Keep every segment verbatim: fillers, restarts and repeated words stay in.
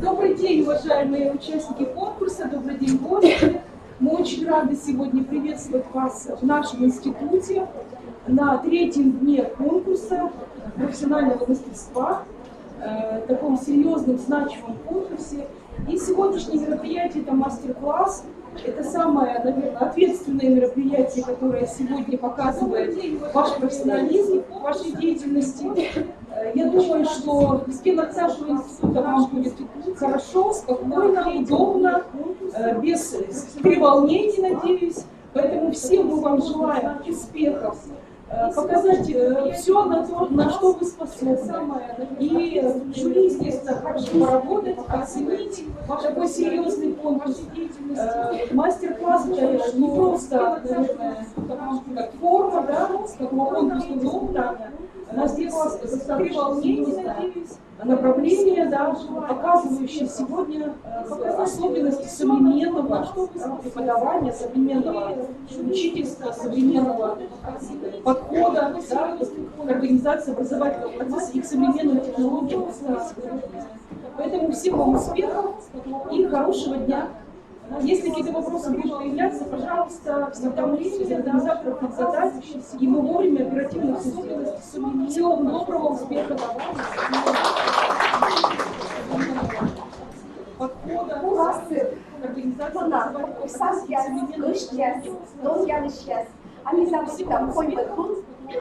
Добрый день, уважаемые участники конкурса, добрый день, гости. Мы очень рады сегодня приветствовать вас в нашем институте на третьем дне конкурса профессионального мастерства, э, таком серьезном, значимом конкурсе. И сегодняшнее мероприятие — это мастер-класс, это самое, наверное, ответственное мероприятие, которое сегодня показывает ваш профессионализм в вашей деятельности. Э, я думаю, что в стенах нашего института вам будет хорошо, спокойно, удобно, э, без треволнений, надеюсь. Поэтому всем мы вам желаем успехов, э, показать все на то, на что вы способны. И, э, жюри, естественно, хорошо поработать, оценить такой серьезный конкурс. Э, мастер-класс — это не просто, наверное, как форма, да, такого конкурса, но у нас здесь требования, надеюсь, направления, да, показывающие сегодня, э, особенности современного преподавания, современного учительства, современного подхода, да, к организации образовательного процесса и к современным технологиям. Поэтому всем вам успехов и хорошего дня. Если какие-то вопросы будут появляться, пожалуйста, всегда можете организаторов их задать, и мы вовремя, оперативно все сделаем. Всего вам доброго, успехов. Классы, организация, вона, образовательного процесса, и современных технологий. Донъялысьяс. А ми заводитам коньмӧд лун,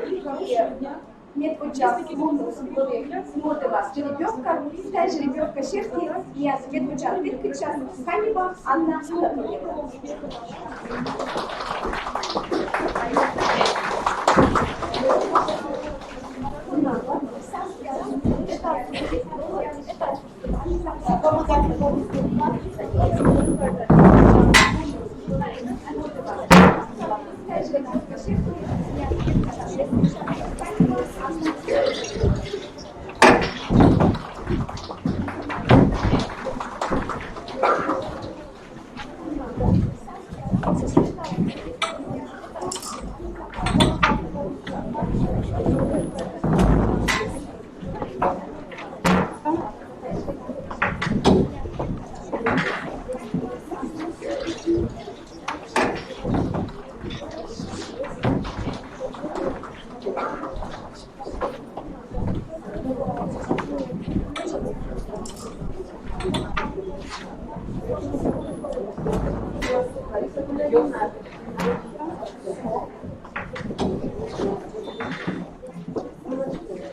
и хорошего дня. Медводдза лун вылӧ нуӧдӧма жеребьёвка, тайӧ жеребьёвка серти миян медводдза тӧдкӧдчас Канева Анна Анатольевна.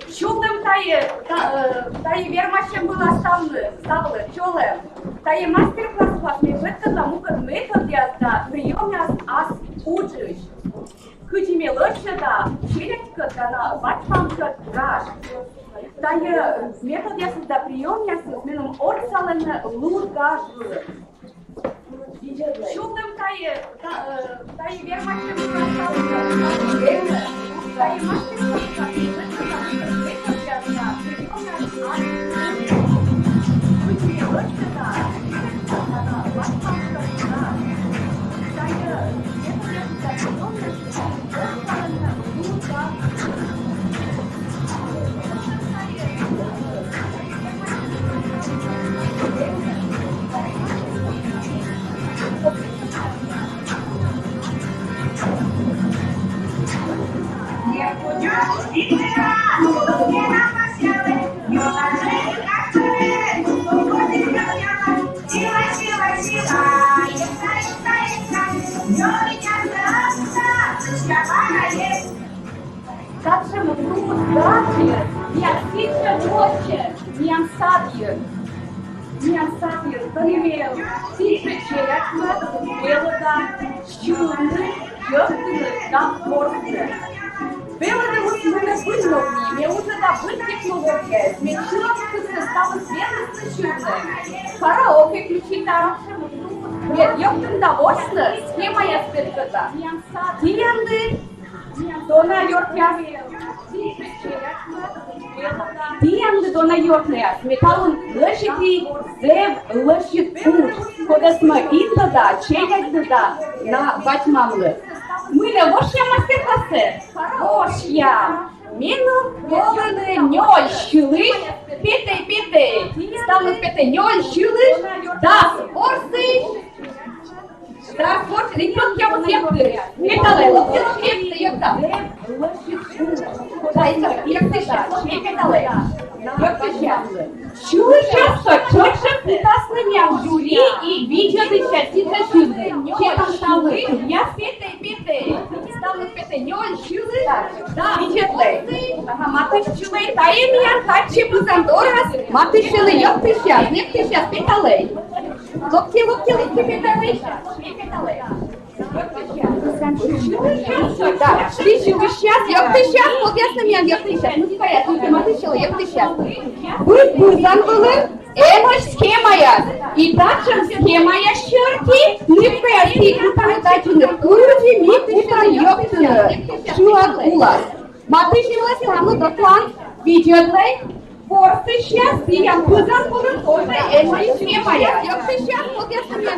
Сётӧм тайӧ, та-, э, Тайӧ вермасьӧм вылас ставлы, ставлы, чолӧм. Тайӧ мастер-класс вылас ме петкӧдла мукӧд методъяс да приёмъяс ас уджысь. Кыдзи ме лӧсьӧда челядькӧд да на бать-мамкӧд гаж. Тайӧ методъясыс да приёмъясыс меным отсалӧны луд гаж вылӧ. Сюлмӧм тайӧ, та-, э, тайӧ вермасьӧм, тайӧ мастер-класс. Татшӧм луд гажйыс миян сэтшӧм воча, миян садйын. Миян садйын, тайӧ миян сэтшӧм челядьмӧс велӧда сьывны, йӧктыны да ворсны. Велӧдӧмыс менӧ выль лои, ме уджалӧ да выль технологияяс, ме сьывны, ставыс велӧдӧны сьывны. Караоке включита. Мед йӧктыны да ворсны, схемаяс петкӧда. Тіянлы дона, ёртъяс. Тіянлы дона, ёртъяс. Ме талун лӧсьӧдчи зэв лӧсьыд удж, кодӧс ме индӧда челядьлы да на бать-мамлы. Мыйла, вошъям мастер-классӧ? Вошъям. Меным колӧны нёль сьылысь. Петӧй, петӧй. Ставныд петӧй нёль сьылысь, дас ворсысь. Дас ворсысь, и локтӧй, локтӧй, йӧктӧй. Петалӧй, локтӧй, локтӧй, йӧктӧй. Да, и локтӧй, йӧктӧй, петалӧй. Йӧктӧй. Сьылысьяс со тшӧтш кутасны миян жюри и видзӧдысьяс, сэтшӧм сьылысьяс. Петӧй, петӧй. Ставныд петӧй нёль сьылысь. Да, видзӧдлӧй. Ага, матысь сьылӧй. Тайӧ миян татчӧ пызан дорас. Матысь сьылӧй, йӧктысьяс, йӧктысьяс, петалӧй. Локтӧй, локтӧй, локтӧй, петалӧй. Да, ті сьылысьяс, йӧктысьяс, кодъясны миян йӧктысьяс. Ну, каяс, ну, матысь сьылӧй, йӧктысьяс. Быд пызан вылын эмӧсь схемаяс. И татшӧм схемаяс серти нывкаяс ті кутанныд аддзыны, кыдзи ми кутам йӧктыны шылад улас. Матысь сьылӧй, ставныд ӧтлаын, видзӧдлӧй. Ворсысьяс, тіян пызан вылын тоже эмӧсь схемаяс. Йӧктысьяс, кодъясны миян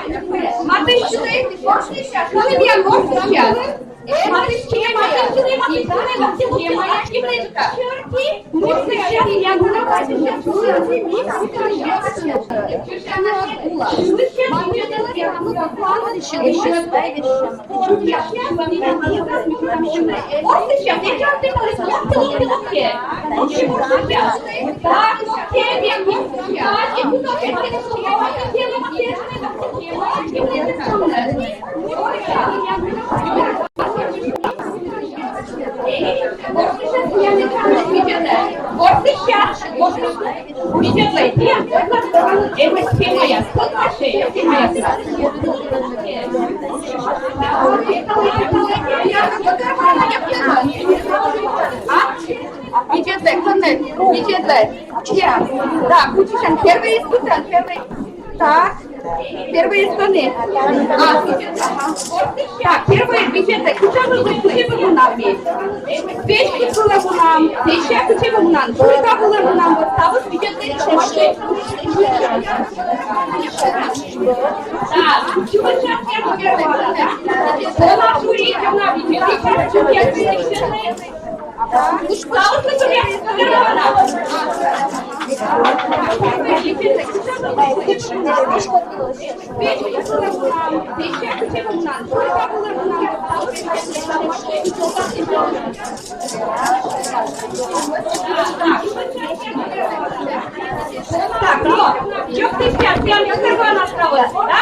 йӧктысьяс. Матысь сьылӧй, ворсысьяс, кодъясны миян ворсысьяс. Матысь сьылӧй, матысь сьылӧй, матысь сьылӧй, матысь сьылӧй. Ворсысьяс, тіян пызан вылын тоже эмӧсь схемаяс. Видзӧдлӧй, кӧні, видзӧдлӧй. Да, кутчысям, первой испытаем, первой. Так, первой испытаем. А, так, первой, видзӧдлӧй, кутшӧм вӧлі, кутшӧм вӧлі мунам ми. Печкыд вылӧ мунам, печкыд вылӧ мунам, пулька вылӧ мунам, вот ставыс видзӧдлӧй. Так, ну, чё ты сейчас, ты, Алёна, да?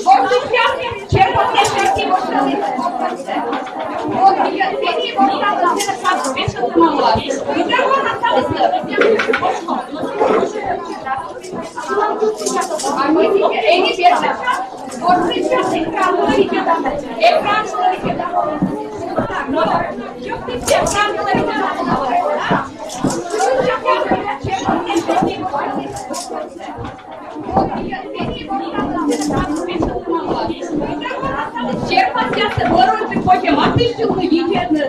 Вот сейчас, чем вот я сейчас не вышла. Вот Черпасъяссӧ бӧрынджык потім матыстчылны видзӧдны.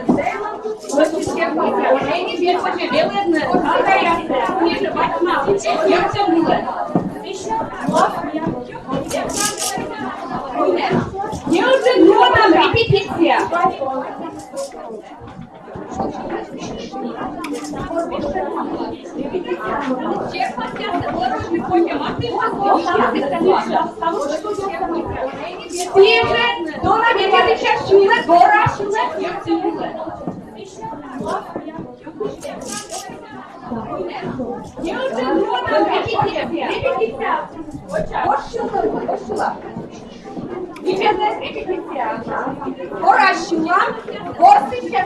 Черпасъяс. Эні бӧрынджык велӧдны. Кагаяссӧ. Ниже бачмас. Йӧктӧм вылӧ. Неужели нуӧдам репетиция? Сійӧ жӧ, дона медводдза сьылӧ, гора сьылӧ. Репетиция. Репетиция. Ош сьылӧ, ош сьылӧ. Гора сьылӧ, гор сьылӧ.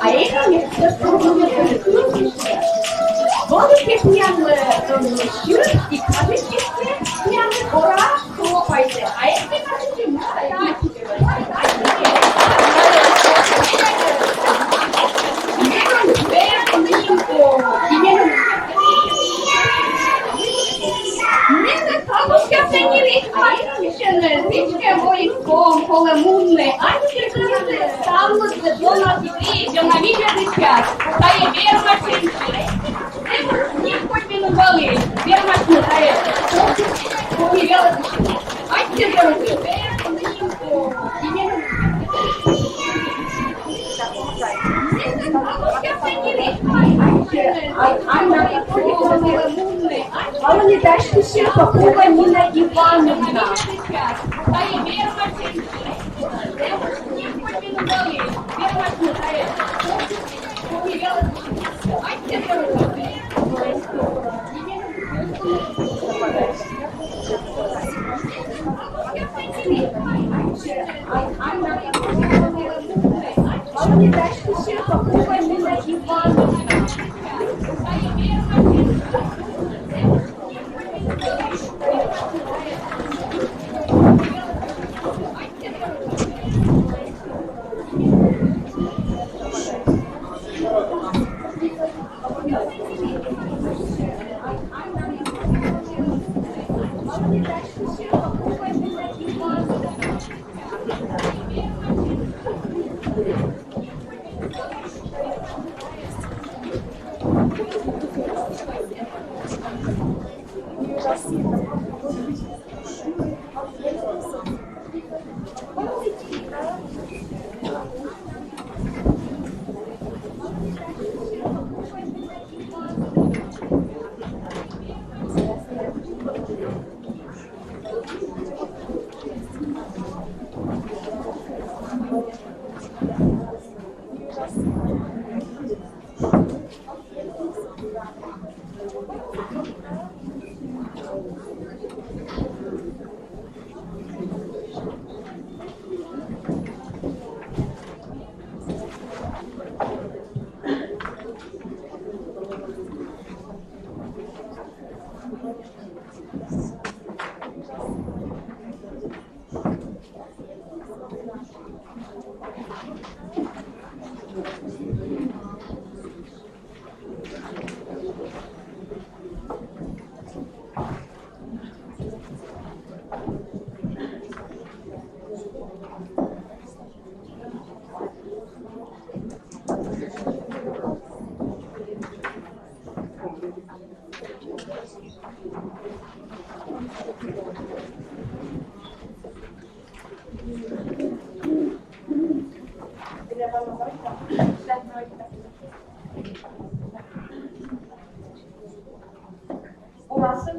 А это место. Бабушка пьяная, э, щур и кажется, пьяный, ура, хлопайте. А это, кажется, Ставлыдлы дона дивись, дона видзӧдысьяс, тайӧ вермасьӧ. Нин кодь меным вӧлі вермасьны тайӧ. Коми велӧдысьяс. Аттьӧ, дорогие. Попова Нина Ивановна. Уласов.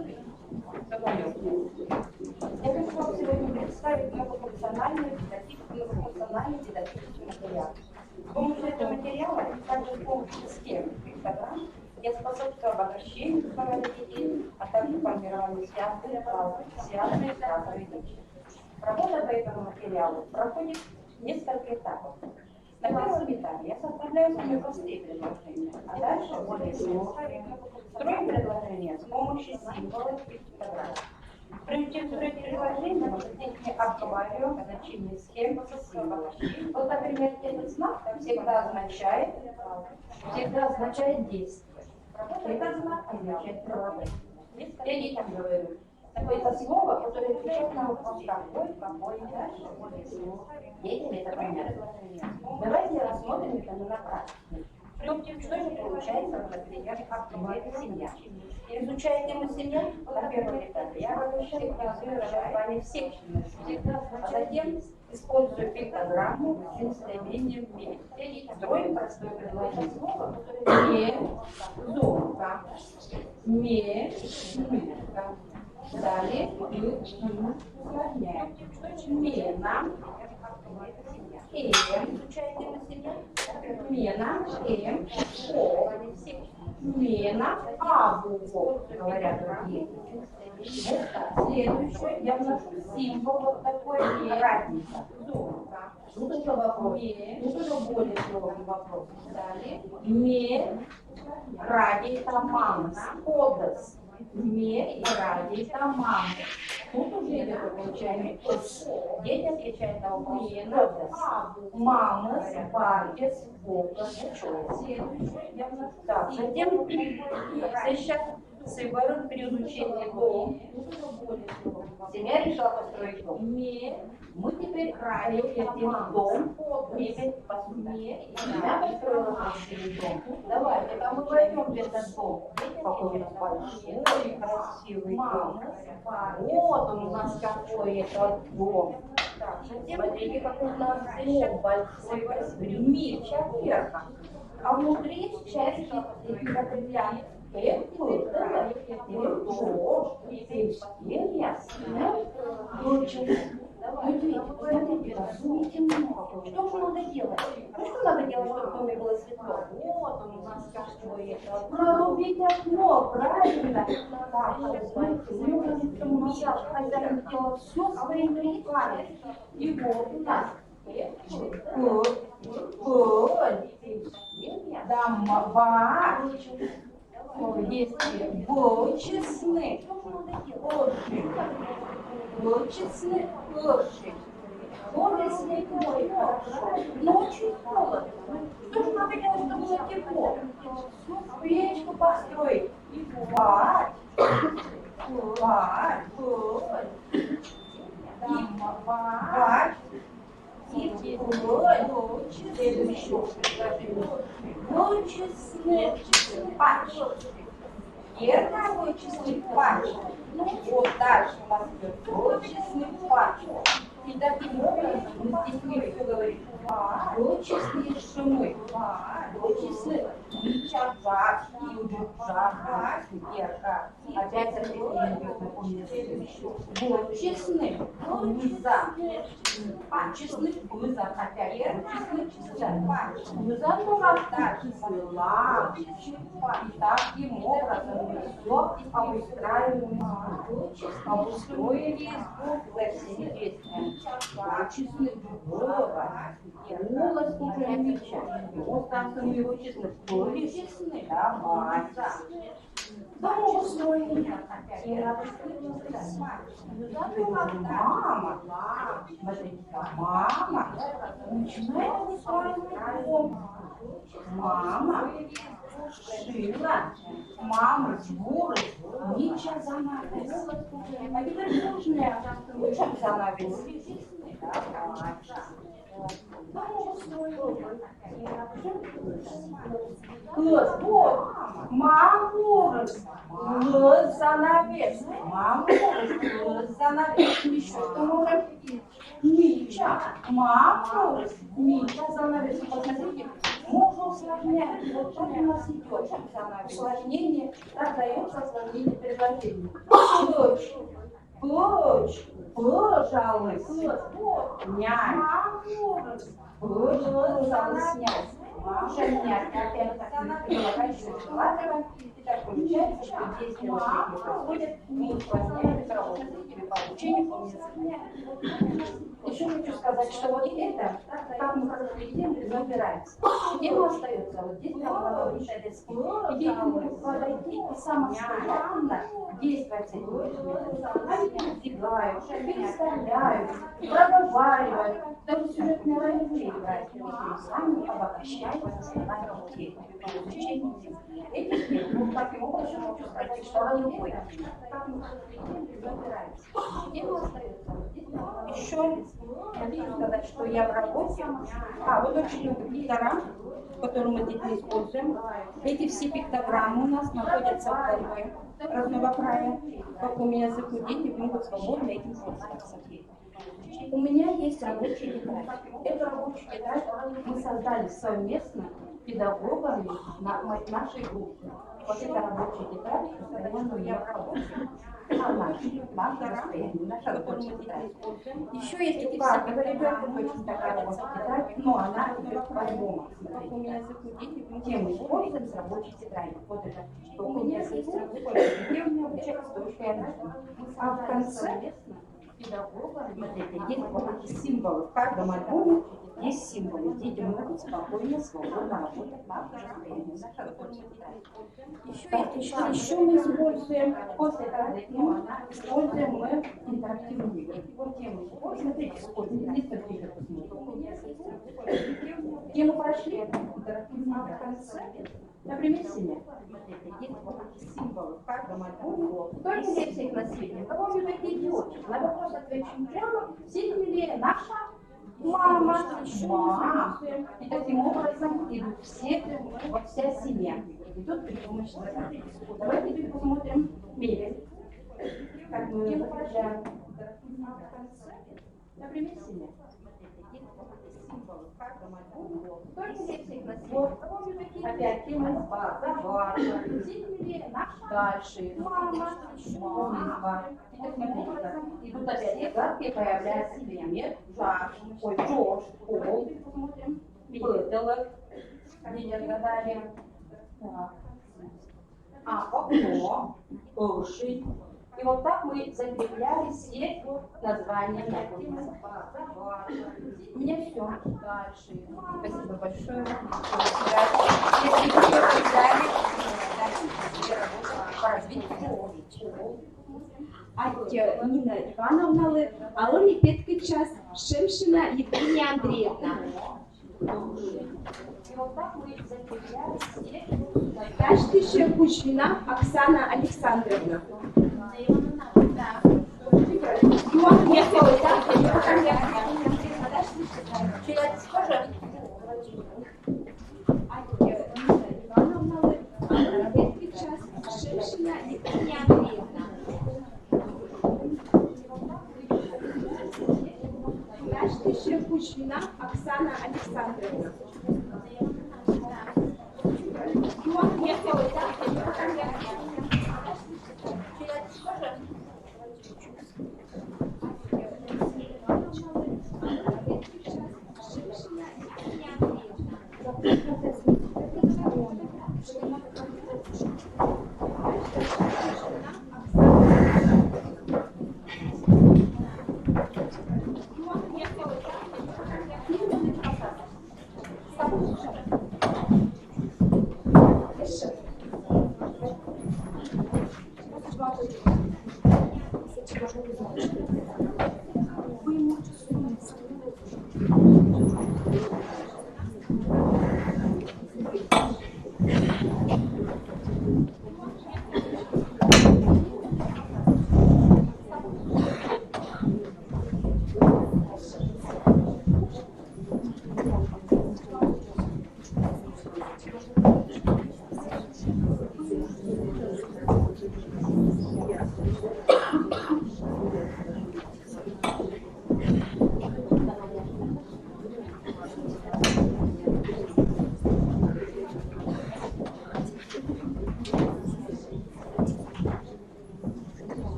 Я хочу вам сегодня представить многофункциональный дидактический, многофункциональный дидактический материал. С помощью этого материала, также с помощью схем, пиктограмм, я способствую обогащению знаний детей, а также формированию связанных, связанных фразовых речей. Работа по этому материалу проходит несколько этапов. На первом этапе я составляю самые простые предложения, а дальше более сложные. Строим предложение с помощью символов и пиктограмм. Прежде чем строить предложение, мы с детьми обговариваем значение схем и символов. Вот, например, этот знак всегда означает, всегда означает действие. Этот знак означает правда. Я детям говорю, это слово, которое отвечает на вопрос, какой, какой и дальше. Дети, это понятно. Давайте рассмотрим это на практике. Что же получается, например, как семья? Изучая тему семья, на первом этапе я всегда говорю о названии всех членов семьи, а затем использую пиктограмму с местоимением «ме». Строим простое предложение. Ме, зорко. Ме, нырка. Далее мы усложняем. Мена, эм, мена, эм, школа. Мена, абу, говорят другие. Вот так. Следующее я вношу символ вот такой, разница. Тут уже вопрос. Тут уже более сложный вопрос. Далее. Ме, ради, это мама. Кодос. Ме, ради, это мама. Тут уже идет окончание. Дети отвечают на вопрос. Кодос. Мамас, бардес, бокас, чоас. Так, затем сейчас Сы бӧрын при изучении дом. Семья решила построить дом. Мы теперь ради этого дом, мебель, посуда. Семья построила красивый дом. Давайте, там мы войдем в этот дом. Какой у нас большой, красивый дом. Вот он у нас какой этот дом. Смотрите, какой у нас дом большой, красивый. Мир, вверх. А внутри части эпиграфа. Эпиграф, эпиграф, эпиграф. Смотрите, посмотрите, что же надо делать? Ну что надо делать, чтобы в доме было светло? Вот он у нас как. Прорубить окно, правильно. Так, сейчас мы, мне кажется, у нас хозяин сделал все своими руками. И вот у нас П, П, П, да, м, ба. Есть. Бочесны. Очень. Бочесны. Очень. Гордость не мой. Но очень холодно. Что же надо делать, чтобы было тепло? Печку построить. Варить. Варь. Варь. И варь. И варь. Следующее предложение. Вӧчисны пач. Верно, вӧчисны пач. Ну, вот дальше у нас идёт. Вӧчисны пач. И таким образом мы с детьми всё говорим. Вӧчисны, шуим. Вӧчисны. Мича жар, и уже жар, и жар. Опять же, вӧчисны, пыза. Пачысны, пыза. Опять вӧчисны, пыза. Пыза, ну, вӧчисны, ла. И таким образом мы всё обустраиваем. Обустроили звук для всех. Вӧчисны, пыза. Голос уже мича. Голос там самый вӧчисны, пыза. Давай. Дом устроили. Мама. Смотрите, мама начинает устраивать дом. Мама шила. Мама сборы. Мича занавес. А теперь нужно, мича занавес. Дом устроили. Кыз, вот, мам ворис лӧз занавес, мам ворис лӧз занавес. Ещё что можем? Мича, мам ворис мича занавес. Посмотрите, мы уже усложняем. Вот так у нас идёт усложнение, так даётся усложнение предложения. Дочь. Дочь, пожалуйста, нянь. Пожалуйста, нянь. Уже нянь, опять так не прилагаешь, ладно? И так получается, что действие вот эти происходят, мы исполняем это работу по обучению по языку. Ещё хочу сказать, что вот это, как мы как президент, выбираем. Тема остаётся, вот здесь она говорит о детстве. И дети могут подойти и самостоятельно действовать с этим предметом. Они передвигают, переставляют, проговаривают, даже сюжетные ролевые играют. И сами обогащают сознание детей. Изучение этих тем. Вот таким образом хочу сказать, что она любой. Как мы как президент, выбираем. Еще хочу сказать, что я в работе. А, вот очень много пикторам, которые мы с детьми используем. Эти все пиктограммы у нас находятся в голове родного края. По какому языку дети могут свободно этим пользоваться. У меня есть рабочая тетрадь. Эту рабочую тетрадь мы создали совместно с педагогами на мо- нашей группе. Вот эта рабочая тетрадь постоянно у меня в работе. Она наша, наша рабочая тетрадь. Еще есть у каждого ребенка точно такая рабочая тетрадь, но она идет по альбому. Тему используем с рабочей тетради. Вот это. У меня есть рабочая тетрадь, где у меня обучается точка. А в конце педагога, смотрите, есть вот эти символы. В каждом альбоме есть символы. Дети могут спокойно, свободно работать на автомобиле. Так, и что еще мы используем? После каждой темы используем мы интерактивные игры. Вот тему используем. Смотрите, сколько. Несколько игр посмотрим. Тему прошли, интерактивные игры. А в конце Например, семья. Символы в каждом альбоме. Только для всех на свете. Кого вы такие идиоты? На вопрос отвечу прямо. Все земли наша мама. Мама. И таким образом идут все, вот вся семья. И тут при помощи загадки. Давайте теперь посмотрим мебель. Как мы её закрепляем. Например, семья. Только для всех на свете. Вот. Опять тема из базы. Дальше. Мама. Мама. И тут опять загадки, появляется пример. Жар. Ой, Джош. Пол. Пыталок. Где не отгадали. Так. А, окно, ӧшинь. И вот так мы закрепляли все названия на. У меня все. Спасибо большое. Если вы всё взяли, дальше по развитию. Аттьӧ Нина Ивановналы. Алӧ ми петкӧдчас Шемшина Евгения Андреевна. Тасьтысьӧ Кузьмина Оксана Александровна. Оксана Александровна.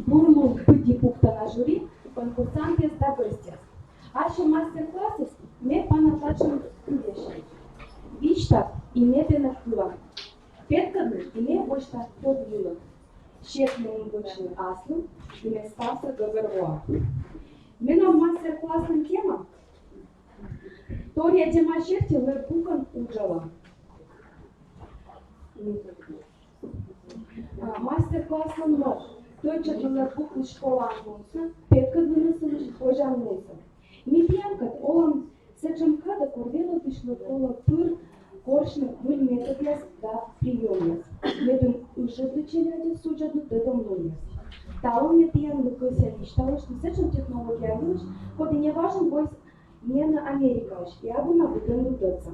Бур лун, пыдди пуктана жюри, конкурсантъяс да гӧсьтъяс. Ассьым мастер-классыс ме пана татшӧм кывъясьӧм: висьтав и ме тэнӧ кыла, петкӧдлы и ме восьта тӧд вылӧ, сетлы и вӧчны аслым и ме ставсӧ гӧгӧрвоа. Менам мастер-класслӧн тема торъя тема серти лэппукӧн уджала. А, мастер-класслӧн мӧд: тӧдчӧдны лэппуклысь школаын лунсӧ, петкӧдлыны сылысь позянлунсӧ. Ми тіянкӧд олам сэтшӧм кадӧ, кор велӧдысьлы колӧ пыр корсьны выль методъяс да приёмъяс, медым ышӧдлы челядьӧс судзӧдны тӧдӧмлунъяс. Талун ме тіянлы кӧсъя висьтавлыны сэтшӧм технология йылысь, коді неважӧн воис миянӧ Америкаысь и абу на быдӧнлы тӧдса.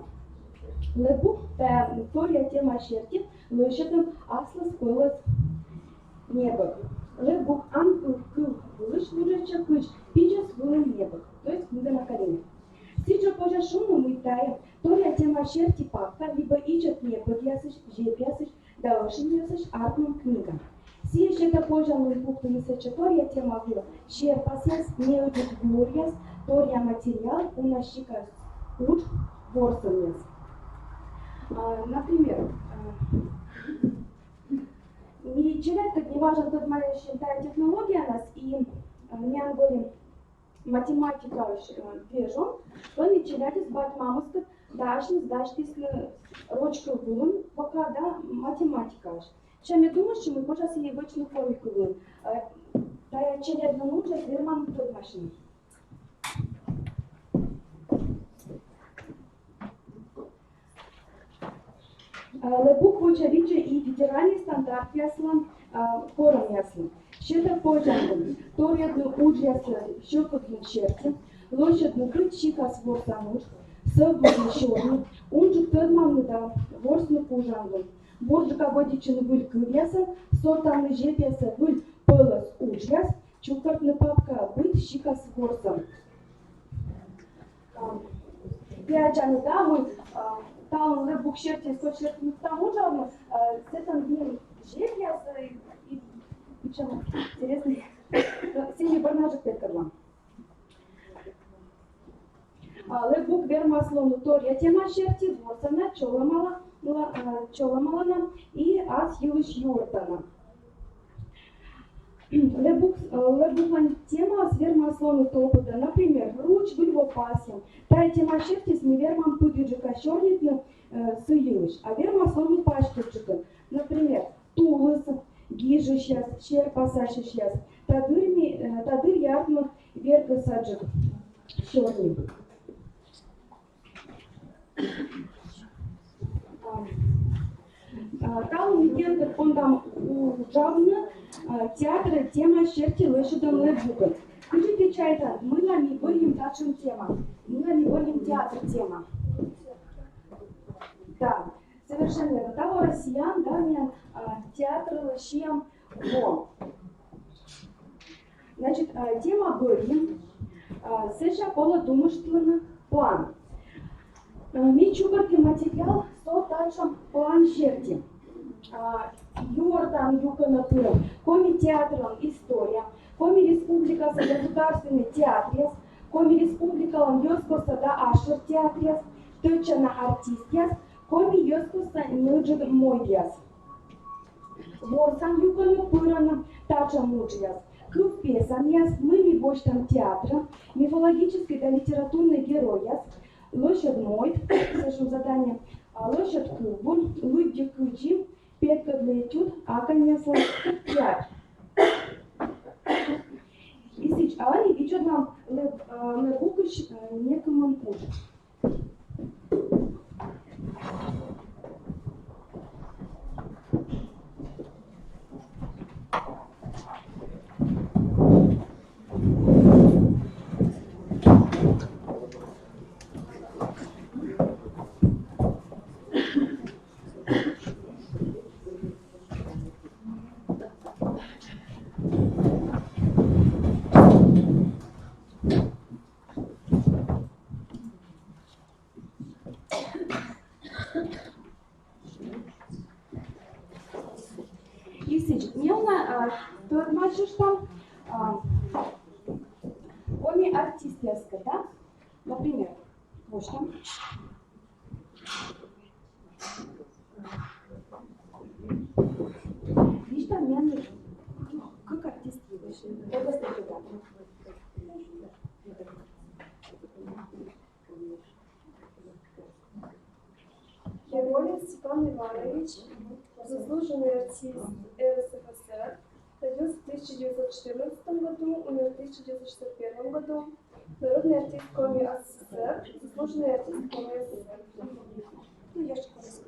Лэппук, э, торъя тема серти лӧсьӧдӧм аслыспӧлӧс небӧг. Лэппук ан кыв, кыв вылысь вуджӧдчӧ, кыдз пидзӧс вылын небӧг, то есть книгана кореньӧ. Сідзжӧ позьӧ шуны, мый тайӧ торъя тема серти папка либӧ ичӧт небӧгъясысь, зепъясысь да ӧшиньясысь артмӧм книга. Сійӧ сетӧ позянлун пуктыны сэтчӧ торъя тема вылӧ серпасъяс, неыджыд юӧръяс, торъя материал, уна сикас удж, ворсӧмъяс. А, например, а, ми челядькӧд неважӧн тӧдмасим тайӧ технологиянас, и, а, миян вӧлі математикаысь, э, вежон, ӧні челядьыс бать-мамыскӧд дасьтіс, дасьтісны роч кыв вылын пока, да, математикаысь. Сэсся ме думышті, мый позяс и вӧчны коми кывйын. Э, тайӧ челядьлӧн уджас верманныд тӧдмасьны. А, лэппук вочавидзӧ и федеральнӧй стандартъяслы, а, корӧмъяслы. Сетӧ позянлун торйӧдны уджъяссӧ сьӧкыдлун серти, лӧсьӧдны быд сикас ворсан удж, сӧвмыны, сёрни, унджык тӧдмавны да ворсны кужанлун. Бурджыка вӧдитчыны выль кывъяссӧ, сортавны зепъяссӧ выль пӧлӧс уджъяс, чукӧртны папкаӧ быд сикас ворсӧм. А, ті аддзанныд да, мый, а, талун лэппук серти кӧсйӧны там уджавны, а, сэтӧн нин зепъяс, э, и, и причём интереснӧй. Но сійӧ бӧрнаджык петкӧдлам. А, лэппук вермас лоны торъя тема серти, ворсана, чолӧмала, чолӧмалана и ас йылысь юӧртана. Лэбук, э, лэбуклань темаыс вермас лоны топыда, например, руч, выль во пасъем. Тайӧ тема сертиыс ми вермам пыдіджыка сёрнитны, э, сы йылысь, а вермас лоны пасьтӧдджыкӧн. Например, тулыс, гижысьяс, серпасасьысьяс. Та дырйи, э, та дырйи артмӧ вергӧсаджык сёрни. А, а, талун ми тіянкӧд пондам уджавны, а, театр тема серти лӧсьӧдӧм лэбукӧн. Кыдзи ті чайтанныд, мыйла ми бӧрйим татшӧм тема? Мыйла ми бӧрйим театр тема? Да, совершенно верно. Таво Россияын, да, миян, а, театрлы сиӧм во. Значит, а, тема бӧрйим, а, сэсся колӧ думыштлыны план. А, ми чукӧртім материал со татшӧм план серти. А, юӧртан юкӧнӧ пырӧм Коми театрлӧн история, Коми Республикаса государственнӧй театръяс, Коми Республикалӧн йӧзкостса да асшӧр театръяс, тӧдчана артистъяс, коми йӧзкостса неыджыд мойдъяс. Ворсан юкӧнӧ пырӧны татшӧм уджъяс: кывпесанъяс, мый ми босьтам театрӧ, мифологическӧй да литературнӧй геройяс, лӧсьӧд мойд, сэтшӧм задание, а, лӧсьӧд кывбур, лыддьы кыдзи, петкӧдлы этюд, аканьяслӧн театр. И сідз, а ӧні видзӧдлам лэ-, а, лэбукысь, а, некымын удж. И сідз, неуна, а, тӧдмасьыштам, а, коми артистъяскӧд, да? Например, восьтам. Висьтам, миян кык артист йылысь. Кодъяс тӧдӧ? Ермолин Степан Иванович, заслуженный артист РСФСР, родился в тысяча девятьсот четырнадцатом году, умер в тысяча девятьсот шестьдесят первом году, народный артист Коми АССР, заслуженный артист Коми АССР. Ну, я же рассказала.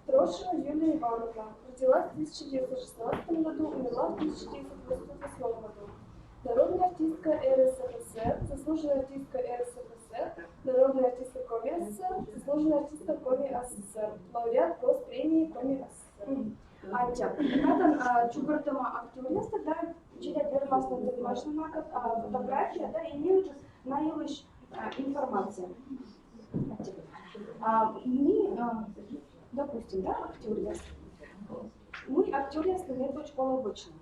Трошина Юлия Ивановна, родилась в тысяча девятьсот шестнадцатом году, умерла в тысяча девятьсот восемьдесят восьмом году. Народная артистка РСФСР, заслуженная артистка РСФСР, народная артистка Коми АССР, заслуженная артистка Коми АССР, лауреат Госпремии Коми АССР. Аттьӧ. Татӧн, а, чукӧртӧма актёръястӧ, да, челядь вермасны тӧдмасьны накӧд, а, фотография, да, и неыджыд на йылысь, а, информация. А, ми, а, допустим, да, актёръяс. Мый актёръяслы медводз колӧ вӧчны?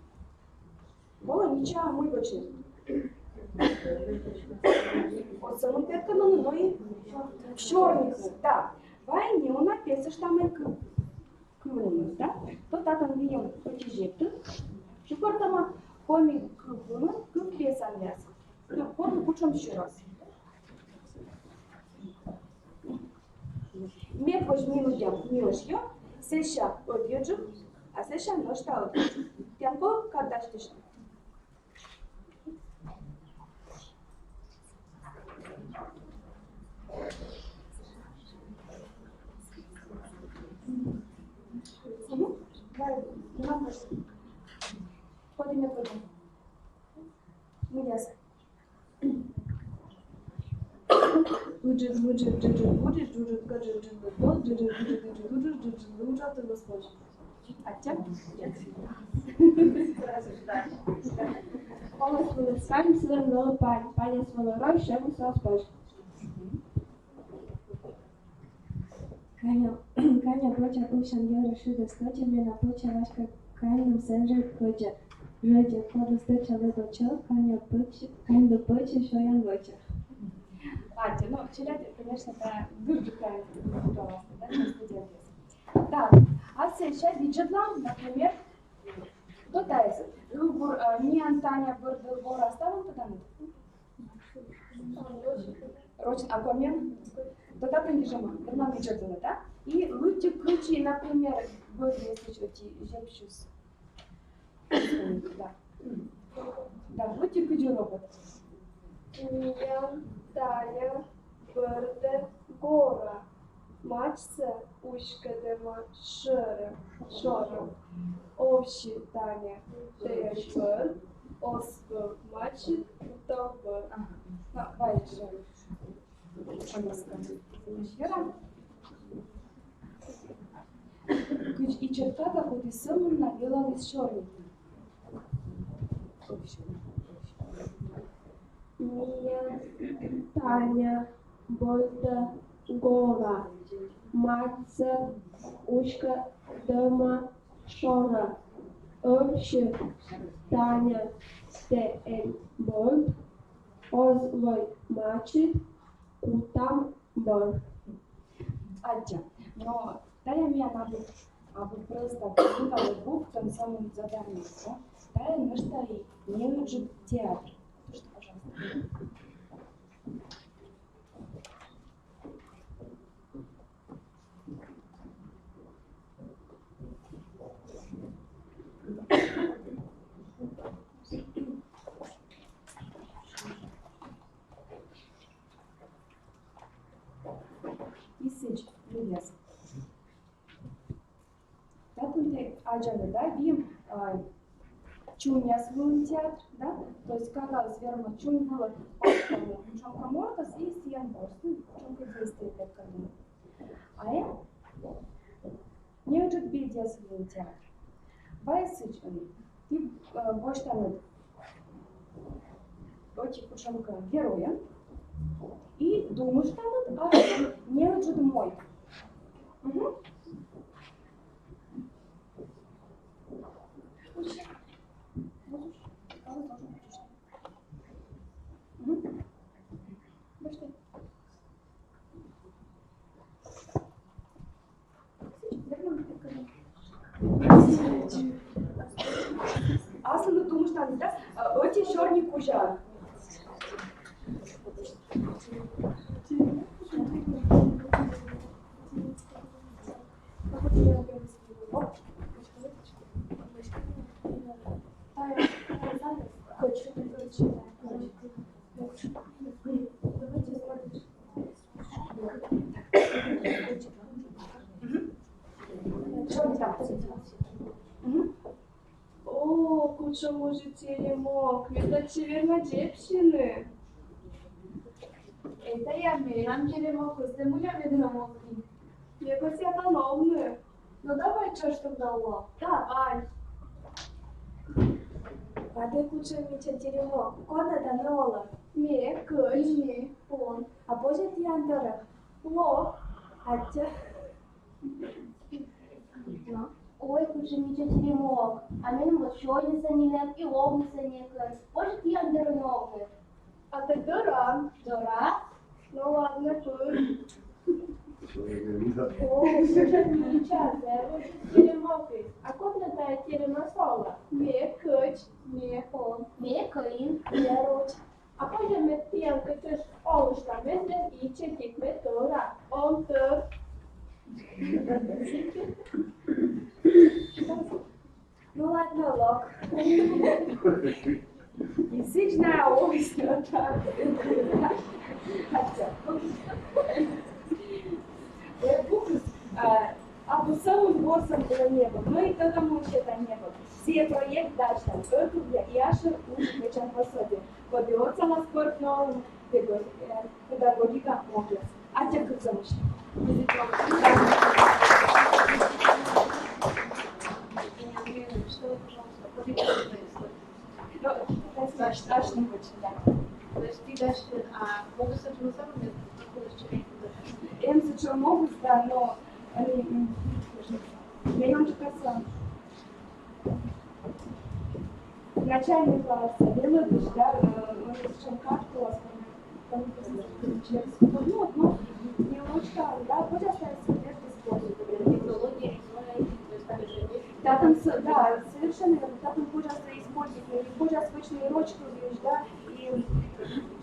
Колӧ мича мый вӧчны. Оз сӧмын петкӧдлыны, но и сёрнитны, да. Вай неуна песӧштам кыв-, кывйыс, да? То татӧн виӧм ӧти зептыд. Чукӧртӧма коми кыв вылын кывпесанъяс. Ну, кодлы кутшӧм сюрӧс. Медводз минутъям ми ӧшйӧм, сэсся ӧдйӧджык, а сэсся нӧшта ӧдйӧджык. Тіян колӧ кад дасьтысьны? Мгм. Давай, давай. Ходим, ходим. Мыйяс? Ыджыд, выджыд, джыджыд, вуджыд, джуджыд, кыджыд, джыджыд, бос, джыджыд, выджыд, ыджыд, уджыд, джыджыд, лы, уджавтыд, бос, бос. Аттьӧ? Олысь вылысь кань, сылӧн лоӧ пань, паньӧс вӧлӧ рой, шемыс оз позь. Каньӧ, каньӧ бӧча пывсян йӧрӧ шыдӧс кӧдзӧ, менам пӧчӧ васька каньным сэн жӧ кӧдзӧ. Жӧдзӧ, кодлы стӧча лэбӧ чӧв, каньӧ пӧчӧ, каньлы пӧчӧ сёян вӧчӧ. Аттьӧ, ну, челядь, конечно, да, дырджык тайӧ, да, студентъяс. Да, а сэсся видзӧдлам, например, то тайӧс. Ылбур, э, миян Таня бӧрдӧ гора, ставӧн тӧданныд? Рочӧн, а комиӧн? То татӧн гижӧма, верман видзӧдлыны, да? И лыддьы, кыдзи, например, бӧрдӧ, если ӧти зепсьыс. Да. Да, лыддьы, кыдзи робот. Миян Таня бӧрдӧ гора. Мачсӧ уськӧдӧма шӧрӧ, шорӧ. Овсьы Таня тэӧн бӧр, оз вӧв мачыд, кутам бӧр. Ага. Ну, вай ещё. Пожалуйста. Ещё раз. Кыдз ичӧт ката, коді сӧмын на велаліс сёрнитны. Миян Таня бӧрдӧ гора. Мачсӧ уськӧдӧма шорӧ. Овсьы Таня тэӧн бӧр, оз вӧв мачыд, кутам бӧр. Аттьӧ. Но тайӧ миян абу, абу просто книга, лэбук, тайӧ сӧмын задание, да? Тайӧ нӧшта и неыджыд театр. Слушайте, пожалуйста. И сідз, нывъяс. Татӧн ті аддзанныд, да, выйым, а, чуньяс вылын театр, да? То есть кагаыс вермӧ чунь вылӧ пасйыны кутшӧмкӧ мортӧс и сійӧн ворсны, кутшӧмкӧ действие петкӧдны. А эм неыджыд бедьяс вылын театр. Вай сідз, ӧні ті, э, босьтанныд ӧти кутшӧмкӧ геройӧн и думыштанныд ас неыджыд мойд. Мгм. Мгм. Аслыс думыштанныд, да, ӧти сёрни кузя. Мгм. О, кутшӧм уже теремок, ме татчӧ верма дзебсьыны. Этайӧ менам теремок, кӧсъя мыля, ме дона мокын. Ме кӧсъя тан овны. Ну давай тшӧтш тогда лоӧ. Давай. А тэ кутшӧм мича теремок, код на тані олан? Ме кӧч, ме он. А позьӧ тіян дорӧ? Лоӧ. Аттьӧ. Ой, кутшӧм мича теремок. А меным вот сёйнысӧ нинӧм и овнысӧ некӧн. Позьӧ тіян дорын овны? А тэ доран? Дора. Ну ладно, пыр. О, кутшӧм мича, зэв ыджыд теремок. А код на тайӧ теремас олан? Ме кӧч, ме он. Ме кӧин. Ме роч. А позьӧ ме тіянкӧд тшӧтш олышта, ме зэв ичӧтик, ме тӧра. Он тӧр. Ну ладно, лок. И сідз на овнысӧ. Аттьӧ. Лэбукыс, а, абу сӧмын ворсӧм, коді небӧг, но и тӧдӧмлун сета небӧг. Сійӧ проект дасьтан ӧтувъя и ашӧр уджвидзан пособие, коді отсалас пӧртны олӧмӧ педагоги-, э, педагогика могъяс. Аттьӧ кывзымысь. Но, дас-, дас-, дасьтан вӧчан, да. То есть ті дасьтанныд, а могыс сэтшӧм эм, да, но, ӧні, м, ме ёнджыкасӧ начальный класс, велӧдысь, да, э, ӧні сэтшӧм кад класс, Ну, вот, ну, не очень, да, позже остается верт использовать. Технология, да, там, с- да, совершенно верно. Там позже использовать, позже вӧчны рочкывлысь, да, и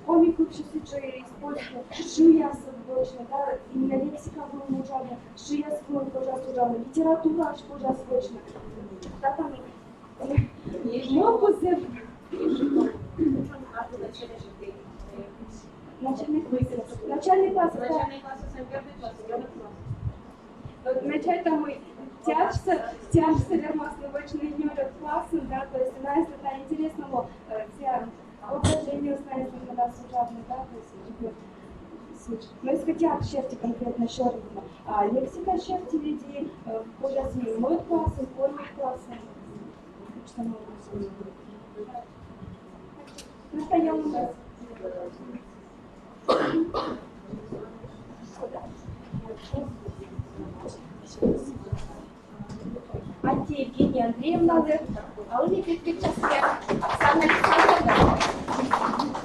коми кывсьыс уже использовать, шыяс вӧчны, да, именно лексика вылын уже, шыяс вылын позже уже, литература позже вӧчны. Да, там, ну, позже. Начальный класс. Начальный класс. Начальный класс, это первый класс, первый класс. Вот, начать там и тяжко, тяжко вермасны вӧчны нёльӧд классын, да, то есть, знаете, это интересно, вот, э, те упражнения, знаете, когда сужавны, да, то есть, типа, суть. Но если хотя бы серти конкретно сёрнитны, а лексика серти ведь, э, позже с ним мой класс, и коми класс, что мы. Аттьӧ, Евгения Андреевналы, а ӧні петкӧдчасны Оксана Александровна.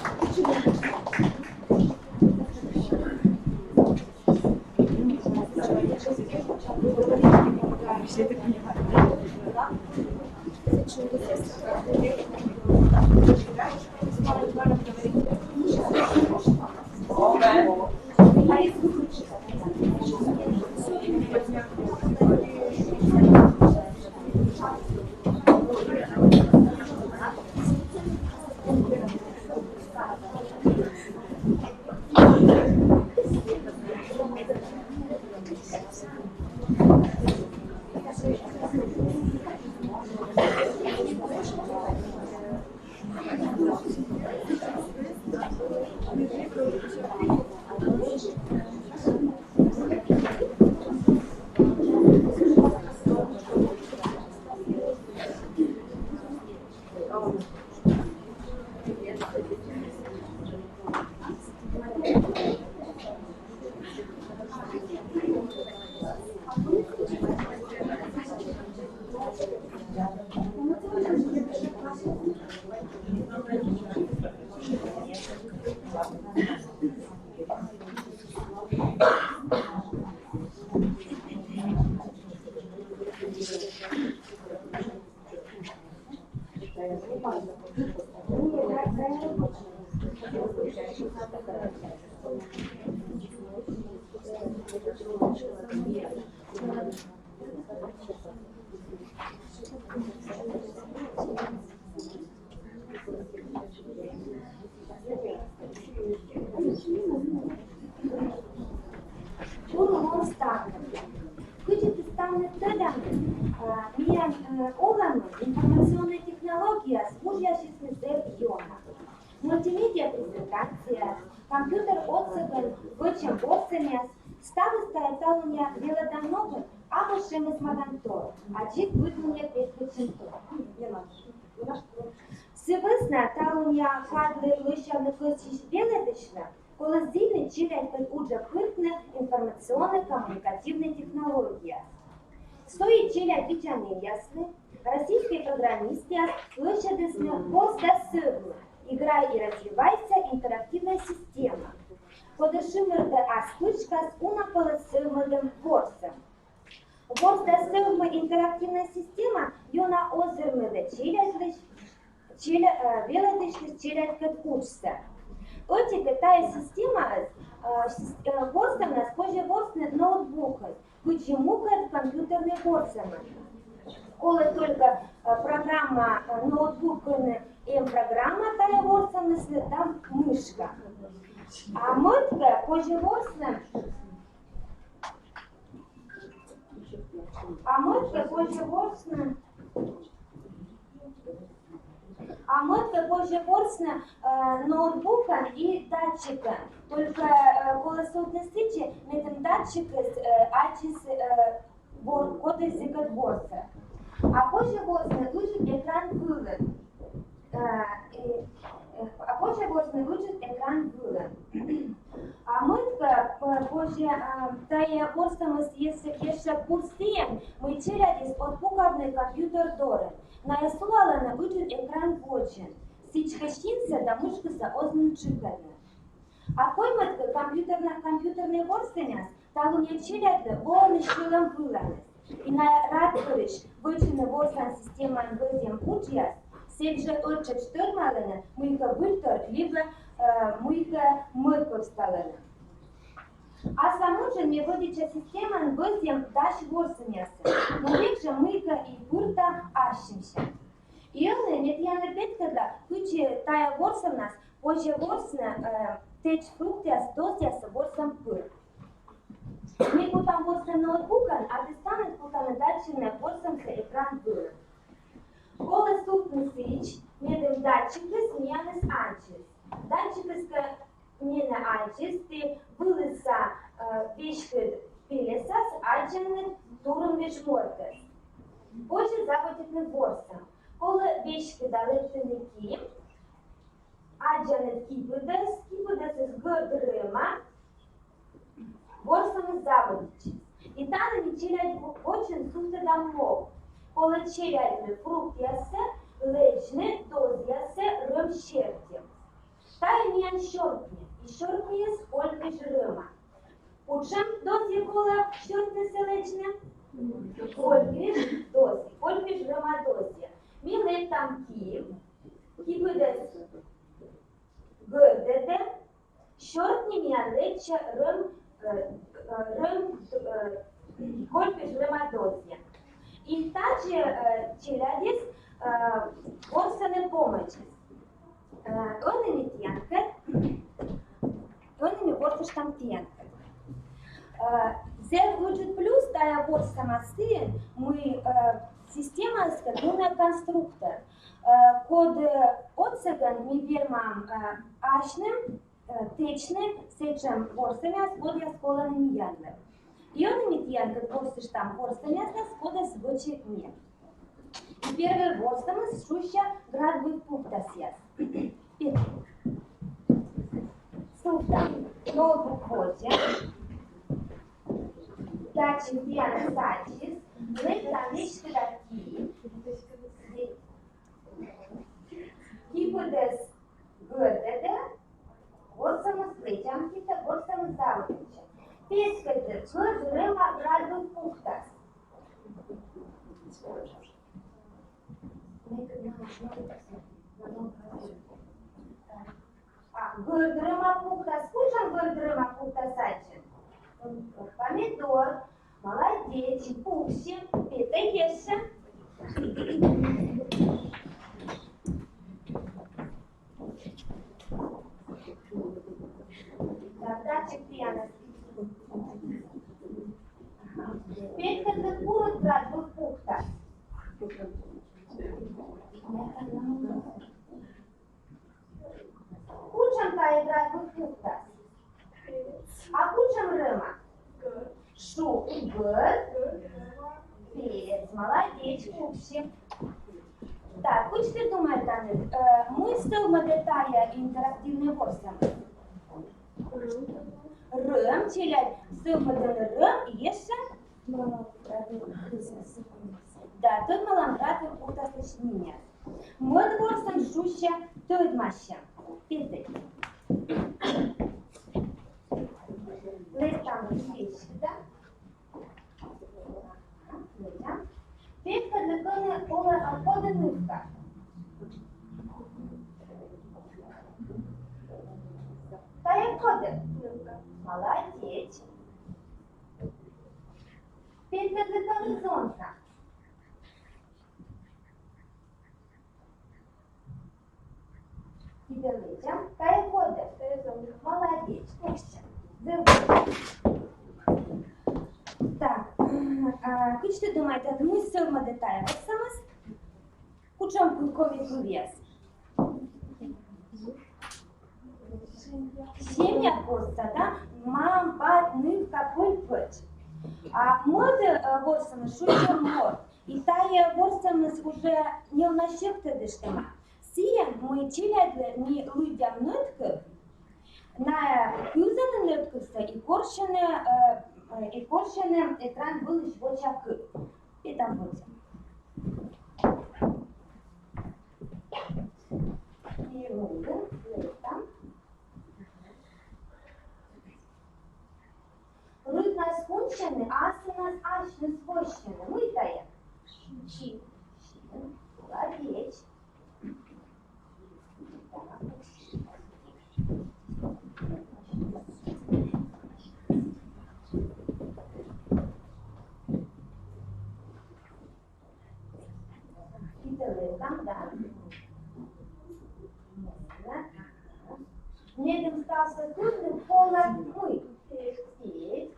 Бур муыс, ставныд. Кыдзи ті ставныд тӧданныд, а, миян, э, олӧмын информационнӧй технологияяс вужъясисны зэв ёна. Мультимедиа презентацияяс, компьютер отсӧгӧн вӧчӧм ворсӧмъяс, ставыс тайӧ талунъя велӧдан ногӧн абу сӧмын мадантор, а дзик быдмунӧ петкӧдчӧмтор. Сы вӧсна талунъя кадлы лӧсявны кӧсйысь велӧдысьлы колӧ зільны челядькӧд уджӧ пыртны информационно-коммуникативнӧй технологияяс. Со и челядь видзанінъяслы российскӧй программистъяс лӧсьӧдісны «Ворс да сӧвмы. Играй и развивайся» интерактивнӧй система, коді шымыртӧ ас пытшкас уна пӧлӧс сӧвмӧдӧм ворсӧм. «Ворс да сӧвмы» интерактивнӧй система ёна озырмӧдӧ челядьлысь, челя-, э, велӧдысьлысь челядькӧд уджсӧ. Ӧти-кӧ, тайӧ системаыс, э, сис-, э, ворсӧмнас позьӧ ворсны ноутбукын, кыдзи мукӧд компьютернӧй ворсӧмын. Колӧ только, э, программа, э, ноутбукын эм программа тайӧ ворсӧмыслы да мышка. А мӧд-кӧ, позьӧ ворсны А мӧд-кӧ, позьӧ ворсны, а мӧд-кӧ, позьӧ ворсны, э, ноутбукӧн и датчикӧн. Только, э, колӧ сувтны сідзи, медым датчикыс, э, аддзис, э, вор-, коді сыкӧд ворсӧ. А позьӧ ворсны ыджыд экран вылын. Э, э, э, а позьӧ ворсны ыджыд экран вылын. А мӧд-кӧ, п-, позьӧ, э, тайӧ ворсӧмыс ещӧ, ещӧ бур сійӧн, мый челядьыс оз пукавны компьютер дорын. Найӧ сулалӧны ыджыд экран водзын. Сідзкӧ синсӧ да мышкасӧ оз нин тшыкӧдны. А коймӧд компьютернӧй, компьютернӧй ворсӧмъяс талунъя челядьлы воӧны сьӧлӧм выланыс. И найӧ радбурысь вӧчӧны ворсан системаын вӧзйӧм уджъяс, сэк жӧ ӧттшӧтш тӧдмалӧны, мыйкӧ выльтор либӧ, э, мыйкӧ мӧд пӧвсталӧны. Аслам уджын ме вӧдитча системаын вӧзйӧм дась ворсӧмъясӧн, но век жӧ мыйкӧ и пырта ассьымся. И ӧні ме тіянлы петкӧдла, кыдзи тайӧ ворсӧмнас позьӧ ворсны, э, тэч фруктъяс дозъясӧ ворсӧм пыр. Ми кутам ворсны ноутбукӧн, а ті станыд кутанныд аддзыны ворсӧмсӧ экран вылын. Колӧ сувтны сідз, медым датчикыс миянӧс аддзис. Датчикыс кӧ менӧ аддзис, ті вылысса, э, веськыд пельӧсас аддзанныд турунвиж мортӧс. Позьӧ заводитны ворсӧм. Колӧ веськыда лэптыны ки, аддзанныд кипыдӧс, кипыдӧсыс гӧрд рӧма, ворсӧмыс заводитчис. И тані ми челядь во-, вочын сувтӧдам мог. Колӧ челядьлы фруктъяссӧ, лэдзны дозъяссӧ рӧм серти. Тайӧ миян сёркни, и сёркниыс кольквиж рӧма. Кутшӧм дозйӧ колӧ сёркнисӧ лэдзны? Кольквиж дозйӧ, кольквиж рӧма дозйӧ. Ми лэптам ки, кипыдӧс гӧрдӧдӧ, сёркни миян лэччӧ рӧм, э, э, рӧм, э, кольквиж рӧма дозйӧ. И тадзи, э, челядьыс, э, ворсӧны помӧдзыс. Э, ӧні ми тіянкӧд, ӧні ми ворсыштам тіянкӧд. Э, зэв ыджыд плюс тайӧ ворсӧмас сыын, мый, э, системаыскӧд мунӧ конструктор, э, код, э, отсӧгӧн ми вермам, э, асьным, э, тэчны сэтшӧм ворсӧмъяс, кодъяс колӧны миянлы. И ӧні ми тіянкӧд ворсыштам ворсӧмъясӧс, кодӧс вӧчи ме. И первой ворсӧмыс шусьӧ градвыв пуктасъяс. Сувтам ноутбук водзӧ. Татшӧм тіянӧс аддзис, лэптам веськыда ки. Кипыдӧс гӧрдӧдӧ, ворсӧмыс лэдзам китӧ, ворсӧмыс заводитчӧ. Петкӧдлы, гӧрд рӧма градвыв пуктас. А, гӧрд рӧма пуктас, кутшӧм гӧрд рӧма пуктас аддзан? Помидор. Молодеч, пуксьы, петӧй ещӧ. Так, дальше, Диана. Петкӧдлы, курыд градвыв пуктас. Кутшӧм тайӧ градвыв пуктас? А кутшӧм рӧма? Шу, гӧрд. Перец, молодеч, пуксьы. Так, кыдз ті думайтанныд, э, мый сӧвмӧдӧ тайӧ интерактивнӧй ворсӧмыс? Рӧм, челядь, сӧвмӧдӧны рӧм, и ещӧ? Да, тӧдмалам градвыв пуктаслысь нимъяс. Мӧд ворсӧм шусьӧ тӧдмасьӧм. Петӧй. Лэптам веськыда. Петкӧдлы, кӧні олӧ, а, коді нывка. Тайӧ коді? Молодеч. Петкӧдлы, кӧні зонса. Кидӧ лэдзам. Тайӧ коді? Молодеч. Пуксьы. Так. А, кыдз ті думайтанныд, мый сӧвмӧдӧ тайӧ ворсӧмыс? Кутшӧм коми кывъяс? Семья костса, да? Мам, пат, нывка, пӧль, пӧч. А мӧд, э, ворсӧмыс шусьӧ морт. И тайӧ ворсӧмыс уже неуна сьӧктӧдыштӧма. Сійӧн, мый челядьлы ми лыддям нӧдкыв, найӧ кывзӧны нӧдкывсӧ и корсьӧны, э, э, и корсьӧны экран вылысь воча кыв. Петам водзӧ. И лыддам, лыддам. Там, да. Медым ставсӧ тӧдны колӧ мый. Сеть.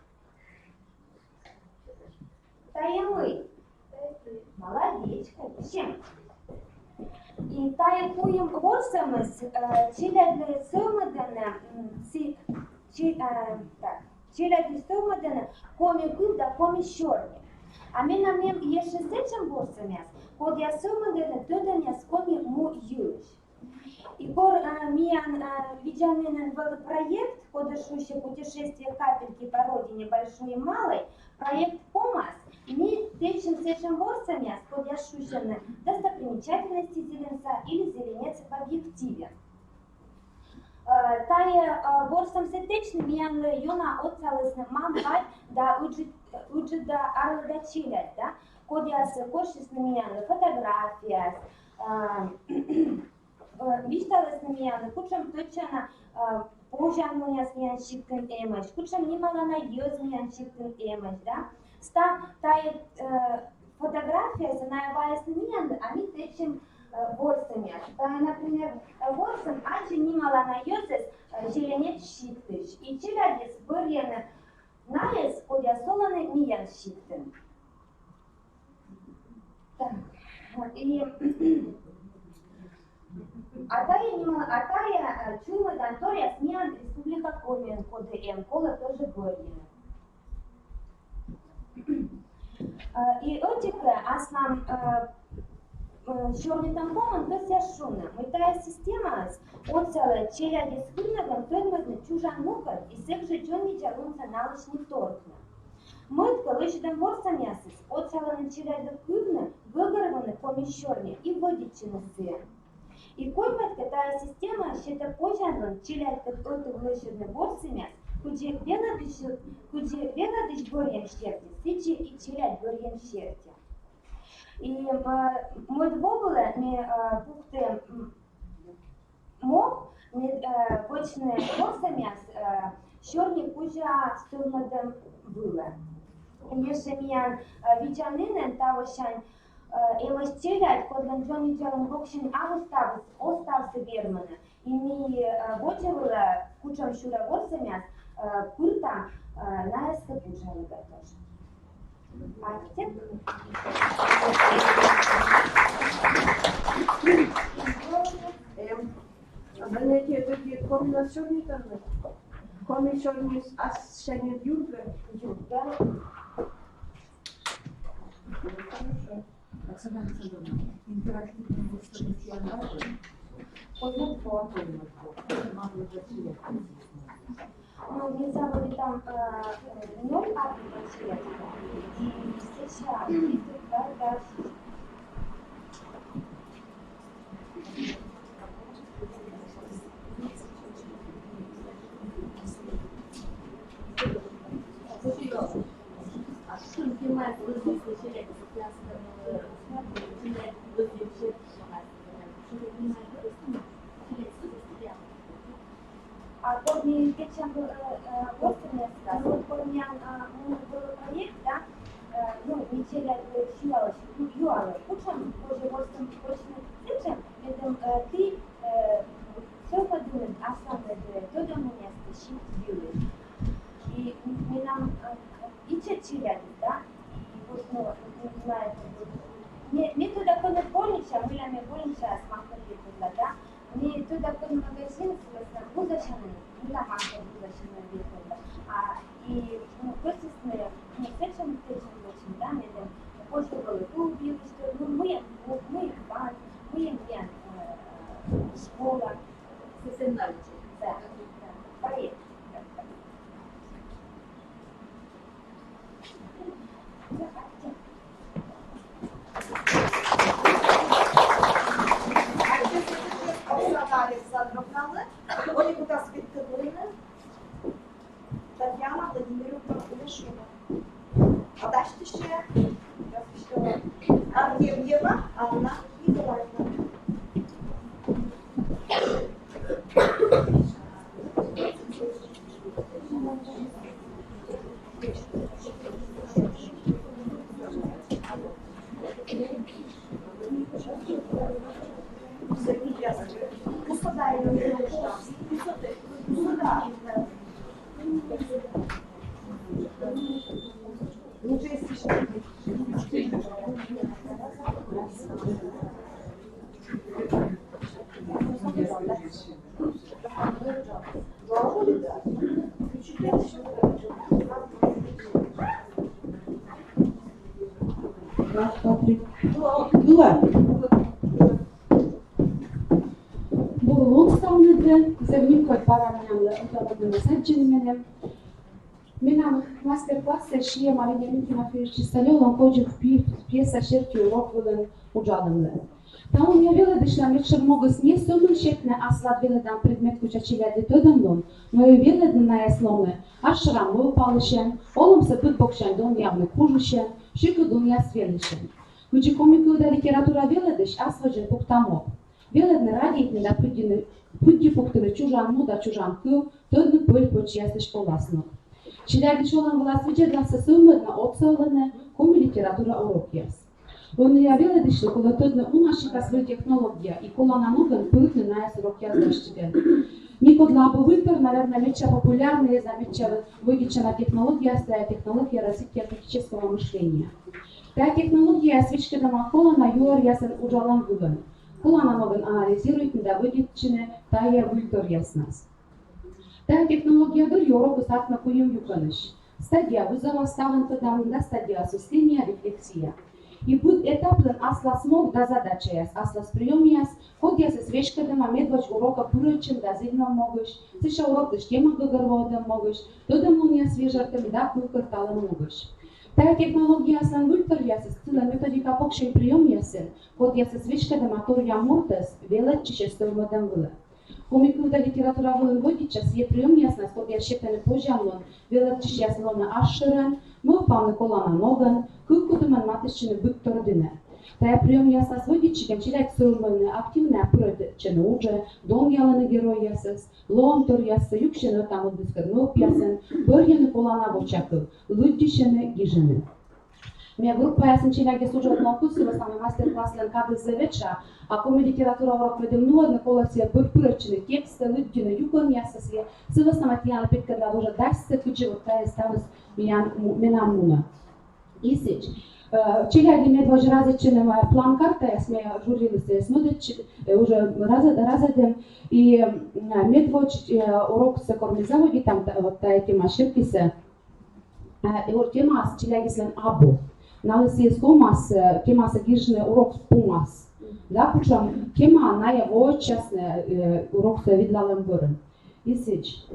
Тайӧ мый. Молодец, конечно. И тайӧ куим ворсӧмыс, э, челядьлы сӧвмӧдӧны, м, си-, че-, э, так, челядьлы сӧвмӧдӧны коми кыв да коми сёрни. А менам эм ещӧ сэтшӧм ворсӧмъяс, кодъяс сӧвмӧдӧны тӧдӧмъяс коми му йылысь. И кор, э, миян, э, видзанінын вӧлі проект, коді шусьӧ «Путешествие капельки по родине большой и малой», проект помас, ми тэчим сэтшӧм ворсӧмъяс, кодъяс шусьӧны «Достопримечательности Зеленца» или «Зеленец в объективе». Э, тайӧ, э, ворсӧмсӧ тэчны миянлы ёна отсалісны мам-бать да ыджыд, ыджыд да арлыда челядь, да, кодъяс корсисны миянлы фотографияяс, э, Э, висьталісны миянлы, кутшӧм тӧдчана, э, позянлунъяс миян сиктын эмӧсь, кутшӧм нималана йӧз миян сиктын эмӧсь, да. Став тайӧ, э, фотографияяссӧ найӧ ваясны миянлы, а ми тэчим, э, ворсӧмъяс. Тайӧ, например, э, ворсӧм «Аддзы нималана йӧзӧс, э, Зеленец сиктысь». И челядьыс бӧрйӧны найӧс, кодъяс олӧны миян сиктын. Так, и, а тайӧ нима-, а тайӧ, э, чуймӧдан торъяс миян Республика Комиын, коді эм, колӧ тоже бӧрйыны. Э, и ӧтикӧ аслам, э, э, сёрнитӧм помын кӧсъя шуны, мый тайӧ системаыс отсалӧ челядьӧс кывногӧн тӧдмӧдны чужан мукӧд и сэк жӧ дзоньвидзалунсӧ налысь не торкны. Мӧд-кӧ, лӧсьӧдӧм ворсӧмъясыс отсалӧны челядьлы кывны, гӧгӧрвоны коми сёрниӧ и вӧдитчыны сійӧ. И коймӧд-кӧ, тайӧ система сетӧ позянлун челядькӧд ӧтув лӧсьӧдны ворсӧмъяс, кыдзи велӧдысь, кыдзи велӧдысь бӧрйӧм серти, сідзи и челядь бӧрйӧм серти. И, э, мӧд во вылӧ ме, э, пукті, м, мог, мед, э, вӧчны ворсӧмъяс, э, сёрни кузя сӧвмӧдӧм вылӧ. Ещӧ миян, э, видзанінын тавосянь, э, эмӧсь челядь, кодлӧн дзоньвидзалун воксянь абу ставыс, оз ставсӧ вермыны. И ми, э, водзӧ вылӧ, кутшӧмсюрӧ ворсӧмъяс, э, пыртам, э, найӧс кӧ пуджалігӧ тоже. Аттьӧ. Эм, а занятие тӧдӧ комиӧн сёрнитны? Коми сёрниыс ассяньыд юргӧ? Юргӧ. Хорошо. Оксана Александровна, интерактивный курс. Ну, не забыли там, э, э, ноль априкосия. И сейчас, и тут, да, дальше. А кор ми тэчам, э, э, ворсӧмъяс, а вот кор миян, а, мун вӧлі проект, да, э, ну, ми челядьлы, э, сюялім, ну, юалім, кутшӧм позьӧ ворсӧм вӧчны сэтшӧм, медым, э, ті, э, сӧвмӧдінныд асланыд, э, тӧдӧмлунъястӧ сикт йылысь. И менам, э, ичӧт челядьыс, да, и вот, ну, не знаю, как бы, ме, ме тӧда, кӧні больничаӧ, мыйла ме больничаӧ мамтӧ ветлӧдла, да, ме тӧда, кӧні магазинсӧ вузасянін, мыйла мамтӧ вузасянін ветлӧдла. А, и, ну, кӧсйисны, ну, сэтшӧм, сэтшӧм вӧчны, да, медым позьӧ вӧлі клуб йылысь, ну, мыйӧн, ну, мыйӧн банк, мыйӧн, миян, э, школа. Сэтшӧм наука. Да, да, проект. Оксана Александровналы, Ольга Кутаскина, Татьяна Владимировна Кулешова. А дальше ещё Артемьева Анна Николаевна. Раз, два, три. Было. Бур лун ставныдлы, зэв нимкодь бара менам удободнымас адӟыны меным. Менам мастер-классэ сиема Вениамин Тимофеевич Чисталёвлэн «Кодзуг пи» пьеса серти урок вылын уджалэмлы. Та лунъя велэдысьлэн медшер могыс не сӧмын сетны аслад велэдам предмет кутя челядьлы тӧдэмлун, но и велэдны найэс лоны асшӧра мӧвпалысен, олэмсэ быд боксянь донъявны кужысен, сьӧкыдлунъяс велысен. Кыдзи коми кыв да литература велэдысь ас водзын пукта мог: велэдны радейтны да пыдди пуктыны чужан му да чужан кыв, тӧдны пӧль-пӧчьяслысь оласног. Челядьлысь олэм вылаз видзедасьсэ сӧвмӧдны отсалэны коми литература урокъяс. Ӧнія велэдысьлы колэ тӧдны уна сикас выль технология и колана ногэн пыртны найэс урокъяс дасьтыны. Некодлы абу выльтор, наверно, медся популярнэез да медся вӧдитчана технологияез — тая технология развития критического мышления. Тая технологияез веськедэма колана юӧръясын уджалэм вылын. Колана ногэн анализируйтны да вӧдитчыны тая выльторъяснас. Тая технология дырйи урокыс артмэ куим юкӧнысь: стадия вызова, ставным тӧдамын, да стадия осмысления, рефлексия. И быд этаплэн аслас мог да задачаяс, аслас приёмъяс, кодъясэс веськедэма медводз урокэ пырӧдчыны да зільмем могысь, сэсся уроклэсь тема гӧгӧрвоэм могысь, тӧдэмлунъяс вежӧртэм да кывкӧрталэм могысь. Тая технологияслэн выльторъясыс сылэ методика покшень приёмъясын, кодъясэс веськедэма торъя муртэз велэдчысез сӧвмӧдэм вылэ. Коми кыв да литература вылын вӧдитча сыа приёмъяснас, кодъяс сетӧны позянлун велэдчысьяс лоны асшӧрэн, мӧвпалны колана ногэн, кывкутымын матыстчыны быдтор дынэ. Тая приёмъяснас вӧдитчигес челядь сӧвмӧдны, активнӧя пырӧдчыны уджӧ, донъялыны геройясэс, лоӧмторъяссэ, юксьыны ӧта-мӧд быдскӧд мӧвпъясын, бӧрйыны колана воча кыв, лыддьысьыны, гижыны. Ме группаясын челядьгес уджавны кутскыса, мастер-класслэн кадыс зэв этша, а коми литература урок медым нуӧдны, колэ сыа бӧр пырӧдчыны текстсэ, лыддьыны юкӧнъяссэ сыа, сы вӧсна мый тіянлы петкӧдлад уже дасьсэ, кыдзи вот тая ставыс миян му-, менам мунэ. И сідз, э, челядьлы медводз разэтчыны, э, план-картаяс, ме жюрилы сыа мӧдӧдчи, э, уже разэ-, разэдім, и, м, медводз, э, уроксэ кор ми заводитам, та-, вот тая тема сертиса, э, и вот темаыс челядьыслэн абу. Налы сыа ковмас, э, темасэ гижны урок пумаз. Да, кутшем тема найэ воочиясны, э, уроксэ видлалэм бӧрын. И сідз.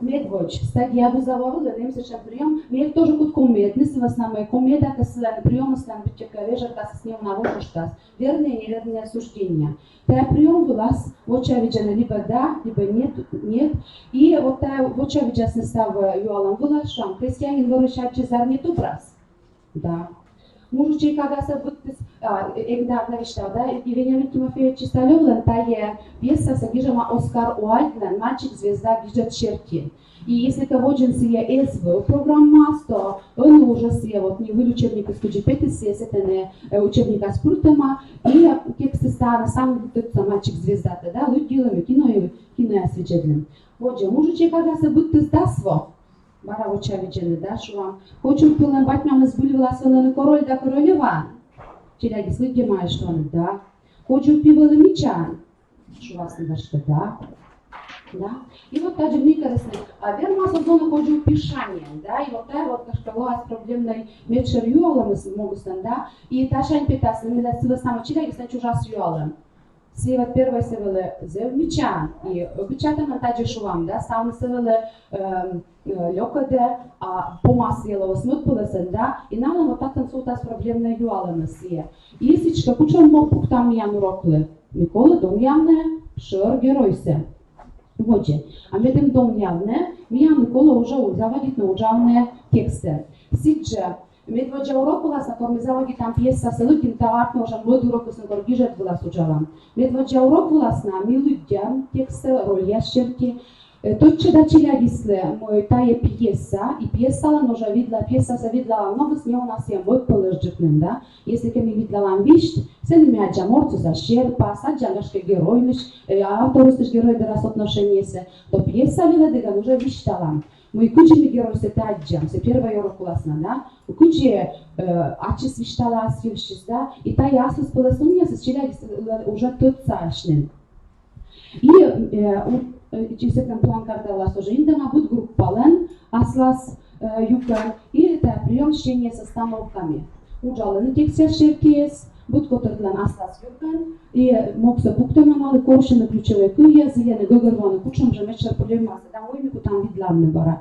Медводз стадия вызова вылын эм сэтшем приём. Ме тоже кутском медны, сы вӧсна мый комида кӧ сылэн приёмыслэн быттьӧкӧ вежӧртасыс неуна вошуштас. Верные, неверные суждения. Тая приём вылас воча видзӧны либо да, либо нет, нет. И вот тая воча видзасны став юалэм вылас, шуам: крестьянин вӧрысь адӟиз зарни тубрас? Да. Мужичӧй кагасэ быдтіс, а, э, эг да, да, висьтав, да, и Вениамин Тимофеевич Чисталёвлэн тая пьесасэ гижема Оскар Уальдлэн «Мальчик-звезда» гижэд серти. И если кӧ водзын сыа эз вӧв программаас, то ӧні уже сыа вот ни выль учебникыс кыдзи петіс, сыа сэтэн, э, учебникас пыртӧма, и текстыс тані самой тӧдса «Мальчик-звезда»-тӧ, да, лыддьылэм, кино, кинояс видзӧдлэм. Водзэ: мужичӧй кагасэ быдтіс дас во. Бара воча видзӧны да, шуам: «Кодзуг пилэн бать-мамыс быль вылас ӧні король да королева?» Челядьыс лыддьӧма и шуӧны: «Да». «Кодзуг пи вӧлі мичаӧн?» Шуасны гашкӧ: «Да». Да. И вот тадзи мыйкӧ лоасны. А вермас-ӧ зон кодзуг пи шаньӧн, да, и вот тая вот гашкӧ лоас проблемнӧй медшӧр юалӧмыс могыслэн, да, и тасянь петасны, мед сы вӧсна мый челядьыслэн чужас юалэм. Сыа вот первойсэ вӧлі зэв мичаӧн, и ӧбичатӧмӧн тадзи шуам, да, ставнысэ вӧлі, эм, э, лёкӧдӧ, а помас сыа лоас мӧд пӧлӧсын, да, и налӧн вот татын султас проблемнӧй юалэмыс сыа. И сідзкӧ, кутшӧм мог пуктам миян уроклы? Ми колэ донъявны шӧр геройсэ. Водзэ. А медым донъявны, миянлы колэ уже у-, заводитны уджавны текстсэ. Сідзжӧ, медводдза урок вылас на, кор ми заводитам пьесасэ лыддьыны, тау артмӧ уже мӧд урокысын, кор гижӧд вылас уджалам. Медводдза урок вылас на ми лыддям текстсэ рольяс серти. Э, тӧдчӧ да челядьыслы, мый тайӧ пьеса, и пьесалӧн уже видла, пьесасӧ видлалан ногыс неуна сійӧ мӧд пӧлӧсджык нин, да. Если кӧ ми видлалам висьт, сэні ми аддзам ортсӧ серпас, аддзам, гашкӧ, геройлысь, э, авторыслысь герой дорас отношениесӧ, то пьеса велӧдігӧн уже висьталам. Мый кыдзи ми геройсӧ аддзам, сійӧ первой урок выласна, да. Кыдзи, э, ачыс висьталӧ ас йывсьыс, да, и тайӧ аслыспӧлӧс унмовсьыс челядьыс, э, уже тӧдса асьным. И, э, у-, э, ичӧтик план карта вылас уже индӧма быд группалӧн аслас, э, юкӧн, и тайӧ приём чтения с остановками. Уджалӧны текстъяс сертиыс, быд котыртлӧн аслас юкӧн, и могсӧ пуктӧма налы, корсьӧны ключевӧй кывъяс, зільӧны гӧгӧрвоны, кутшӧм жӧ медшӧр проблемаыс, да мый ми кутам видлавны бара.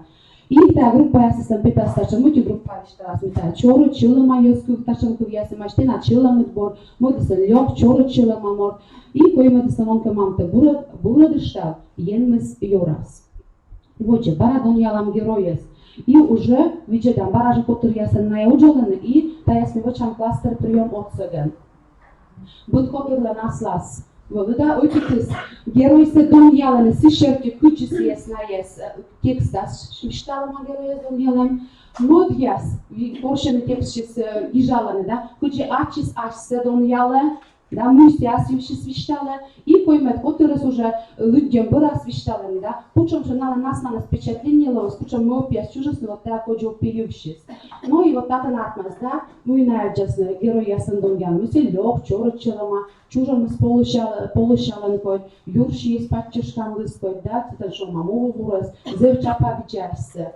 И тайӧ группаясыслӧн петас татшӧм, ӧти группа висьталас, мый тайӧ чорыд сьӧлӧма йӧз кыв, татшӧм кывъясӧн, мастена сьӧлӧмыд бор, мӧдыслӧн лёк, чорыд сьӧлӧма морт, и коймӧдыслӧн он кӧ мамтӧ бура-, буретш тшӧтш, Енмыс ёрас. Водзӧ, бара донъялам геройӧс. И уже видзӧдам, бара жӧ котыръясӧн найӧ уджалӧны, и тайӧс ми вӧчам кластер приём отсӧгӧн. Быд котырлӧн аслас вӧлі да, ӧтикыс геройсӧ донъялӧны сы серти, кыдзи сійӧс найӧс, э, текстас висьталӧма геройӧс донъялӧм. Мӧдъяс ви-, корсьӧны текстсьыс, э, гижалӧны, да, кыдзи ачыс асьсӧ донъялӧ, да, мый сійӧ ас йывсьыс висьталӧ, и коймӧд котырыс уже лыддьӧм бӧрас висьталӧны, да, кутшӧм жӧ налӧн асланыс впечатление лоис, кутшӧм мӧвпъяс чужисны вот тайӧ Кодзув пи йывсьыс. Ну и вот татӧн артмас, да, мый найӧ аддзасны геройясӧн донъялӧм, мый сійӧ лёк, чорыд сьӧлӧма, чужӧмыс полысялӧ-, полысялӧн кодь, юрсиыс паччӧрсканлысь кодь, да, сэтӧн шуӧма мугорыс, зэв чапа видзӧ асьсӧ.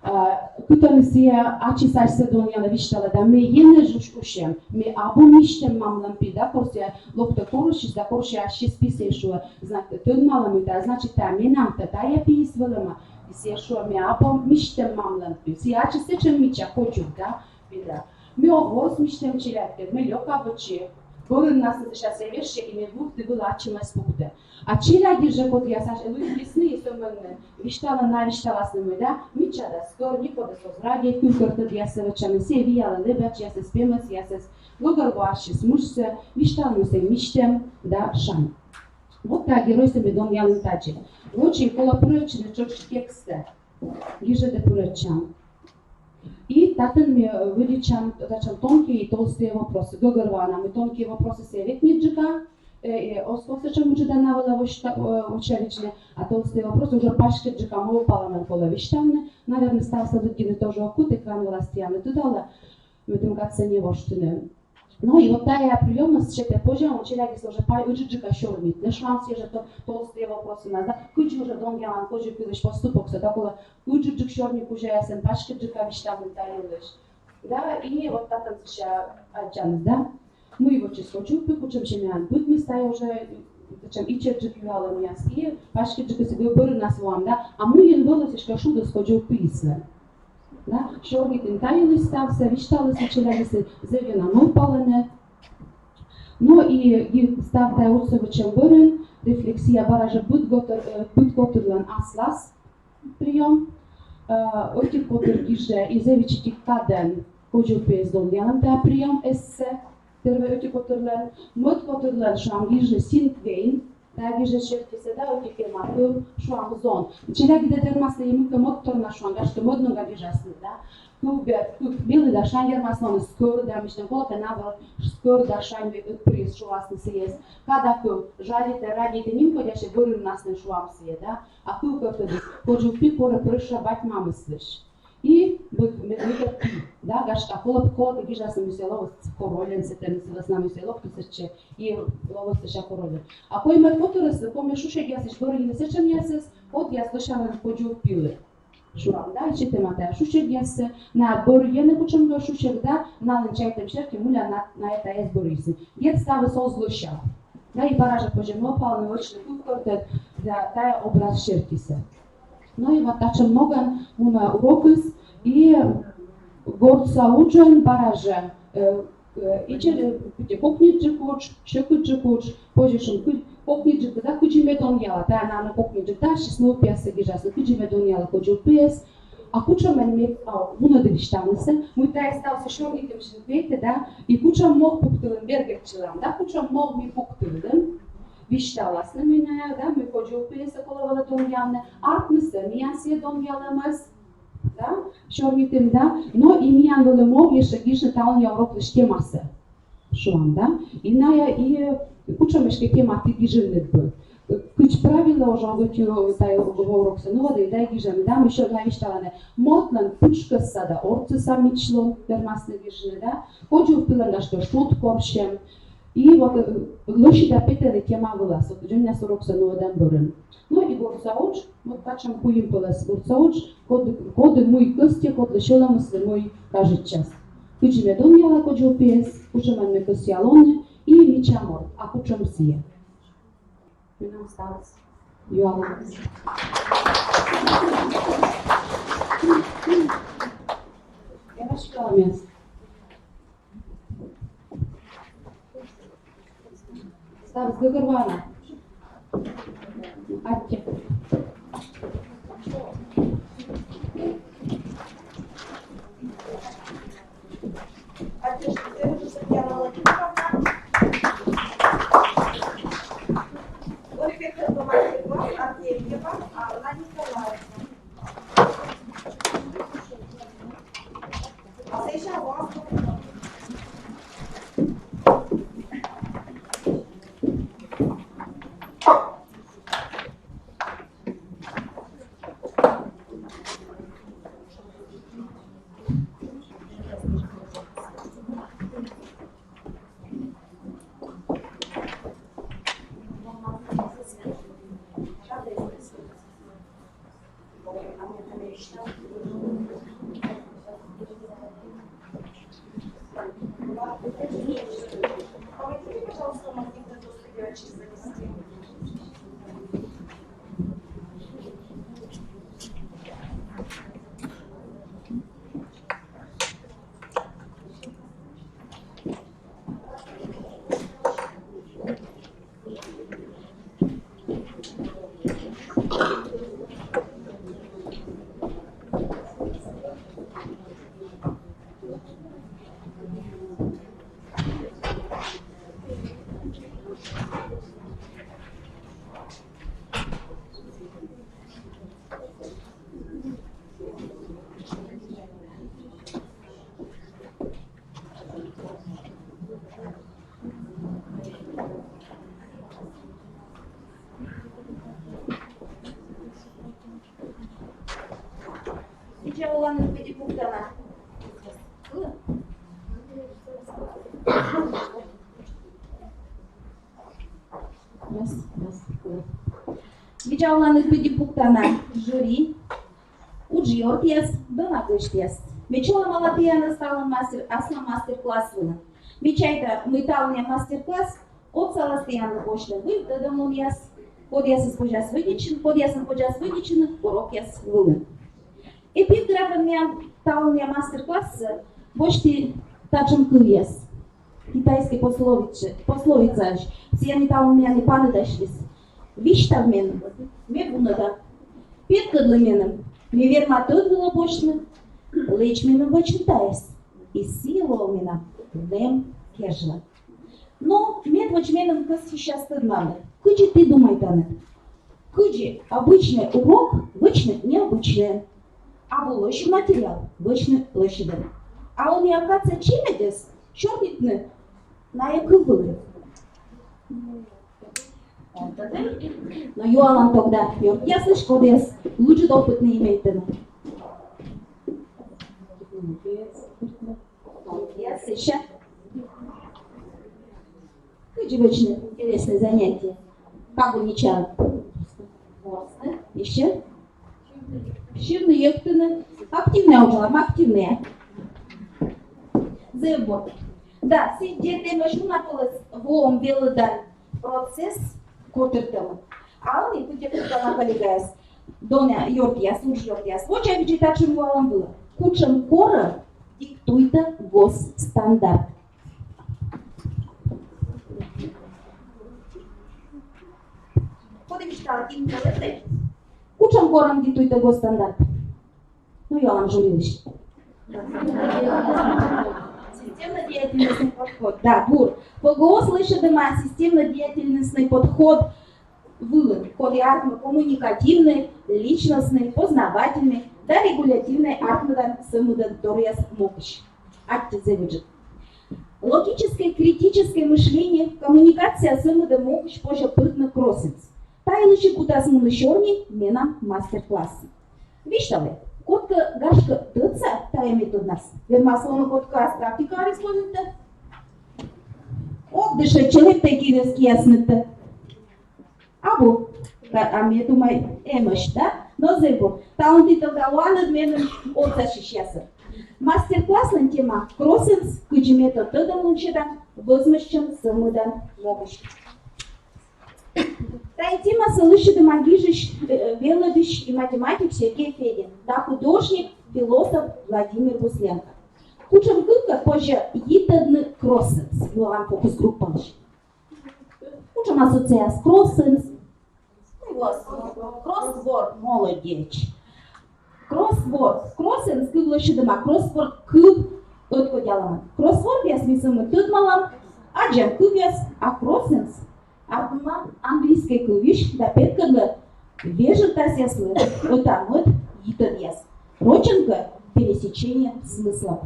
А, кытӧн сійӧ ачыс асьсӧ донъялӧ, висьталӧ, да, ме енэж усь-, усьӧм, ме абу мисьтӧм мамлӧн пи, да, кор сійӧ локтӧ корысьыс, да, корсьӧ ассьыс писӧ, шуӧ, зна-, тӧдмалӧ, мый тайӧ, значит, тайӧ менам тӧ-, тайӧ пиыс вӧлӧма, и сійӧ шуӧ, ме абу мисьтӧм мамлӧн пи, сійӧ ачыс сэтшӧм мича, Кодзув, да, пи да. Ме ог ворс мисьтӧм челядькӧд, ме лёка вӧчи. Бӧрыннас сэтшӧм вежсьӧ, и ме вывті вылӧ ачымӧс пуктӧ. А челядьыс жӧ, кодъяс ас-, лыддисны и сӧмын висьталӧны, висьталасны, мый да, мича да скӧр, некодӧс оз радейт, кывкӧртӧдъяссӧ вӧчӧны, сійӧ виялӧ лэбачьясӧс, пемӧсъясӧс, гӧгӧрвоӧ ассьыс мыжсӧ, висьталӧны, мый сійӧ мисьтӧм да шань. Вот тайӧ геройсӧ ми донъялім тадзи. Вӧчи колӧ пырӧдчыны тшӧтш текстсӧ. Гижӧдӧ пырӧдчам. И татӧн ми, э, вӧдитчам татшӧм тонкие и толстые вопросы. Гӧгӧрвоана, мый тонкие вопросыс сійӧ век нин джыка, э, э, оз ков сэтшӧм ыджыда на вылӧ вӧча-, э, вӧчавидзны, а толстые вопросы уже паськыдджыка мӧвпалӧмӧн колӧ висьтавны. Наверно, ставсӧ лыддьыны тоже ог кут, экран вылас тіянлы тыдалӧ, медым кадсӧ не воштыны. Ну и вот тайӧ приёмыс сетӧ позянлун челядьыслы уже па-, ыджыдджыка сёрнитны, шуам, сійӧ жӧ то-, толстые вопросынас, да, кыдзи уже донъялан Кодзув пилысь поступоксӧ, да, колӧ ыджыдджык сёрни кузяясӧн, паськыдджыка висьтавны та йылысь. Да, и вот татӧн сэсся аддзанныд, да. Мый вӧчис Кодзув пи, кутшӧм семьяын быдмис, тайӧ уже, кутшӧм ичӧтджык юалӧмъяс, и паськыдджыкӧс и бӧрыннас воам, да. А мыйын вӧлі сэтшӧм шудыс Кодзув пиыслӧн. Да, сёрнитім та йылысь ставсӧ, висьталісны челядьыс, зэв ёна мӧвпалӧны. Но и, и став тайӧ отсӧгӧн вӧчӧм бӧрын рефлексия бара жӧ быд котыр-, э, быд котырлӧн аслас приём. Э, ӧтик котыр гижӧ и зэв ичӧтик кадӧн Кодзув пиӧс донъялӧ тайӧ приём эссе. Первой ӧтик котырлӧн, мӧд котырлӧн, шуам, гижны синквейн, да, гижӧд сертисӧ, да, ӧтик эма кыв, шуам, зон. Челядьыд вермасны и мыйкӧ мӧдтор на, шуам, гашкӧ, мӧд нога гижасны, да. Кыв бер, кыв, мелі да шань вермас лоны, скӧр да, мисьтӧм, колӧкӧ, наоборот, скӧр да шань век ӧтпырйӧс шуласны сійӧс. Када кыв, жалитӧ, радейтӧ, нимкодясьӧ бӧрыннас нин, шуам, сійӧ, да. А кывкӧртӧдыс: Кодзув пи корӧ прӧща бать-мамыслысь. И быд-, мед-, мед-, да, гашкӧ, колӧ, колӧкӧ гижасны, мый сійӧ лоис корольӧн, сэтӧн сы вӧсна, мый сійӧ локтіс сэтчӧ, и лоис сэсся корольӧн. А коймӧд котырыслы коми шусьӧдъясысь бӧрйыны сэтшӧмъясыс, кодъяс лӧсялӧны Кодзув пилы. Шуам, да, читӧма тайӧ шусьӧдъяссӧ, найӧ бӧрйӧны кутшӧмкӧ шусьӧд, да, налӧн чайтӧм серти, мыля на-, найӧ тайӧс бӧрйисны. Дерт, ставыс оз лӧсяв. Да, и бара жӧ позьӧ мӧвпалны, вӧчны кывкӧртӧд, да, тайӧ образ сертисӧ. Но и вот татшӧм ногӧн мунӧ урокыс, и гортса уджӧн бара жӧ, э, э, ичӧт, э, быттьӧ кокниджык удж, сьӧкыдджык удж, позьӧ шуны, кы-, кокниджык да, кыдзи ме донъяла, тайӧ на кокниджык да, ассьыс мӧвпъяссӧ гижасны, кыдзи ме донъяла Кодзув пиӧс, а кутшӧмӧн ме, а, вунӧді висьтавнысӧ, мый тайӧ ставсӧ сёрнитӧмысь вӧлі, да, и кутшӧм мог пуктылім, бергӧдчылам, да, кутшӧм мог ми пуктылім. висьталасны менӧ, да, мый Кодзув пиӧс колӧ вӧлі донъявны, артмис-ӧ миян сійӧ донъялӧмыс, да, сёрнитім, да, но и миян вӧлі мог ещӧ гижны талунъя уроклысь темасӧ. Шуам, да, и найӧ и, э, кутшӧм эськӧ тема ті гижинныд бы. Кыдз правило уже, вот, э, тайӧ уроксӧ нуӧдӧ, да, и гижӧм, да, мый ещӧ на висьталӧны. Мортлӧн пытшкӧсса да ортсӧса мичлун вермасны гижны, да, Кодзув пилӧн да, что шуд корсьӧм. И вот, э, лӧсьыда петӧны тема вылас, вот, дзоньнас уроксӧ нуӧдӧм бӧрын. Ну и гортса удж, вот татшӧм куим пӧлӧс гортса удж, коді, коді мый кӧсйӧ, кодлы сьӧлӧмыслы мый кажитчас. Кыдзи ме донъяла Кодзув пиӧс, кутшӧмӧн ме кӧсъя лоны и мича морт, а кутшӧм сійӧ. Менам ставыс. Юалӧмъяс. Ставыс гӧгӧрвоана. Аттьӧ. Аттьӧ, Татьяна Владимировна. Ольга Петровна, Артемьева, Анна Николаевна. Мича оланныд пыдди пуктана. Мича оланныд пыдди пуктана, жюри, уджъёртъяс, дона гӧсьтъяс. Ме чолӧмала тіянӧс талун мастер, аслам мастер-класс вылын. Ме чайта, мый талунъя мастер-класс отсалас тіянлы босьтны выль тӧдӧмлунъяс, кодъясӧс позяс вӧдитчыны, кодъясӧн позяс вӧдитчыны урокъяс вылын. Эпиграфӧн миян талунъя мастер-классӧ босьті татшӧм кывъяс. Китайскӧй пословицаысь. Сійӧ талун миянлы паныдасьліс. Висьтав меным, ме вунӧда. Петкӧдлы меным, ме верма тӧд вылӧ босьтны. Лэдз меным вӧчны тайӧс, и сійӧ лоӧ менам нэм кежлӧ. Но медводз меным кӧсйысяс тӧдмавны, кыдзи ті думайтанныд, кыдзи обычнӧй урок вӧчны необычнӧйӧн, абу лӧсьыд материал вӧчны лӧсьыдӧн. А ӧні акація чемедьӧс сёрнитны найӧ кыв вылын. Но юалан тогда ёртъяслысь, кодъяс ыджыд опытнӧй имейтӧны. Ёртъяс, сэсся. Кыдзи вӧчны интереснӧй занятие? Как бы ничего. Ещё? Сьывны, йӧктыны. Активнӧя уджалам, активнӧя. Зэв бур. Да, сідз, дерт, эмӧсь уна пӧлӧс воӧм велӧдан процесс котыртӧмын. А ӧні кутшӧм коллегаэс, дона ёртъяс, уджъёртъяс. Вочавидзӧй татшӧм юалӧм вылӧ. Кутшӧмкорӧ диктуйтӧ госстандарт? Коді висьталӧ, кин велӧдӧ? Кутшӧмкорӧ диктуйтӧ госстандарт? Ну, юалам жюрилысь. Системнӧй Деятельностный подход. Да, бур. ПГО-с лӧсьӧдӧма системно-деятельностный подход вылын, коді артмӧ коммуникативный, личностный, познавательный да регулятивный артмӧдан сӧмын торъяс могысь. Аттьӧ зэв ыджыд. Логическое, критическое мышление, коммуникация сӧмын могысь позьӧ пыртны кроссӧнсӧ. Та йылысь кутас мунны сёрни менам мастер-класс. Висьталӧй, кодкӧ, гашкӧ, тӧдса тайӧ методнас. Вермас лоны, кодкӧ ас практикаӧ используйтӧ. Ог дышӧдчы, лэптӧй кидъясныдтӧ. Абу. А ме думайта, эмӧсь, да? Но зэв бур. Талунъя тӧда лоанныд меным отсасьысьясӧн. Мастер-класслӧн тема — кроссӧнс кыдзи метод тӧдӧмлунсьӧдан, вӧзмӧстчӧм сӧмын могысь. Тайӧ темасӧ лӧсьӧдӧма гижысь, э, велӧдысь и математик Сергей Федин да художник, философ Владимир Бусленко. Кутшӧмкӧ кывкӧр позьӧ йитӧдны кроссӧнс, юалам фокус-группалысь. Кутшӧм ассоциация кроссӧнс? Кроссворд, молодец. Кроссворд. Кроссӧнс кыв лӧсьӧдӧма кроссворд кыв ӧткодялӧмӧн. Кроссвордъяс ми сӧмын тӧдмалам аддзан кывъяс, а кроссӧнс артмӧ английскӧй кывйысь да петкӧдлӧ вежӧртасъяслы ӧта-мӧд йитӧдъяс. Рочӧн кӧ — пересечение смыслов.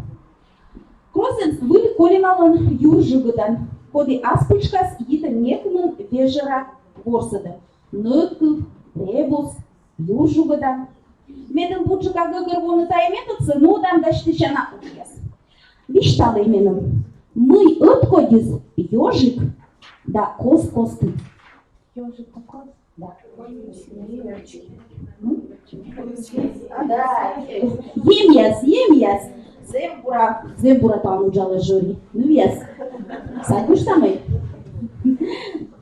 Кроссӧнс выль коренъяслӧн юржигӧдан, коді ас пытшкас йитӧм некымын вежӧра ворсӧдӧм. Нӧдкыв, ребус, юржигӧдан. Медым бурджыка гӧгӧрвоны тайӧ методсӧ, нуӧдам дасьтысяна уджъяс. Висьталӧй меным, мый ӧткодьӧ ёжик да коз костын. Ёжик да коз? Да. М? Да. Емъяс, емъяс. Зэв бура, зэв бура талун уджалӧ жюри. Нывъяс. Садьгуштамӧй.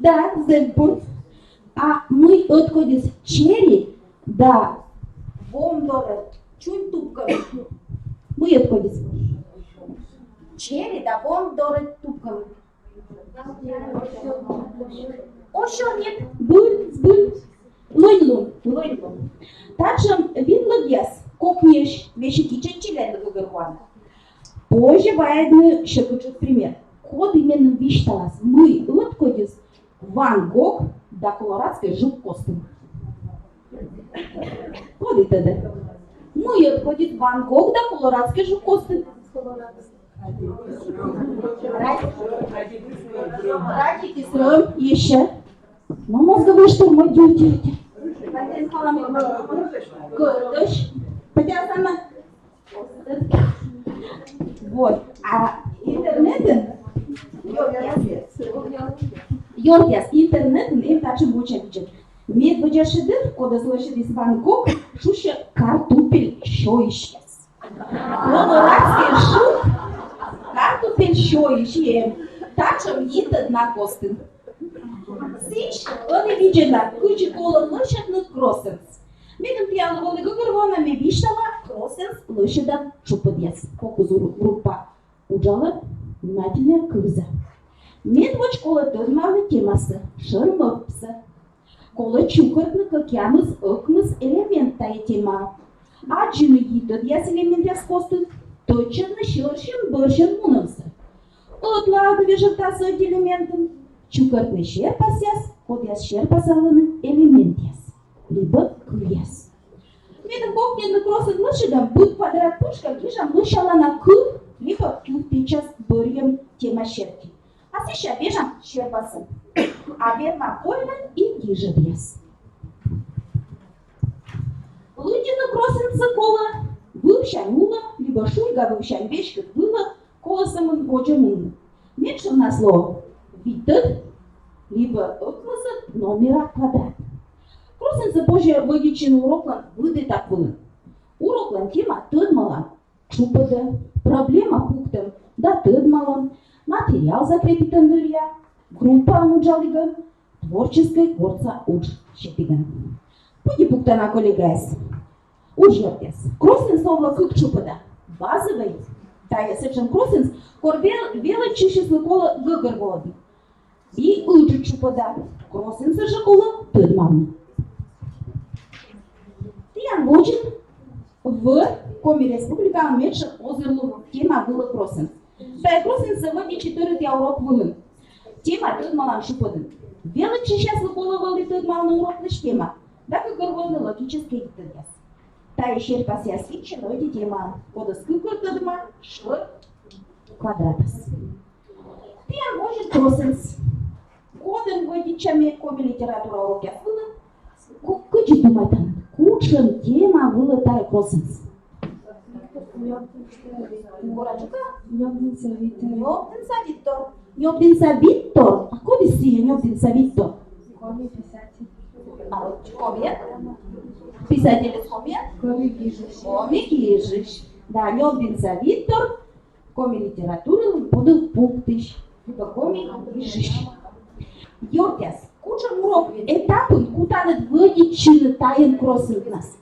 Да, зэв бур. А мый ӧткодьӧ чери да вом дорӧ чунь тупкӧм? Мый ӧткодьӧ? Чери да вом дорӧ тупкӧм. Оз сёрнит. Збыль, збыль. Лӧньлун, лӧньлун. Татшӧм видлӧгъяс кокниысь весиг ичӧт челядьлы гӧгӧрвоана. Позьӧ вайӧдны сьӧкыдджык пример. Коді меным висьталас, мый ӧткодьӧ Ван Гог да колорадскӧй жук костын? Коді тӧдӧ? Мый ӧткодьӧ Ван Гог да колорадскӧй жук костын? Радейтіс рӧм. Ещӧ. Но мозговой штурм, ой, тьфу, тьфу, тьфу. Кӧтысь. Петя, сама. Вот. А интернетын, ёртъяс, ёртъяс, интернетын эм татшӧм вочавидзӧд. Медводдза шедевр, кодӧс лӧсьӧдіс Ван Гог, шусьӧ «Картупель сёйысьяс». Колорадскӧй жук картупель сёйысь эм. Татшӧм йитӧд на костын. Сідз, ӧні видзӧдлам, кыдзи колӧ лӧсьӧдны кроссӧнс. Медым тіянлы вӧлі гӧгӧрвоана, ме висьтала кроссӧнс лӧсьӧдан тшупӧдъяс. Фокус-группа уджалӧ, внимательнӧя кывза. Медводз колӧ тӧдмавны темасӧ, шӧр мӧвпсӧ. Колӧ чукӧртны кӧкъямыс-ӧкмыс элемент тайӧ темаӧ. Аддзыны йитӧдъяс элементъяс костын, тӧдчӧдны сьӧрсьӧн-бӧрсьӧн мунӧмсӧ. Ӧтлаавны вежӧртасӧ ӧти элементӧн, чукӧртны серпасъяс, кодъяс серпасалӧны элементъяс либӧ кывъяс. Медым кокньӧдны кроссӧн лӧсьӧдӧм, быд квадрат пытшкӧ гижам лӧсялана кыв либӧ кывтӧдчас бӧрйӧм тема серти. А сэсся вежам серпасӧн. А верма вольны и гижӧдъяс. Лыддьыны кроссӧнсӧ колӧ вывсянь улӧ либӧ шуйга вывсянь веськыд вылӧ, колӧ сӧмын водзӧ мунны. Медшӧрнас лоӧ витӧд либӧ ӧкмысӧд номера квадрат. Кроссӧнсӧ позьӧ вӧдитчыны уроклӧн быд этап вылын. Уроклӧн тема — тӧдмалан тшупӧдӧ, проблема пуктӧм да тӧдмалӧм, материал закрепитӧм дырйи, группаын уджалігӧн, творческӧй гортса удж сетігӧн. Пыдди пуктана, коллегаяс, уджъёртъяс. Кроссӧнс овлӧ кык тшупӧда. Базӧвӧй — тайӧ сэтшӧм кроссӧнс, кор вел-, велӧдчысьыслы колӧ гӧгӧрвоӧдны. И ыджыд тшупӧда. Кроссӧнсӧс жӧ колӧ тӧдмавны. Тіян водзын вӧр Коми Республикаын медшӧр озырлун тема вылӧ кроссӧнс. Тайӧ кроссэнсӧ вӧдитчи тӧрытъя урок вылын. Тема — тӧдмалан шупӧдын. Велӧдчысьяслы колӧ вӧлі тӧдмавны уроклысь тема да гӧгӧрвоны логическӧй йитӧдъяс. Тайӧ серпасъяс виччысьӧны ӧти темаӧн, кодӧс кывкӧртӧдӧма шӧр квадратас. Тіян водзын кроссэнс. Кодӧн вӧдитчам ми коми литература урокъяс вылын? Ку-, кыдзи думайтанныд, кутшӧм тема вылӧ тайӧ кроссэнс? Бура ӧтчыд. Нёбдінса Виттор. Нёбдінса Виттор. Нёбдінса Виттор. А коді сійӧ Нёбдінса Виттор? Коми писатель. А, коми? Писательыс коми? Коми гижысь. Коми гижысь. Да, Нёбдінса Виттор. Коми литературалӧн подув пунктысь, либӧ коми гижысь. Ёртъяс, кутшӧм урок этапын кутанныд вӧдитчыны тайӧ кроссэнснас?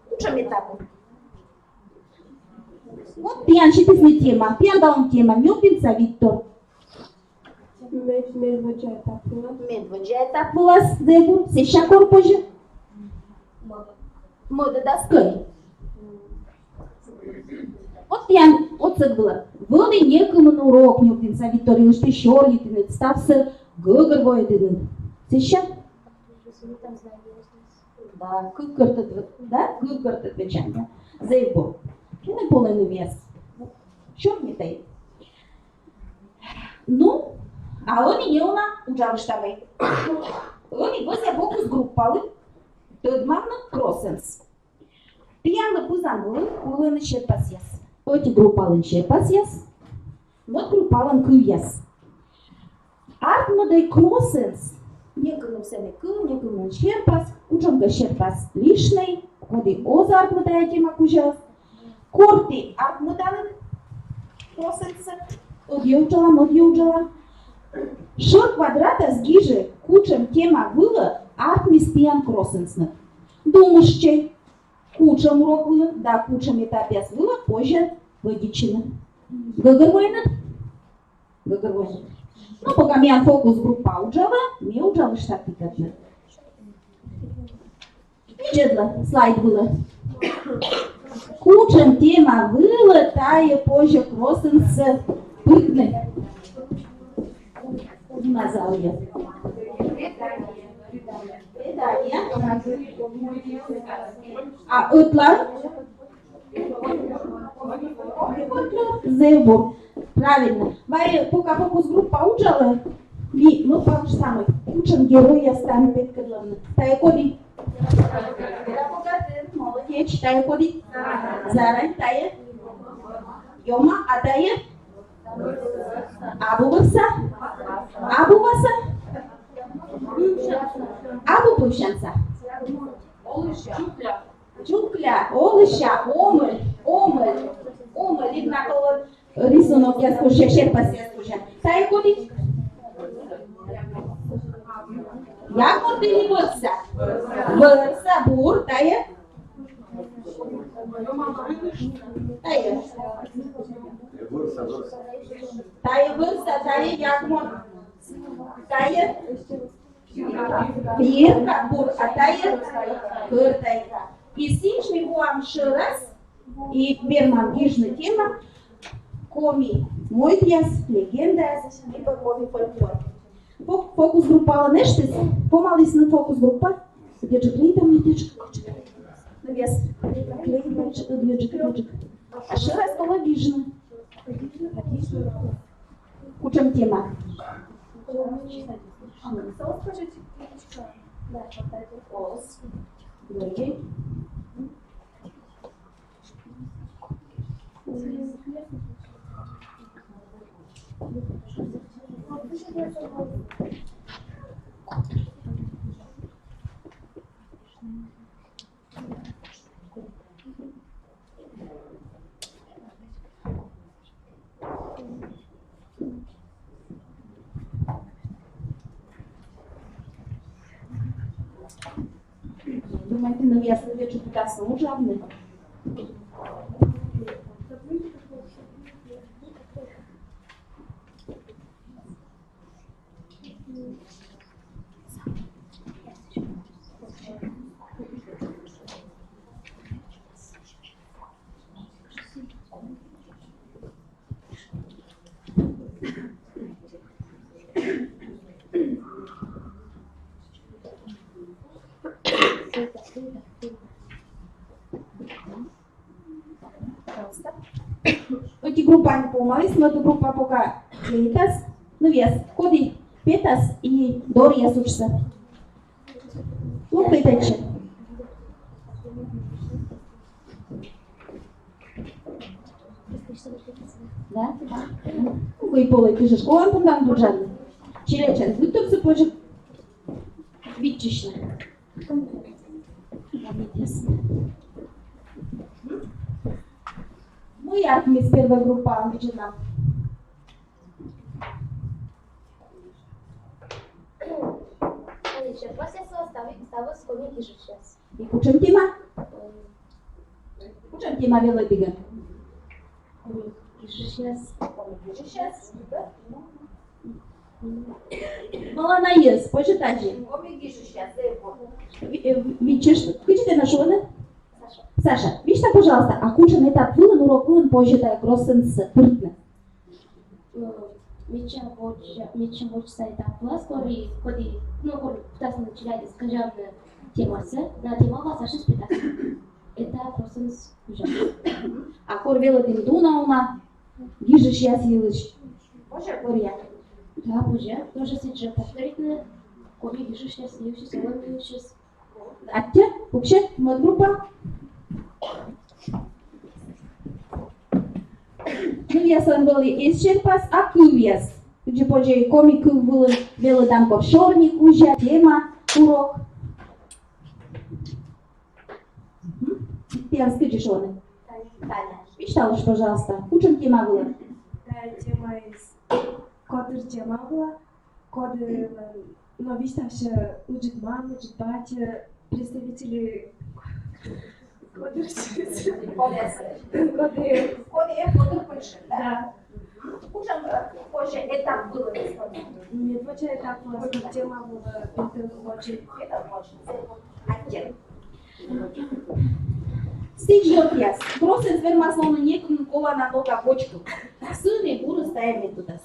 Кутшӧм этапын? Вот тіян сетісны тема, тіян вӧліны тема, Нёбдінса Виттор. Мед-, медводдза этап вылас. Медводдза этап вылас, зэв бур, сэсся кор позьӧ? Мӧдӧдас кӧ. Вот тіян отсӧг вылӧ. Вӧлі некымын урок, Нёбдінса Виттор йылысь ті сёрнитінныд, ставсӧ гӧгӧрвоитінныд. Сэсся? Да, кывкӧртӧд, да, кывкӧртӧд вӧчан, да. Зэв бур. Кӧні полӧны вес? Сёрнитӧй. Ну, а ӧні неуна уджалыштам. Ӧні вӧзъя фокус группалы тӧдмавны кроссэнс. Тіянлы пызан вылын кулӧны серпасъяс. Ӧти группалӧн серпасъяс, мӧд группалӧн кывъяс. Артмӧдӧй кроссэнс, некымын сэні кыв, некымын серпас, кутшӧмкӧ серпас лишнӧй, коді оз артмы тайӧ тема кузяыс. Кор ті артмӧданныд кроссэнссӧ, ӧдйӧ уджалам, ӧдйӧ уджалам. Шӧр квадратас гижӧй, кутшӧм тема вылӧ артмис тіян кроссэнснад. Думыштчӧй, кутшӧм урок вылын да кутшӧм этапъяс вылӧ позьӧ вӧдитчыны. Гӧгӧрвоинныд? Гӧгӧрвоинныд. Ну, пока миян фокус группа уджалӧ, ме уджалышта тіянлы. Видзӧдлӧй слайд вылӧ. Кутшӧм тема вылӧ тайӧ позьӧ кроссэнссӧ пыртны? Назовём. А ӧтлаын? Зэв бур. Правильно. Вай, пока фокус группа уджалӧ, ми, ну, потому что самый кутшӧм геройяс тані петкӧдлӧны. Тайӧ коді? Молодец. Тайӧ коді? Зарань. Тайӧ? Ёма. А тайӧ? Абу вӧрса? Абу вӧрса? Абу пывсянса. Чукля. Олысся, омӧль, омӧль, омӧль, Игнатовлӧн рисунокъяс кузя, серпасъяс кузя. Тайӧ коді? Ягмурт или вӧрса? Вӧрса, бур, тайӧ? Тайӧ. Тайӧ вӧрса, тайӧ ягмурт. Тайӧ? Бирка, бур, а тайӧ? Кӧрт Айка. И сідз ми воам шӧрас, и вермам гижны тема: коми мойдъяс, легендаяс либӧ коми фольклор. Фок-, фокус группалы нӧшта помалісны фокус группа. Ӧдйӧджык клеитам, ӧдйӧджык, ӧдйӧджык. Клеитам, ӧдйӧджык, ӧдйӧджык. А шӧрас колӧ гижны. Кутшӧм тема? Оз. Георгий. Думайтӧ, нывъяслы вечӧр кутасны уджавны. Пожалуйста. Ӧти группаӧн помаліс, но ӧти группа пока клеитас. Ну, вес. Коді петас и дорйас уджсӧ. Локтӧй татчӧ. Да? Кӧй полӧй, кыдзи школаын понда уджавны. Челядьсянь быдтор сы позьӧ виччысьны. Мый артмис первой группаын видзӧдны? Ставыс коми гижысьяс. И кутшӧм тема? Кутшӧм тема велӧдігӧн? Коми гижысьяс. Коми гижысьяс. Мелана, ес, позьӧ тадзи. Коми гижысьяс. Ви-, э, виччысь, кыдзи тэнӧ шуӧны? Саша, висьтав, пожалуйста, а кутшӧм этап вылын, урок вылын позьӧ тайӧ кроссенссӧ пыртны? Э, медся водз-, медся водзса этап вылас, кор и, коді, ну, кор кутасны челядьыс кӧзявны темасӧ, на тема вылас асьныс петасны. Этап кроссенс кузя. А кор велӧдім дуна уна гижысьяс йылысь, позьӧ коръя? Да, позьӧ. Тоже сідз жӧ повторитны коми гижысьяс йылысь, олӧм йылысь. Аттьӧ, пуксьӧ, мӧд группа. Нывъяслӧн вӧлі эз серпас, а кывъяс? Кыдзи позьӧ коми кыв вылын велӧдан, кор сёрни кузя, тема, урок? Мгм. Тіянлы кыдзи шуӧны? Таня. Таня. Висьталыштӧй, пожалуйста, кутшӧм тема вылын? Тайӧ тема эз котыр тема вылӧ. Коді, э, но висьтасьӧ ыджыд мам, ыджыд бать, э, представители, коді, коді, коді, коді, да? Да. Кутшӧм, э, позьӧ этап вылын? Медводдза этап вылас тема вылӧ, э, петӧм водзын. Петӧм водзын. Аттьӧ. Сідз, ёртъяс, кроссенс вермас лоны некымын колана нога кочкыв. Сыын и бурыс тайӧ методас.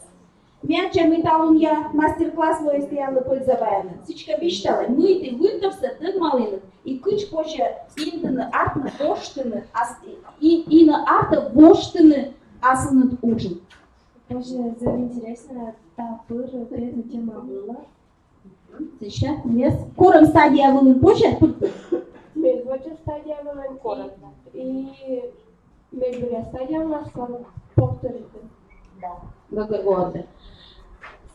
Ме аддза, мый талунъя мастер-класс лоис тіянлы польза ваянӧн. Сідзкӧ висьталӧй, мый ті вынтӧвсӧ тӧдмалінныд и кыдз позьӧ индыны, артны, воштыны, ас-, и, индыны, артны, воштыны аслыныд уджын. Позьӧ зэв интереснӧ да пыр петны тема вылӧ. Сідзкӧ, ес. Корӧм стадия вылын позьӧ пыртны? Медводдза стадия вылын. Корӧм. И медбӧръя стадия вылас, кор повторитны. Да. Гӧгӧрвоан.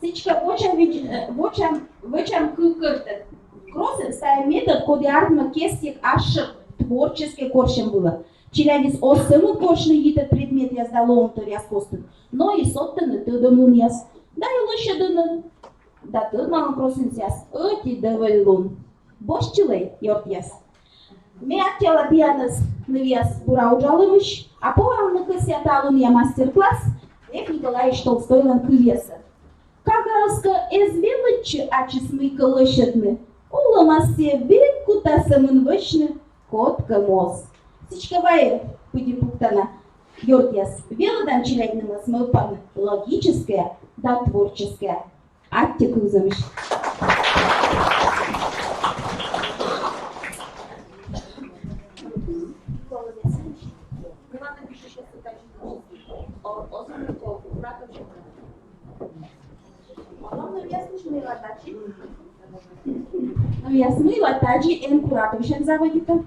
Сідзкӧ, воча вич-, э, воча, воча кыв кӧртӧд. Кроссенс — тайӧ метод, коді артмӧ кестъяс ӧшӧг творческӧй корсьӧм вылӧ. Челядьыс оз сӧмын корсьны йитӧд предметъяс да лоӧмторъяс костын, но и содтӧны тӧдӧмлунъяс да и лӧсьӧдӧны да тӧдмалӧны кроссенсъяс ӧти дӧвӧльлун. Босьтчылӧй, ёртъяс. Ме аттьӧала тіянӧс, нывъяс, бура уджалӧмысь, а повны кӧсъя талунъя мастер-класс Лев Николаевич Толстойлӧн кывъясӧн. Кагаыс кӧ эз велӧдчы ачыс мыйкӧ лӧсьӧдны, олӧмас сійӧ век кута сӧмын вӧчны кодкӧ моз. Сідзкӧ, вай пыдди пуктана, ёртъяс, велӧдан челядьнымӧс мӧвпавны логическӧя да творческӧя. Аттьӧ кывзӧмысь. Нывъяс, мыйла тадзи эн куратовсянь заводитӧ?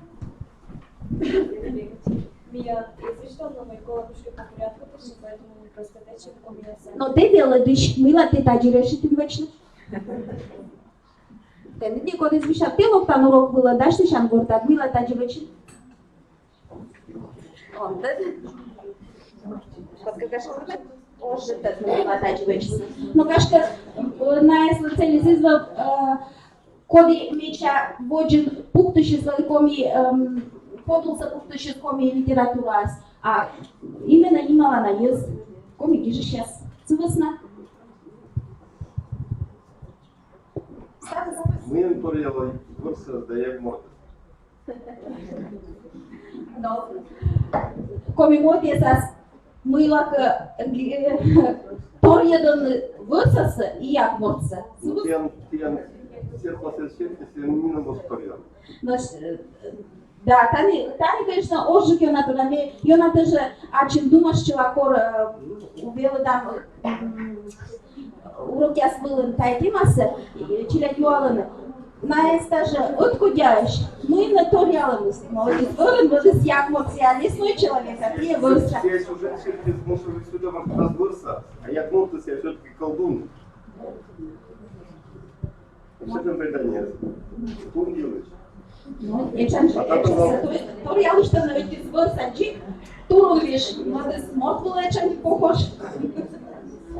Миян известно, но мый колӧ пушкы по порядку, поэтому мы просто тэтчим комбинация. Но тэ велӧдысь, мыйла тэ тадзи решитін вӧчны? Тэныд некод эз висьтав, тэ локтан урок вылӧ, дась, сэтшӧм гортад, мыйла тадзи вӧчны? Но гашкӧ, э, найӧслӧн цель эз вӧв, э, коді медся водзын пуктысис вӧлі коми, эм, подулсӧ пуктысис коми литератураас, а именно нималана йӧз коми гижысьяс. Сы вӧсна. Мыйӧн торъялӧй вӧрсӧ да як морт. Но коми мортъясас мыйлакӧ, э, торйӧдӧны вӧрсӧ и як мортсӧ. Тіян, тіян, Серпасъяс серти, сійӧ нинӧм оз торъя. Но, э, да, тані, тані, конечно, озджык ёна, тӧда, ме ёна тоже ачым думыштчыла, кор, э, велӧдам, м, урокъяс вылын тайӧ темасӧ, э, челядь юалӧны. Найӧс даже ӧткодьяӧсь, мый нӧ торъялӧмыс. Мӧдыс вӧрын, мӧдыс Якморт, сійӧ лесной человек, а тіян вӧрса. Сійӧ сюжет серти, может быть, сюда, может, раз вӧрса, а Якморт сійӧ всё-таки колдун. Что там предание? Кун делаешь? Ну, этшӧм жӧ, этшӧм жӧ, то есть, торъялыштӧны, ведь из вӧрса дзик турун виш, мӧдыс морт вылӧ этшӧм похож.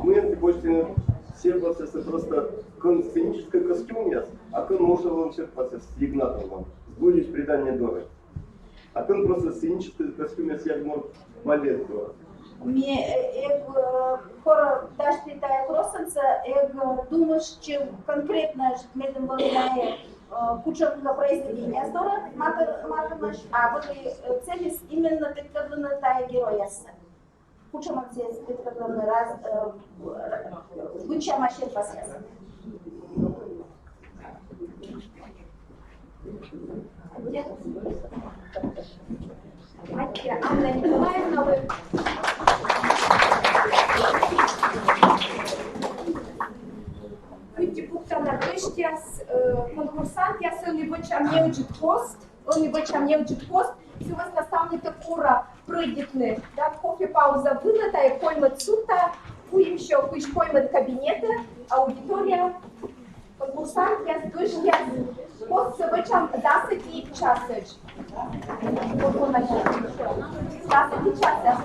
Мы, допустим, серпасъяс просто кӧн сценическӧй костюмъяс, а кӧн мошалӧм серпасъяс, сигнатур вам. Збыльысь предание дорӧ. А кӧн просто сценическӧй костюмъяс, Якморт балет дорӧ. Ме, э, эг, э, кор дасьті тайӧ кроссӧнсӧ, эг, э, думыштчы конкретно, медым вӧлі найӧ, э, кутшӧмкӧ произведениеяс дорӧ матӧ-, матӧмаӧсь, а вӧлі, э, целис именно петкӧдлыны тайӧ геройяссӧ. Кутшӧмӧн сійӧс петкӧдлыны раз, э, быдсяма серпасъясӧн. Аттьӧ, Анна Николаевна, вы. Кыдзи пуктана гӧсьтъяс, э, конкурсантъяс, ӧні вӧчам неыджыд кост. Ӧні вӧчам неыджыд кост, сы вӧсна ставнытӧ кора прӧйдитны, да, кофе пауза вылӧ, тайӧ кольмӧд сутта, куимсё кызь коймӧд кабинетӧ, аудитория, конкурсантъяс, гӧсьтъяс, костсӧ вӧчам дас ӧти часӧдз. Дас ӧти часӧдз.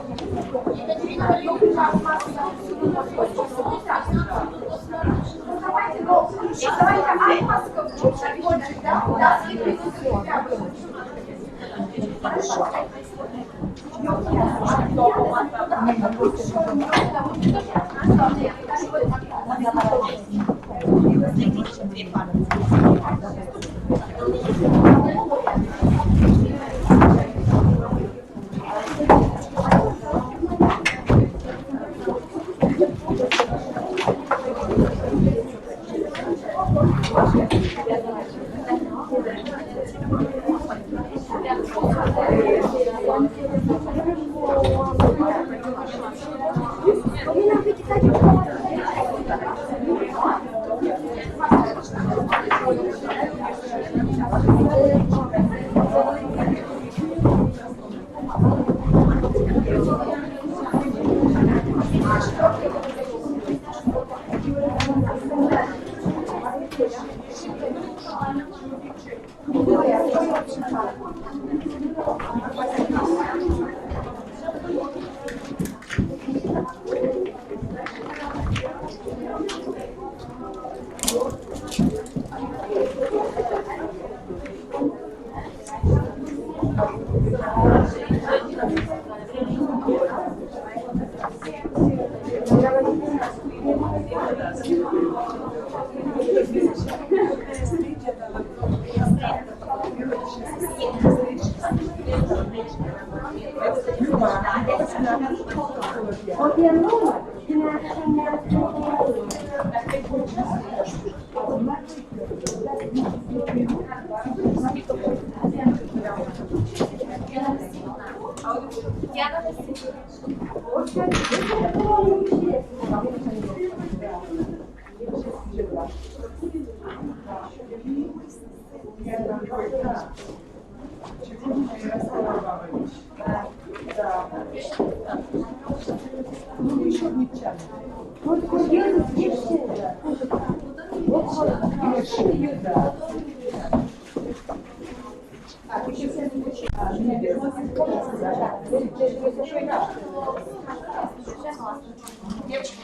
Девочки,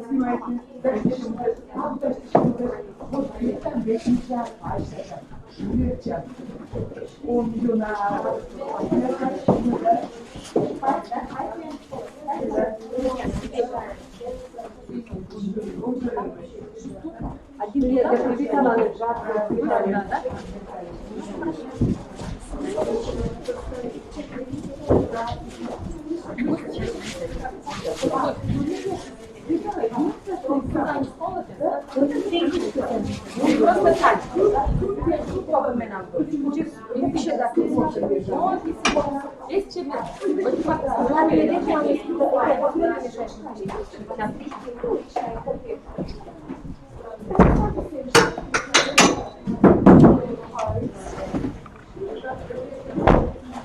снимайте. Вот, и там весь меча. Он её на... Один лет, я прочитала, она жарко, да? Просто так. Вообще, да. Есть чем.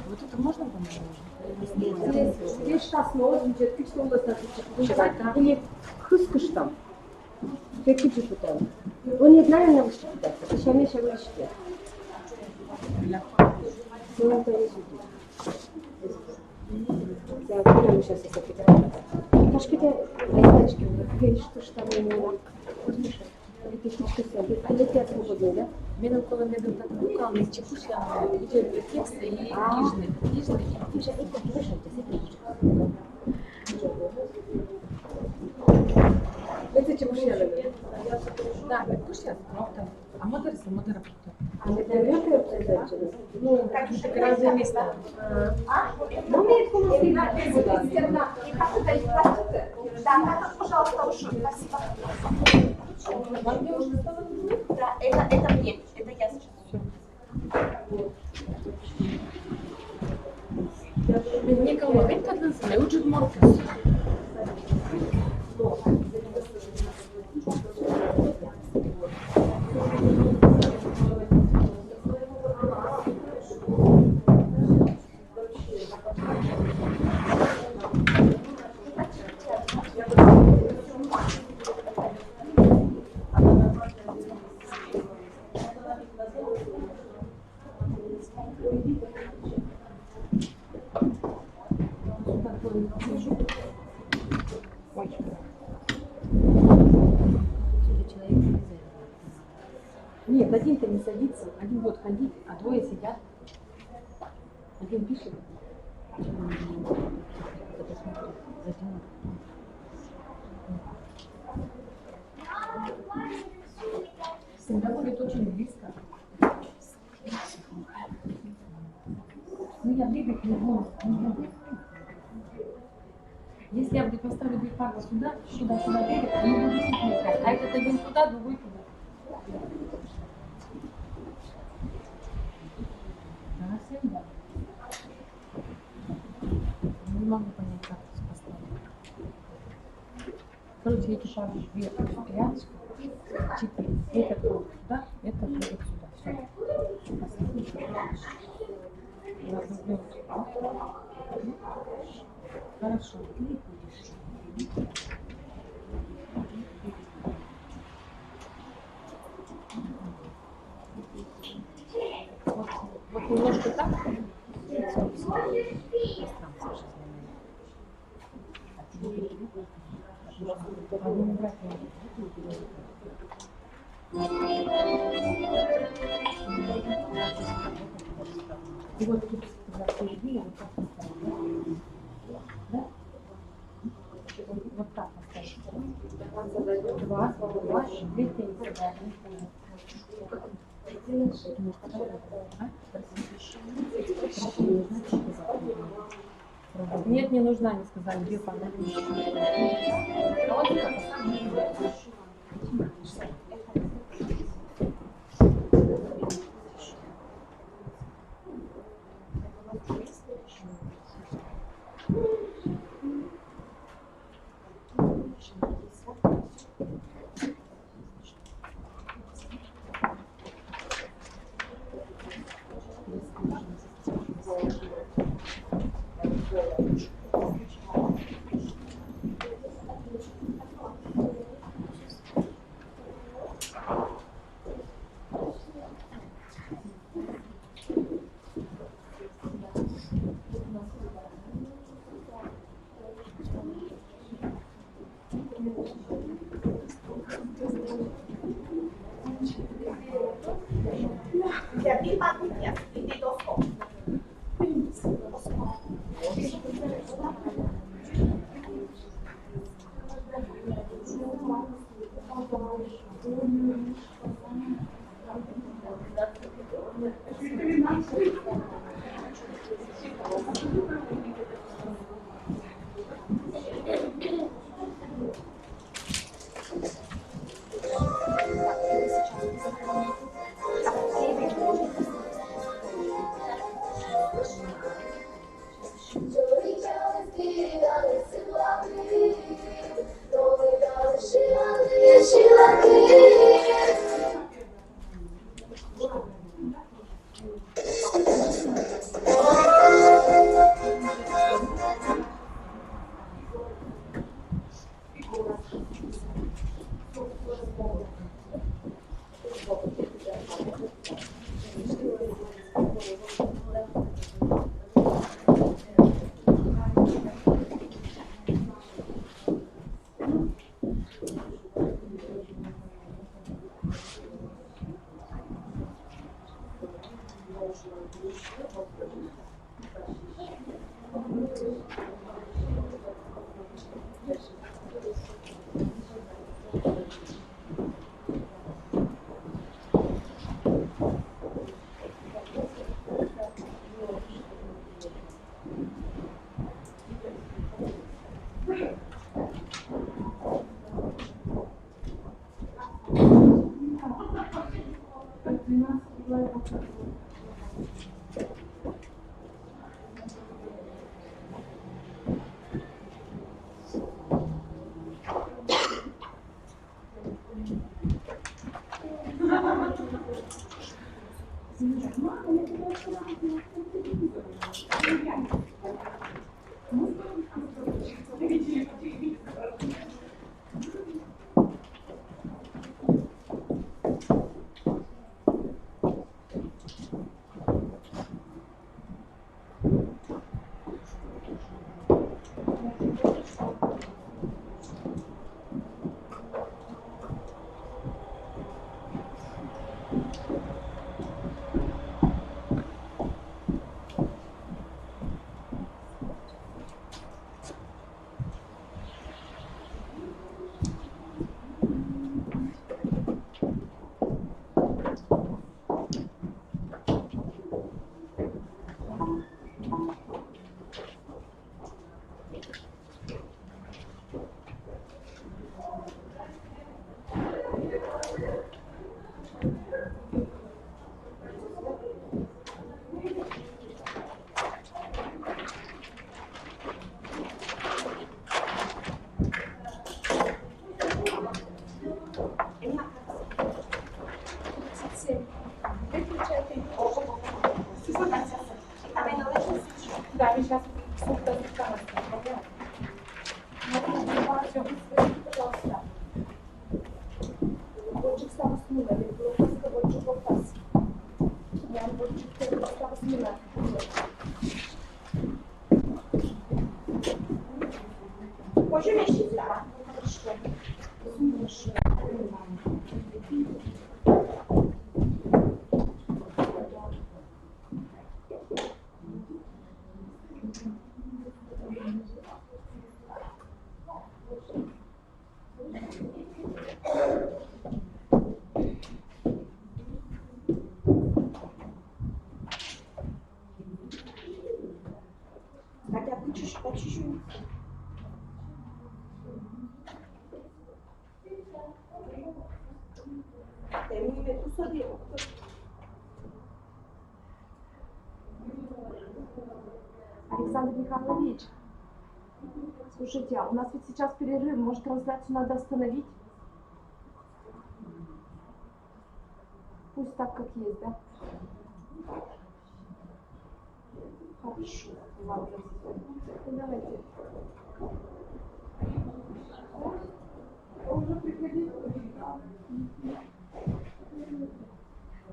Вот это можно помочь? Здесь, здесь сейчас можно, здесь кыштом. Или хыскыштом. Какие депутаты? Он не знает на вышке депутата. Сейчас Миша вышки. Ну, он там не сидит. Я прямо сейчас это. Кашки-то, а иначе, что ж там ему? Меным колӧ медым татын мукалны, эсчи кусьян, видзӧд текстсӧ и гижны, гижны. Эсчи кусьян. Да, кусьян, правда. А мӧдарсӧ, мӧдарӧ. А это мёртвое производство? Ну, как же, разные места. А? Ну, имеет смысл, да, да. И как это, и как это? Да, надо, пожалуйста, уши. Спасибо. Вам девушка стала нужны? Да, это, это мне. Это я сейчас. Всё. Николай, это называется, уже моркас. Ой. Нет, один-то не садится, один будет ходить, а двое сидят. Один пишет. Всегда будет очень близко. Ну, я двигать не буду. Если я буду поставить две пары сюда, сюда, сюда двигать, они будут сидеть. А этот один туда, другой туда. Она всем, да. Не могу понять, как это поставить. Короче, эти пары вверх, пять, четыре. Это ходит сюда, это ходит сюда. Всё. Хорошо. Вот, вот немножко так. Пространство сейчас. И вот тут середина, вот так поставить. Да? Вот так поставить. Два, два, две пенсии, да. Нет, не нужна, они сказали, две пары. Хотя бы чуть-чуть, по чуть-чуть. Александр Михайлович, слушайте, а у нас ведь сейчас перерыв, может, трансляцию надо остановить? Пусть так, как есть, да? Хорошо. Ладно. Ну, давайте. Он уже приходил.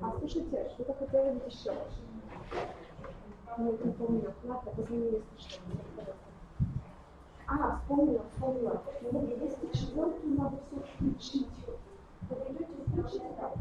А слушайте, что-то хотела ведь еще. Ну, не помню. Ладно, позвони, если что. А, вспомнила, вспомнила. Ну, двести четвёртую надо все включить. Подойдёте, включите там.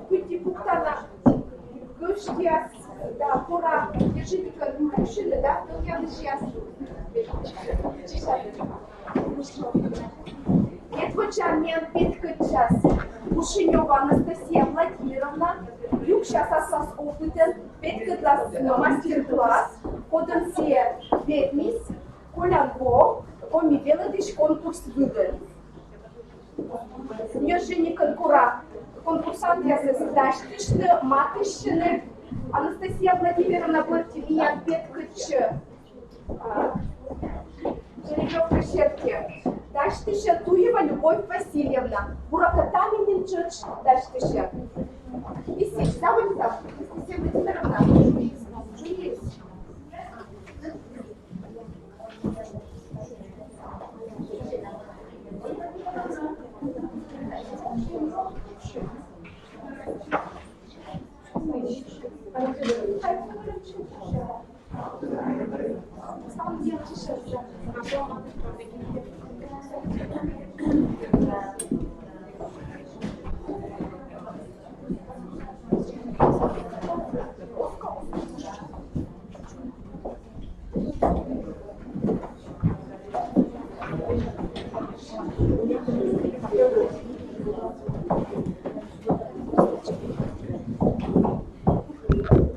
Кыдзи пуктана гӧсьтъяс да кора ежедневникӧн пуксьыны да тӧлъявнысьяс. Медводдза миян петкӧдчас Кушинёва Анастасия Владимировна, юксяс аслас опытӧн, петкӧдлас мастер-класс, кодӧн сійӧ ветліс колян во «Коми велӧдысь» конкурс вылын. Ежедневникӧн кора конкурсантъясӧс дасьтыштны, матыстчыны. Анастасия Владимировна бӧрти миян петкӧдчӧ, а, жеребьёвка серти. Дасьтысьӧ Туева Любовь Васильевна. Буракӧ, тані нин тшӧтш дасьтысьӧ. Исысь, заводитам. Анастасия Владимировна.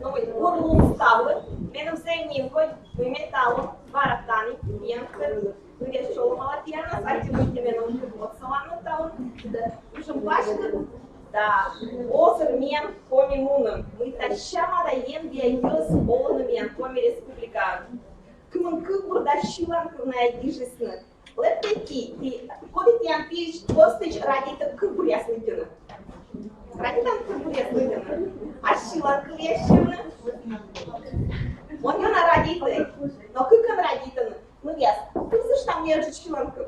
Но вот, бур лун ставлы, меным зэв нин кодь, мый ме талун бара тані, пиянкӧд, нывъяс чолӧмала тіянӧс, аттьӧ, мый ті меным отсаланныд талун. Уджын паськыд да озыр миян Коми мунӧм, мый тасяма да енбиа йӧз олӧны миян Коми Республикаын. Кымын кывбур да сьыланкыв найӧ гижисны. Лэптӧй ті, ті, коді тіян пиысь гӧстысь радейтӧ кывбуръяс лыддьыны? Радейтан кывбуръяс лыддьыны? А сьыланкывъяс сьывны? Он ёна радейтӧ. Но кыкӧн радейтӧны. Нывъяс, кывзыштам неыджыд сьыланкыв.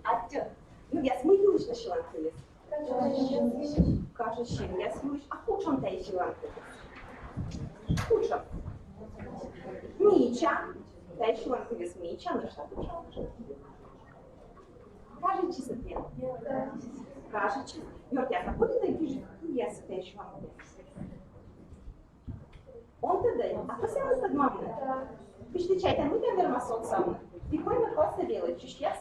Аттьӧ. Нывъяс, мый йылысь на сьыланкывъяс? Кажитчӧмъяс йылысь. А кутшӧм тайӧ сьыланкыв? Кутшӧм? Мича. Тайӧ сьыланкывъяс мича, но что кутшӧм? Кажитчис ӧд тіян? Кажитчис. Ёртъяс, а коді ті гижис кывъяссӧ тайӧ сьыланкывъяс? Он тӧдӧй, а кӧсъянныд тӧдмавны? Кыдз ті чайтан, мый тайӧ вермас отсавны? Ті коймӧд классӧ велӧдчысьяс,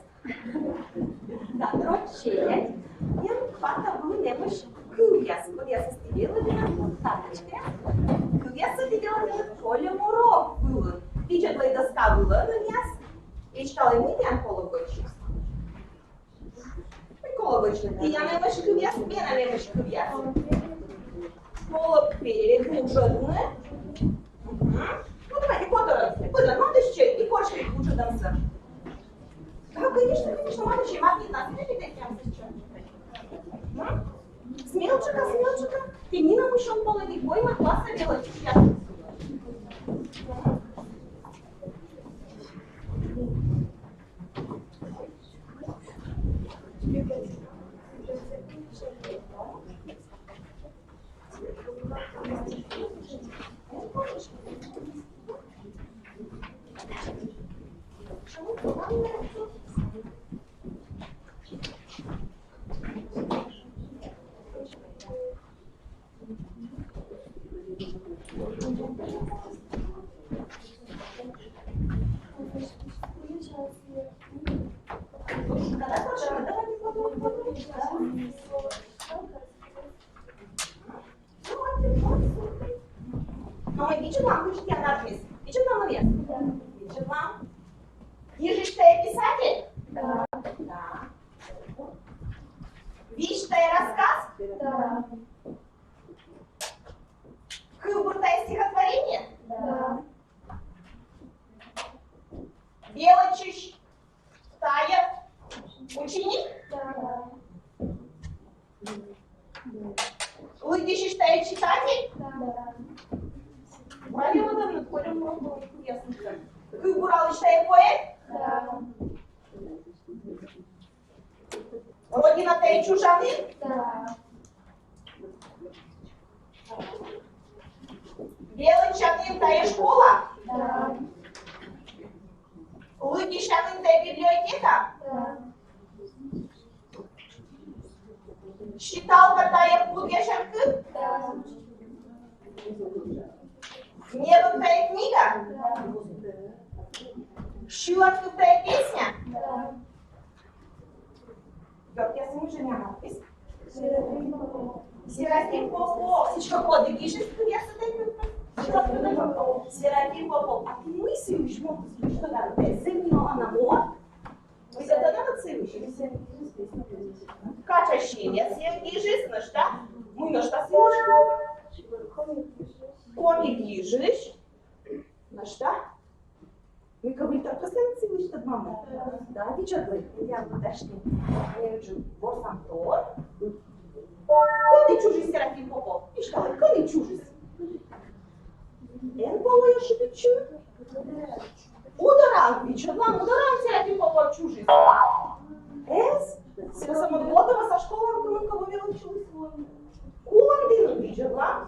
Да, дрочь челядь. Эн квайт вылын эмӧсь кывъяс, кывъяс сэтшӧм велӧдӧны, татчӧ. Кывъяс сэтшӧм велӧдӧны кольӧм урок вылын. Видзӧдлӧй доска вылӧ, нывъяс. Висьталӧй, мый тіян колӧ вӧчны. Мый колӧ вӧчны. Тіян эмӧсь кывъяс, менам эмӧсь кывъяс. Колӧ перевыжӧдны. Мгм. Ну, давайте, котырӧй. Пыдӧн мӧдыштчӧй и корсьӧй вуджӧдӧмсӧ. Да, конечно, конечно, мӧдыштчӧй, магнитнас. Мгм. Смелчика, смелчика. Тэ нинӧм ещё половик войма класса делать сейчас. Но ми видзӧдлам, кыдзи тіян артмис. Видзӧдлам, нывъяс? Видзӧдлам. Гижысь тайӧ писатель? Да. Да. Висьталӧ тайӧ рассказ? Да. Кывбур тайӧ стихотворение? Да. Велӧдчысь тайӧ ученик? Да. Лыддьысьысь тайӧ читатель? Да. Вай велӧдам, кольӧм урок вылын кывъяс. Кывбуралысь тайӧ поэт? Да. Родина тайӧ чужанін? Да. Велӧдчанін тайӧ школа? Да. Лыддьысянін тайӧ библиотека? Да. Считалка тайӧ пудъясянкыв? Да. Небӧг тайӧ книга? Да. Сьыланкыв тайӧ песня? Да. Ёртъясыс, мый жӧ нянавтіс? Серафим Попов. Сідзкӧ, коді гижис кывъяссӧ тайӧ? Серафим Попов. А тэ мый сійӧ висьмӧ, что там, зэв нималана морт? Мый сійӧ, тӧдан, мый сійӧ висьмӧ? Кача синъяс гижис, нӧшта. Мый нӧшта сійӧ висьмӧ? Коми гижысь. Нӧшта. Мыйкӧ выльтор кӧсъян сійӧс тӧдмавны? Да, видзӧдлам. Я вот дашни. Ме уже ворсам тор. Кӧні чужис Серафим Попов? Висьталӧй, кӧні чужис? Эн полӧй ӧшӧдитчыны. Удораын, видзӧдлам, удораын Серафим Попов чужис. Эз? Сійӧ сӧмын водорӧса школаын кымынкӧ во велӧдчыліс. Кулӧмдінын, видзӧдлам.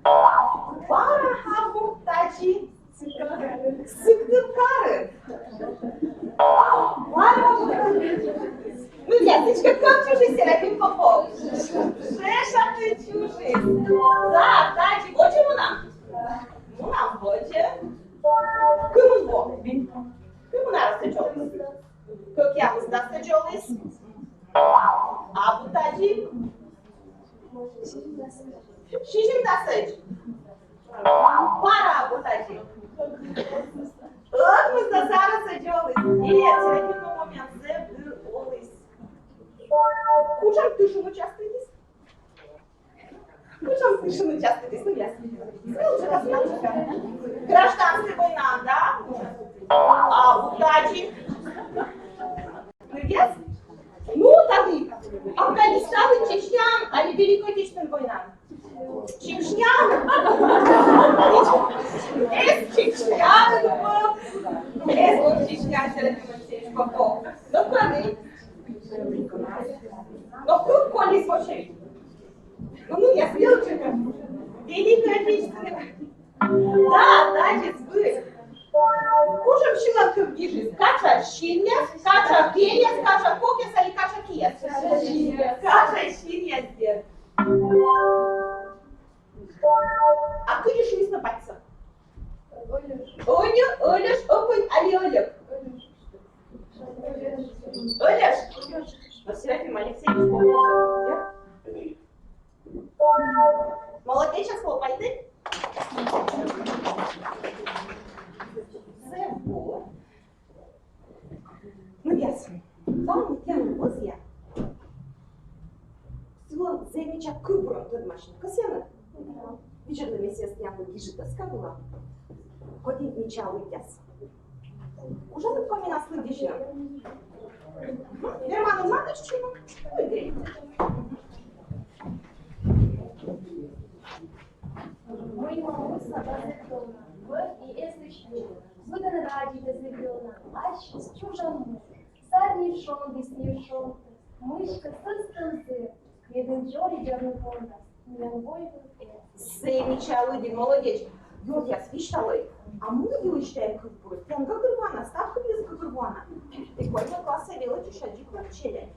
Бара абу тадзи. Сыктывкарын. Бара абу тадзи. Ну, я, сідзкӧ, кӧн чужис Серафим Попов? Жешатын чужис. Да, тадзи. Водзӧ мунам? Мунам водзӧ. Кымын во? Кымын арӧс сійӧ дзоліс? Кӧкъямысдасӧд дзоліс. Абу тадзи? Сизимдасӧд. Бара абу тадзи? Ӧкмысдас арӧсӧд дзоліс. Нет, Серафим Попов миян зэв дыр оліс. Кутшӧм тышын частӧ вӧліс? Кутшӧм тышын частӧ вӧліс? Ну, ясно. Гражданскӧй войнаын, да? Абу тадзи? Ну, ясно. Ну, тані Афганистанын, Чечняын али Великӧй Отечественнӧй войнаын? Чечняын. Эз Чечняын вӧв. Эз вӧв Чечняын Серафим Алексеевич Попов. Но кӧні? Но кык колис вообще. Ну, ну, я стрелочка. Великая Отечественная. Да, да, здесь вы. Кутшӧм сьыланкыв гижис? Кача синъяс, кача пельяс, кача кокъяс али кача кияс? Кача синъяс, дерт. А кыдзи шуисны батьсӧ? Ӧньӧ, Ӧльӧш, Ӧпӧнь али Ӧльӧк? Ӧльӧш. Трофим Алексеевич, хлопайте. Молодец, сейчас хлопайте. Зэв бур. Ну, ясно. Там тем вызья. Сылӧн зэв мича кывбурӧн тӧдмасьны. Кӧсъянныд? Видзӧдлы, ме сійӧс тіянлы гижи дӧска вылӧ. Коді мича лыддяс. Кужанныд комиӧн лыддьысьны? Верманныд матыстчыны? Ой, грей. Мый мамыса газетӧн, в и эсысь ю. Быдӧн радейтӧ зэв ёна, ассьыс чужан му. Зарни шондіс нин шонтӧ, мыськӧ сӧстӧм зэв, медым дзоридзавны пондас миян войвыв эз. Зэв мича лыддин, молодец. Юръяс, висьталӧй, а мый йылысь тайӧ кывбурыс? Тіян гӧгӧрвоана, став кывйыс гӧгӧрвоана. Ті коймӧд классӧ велӧдчысь, аддзик вӧр челядь.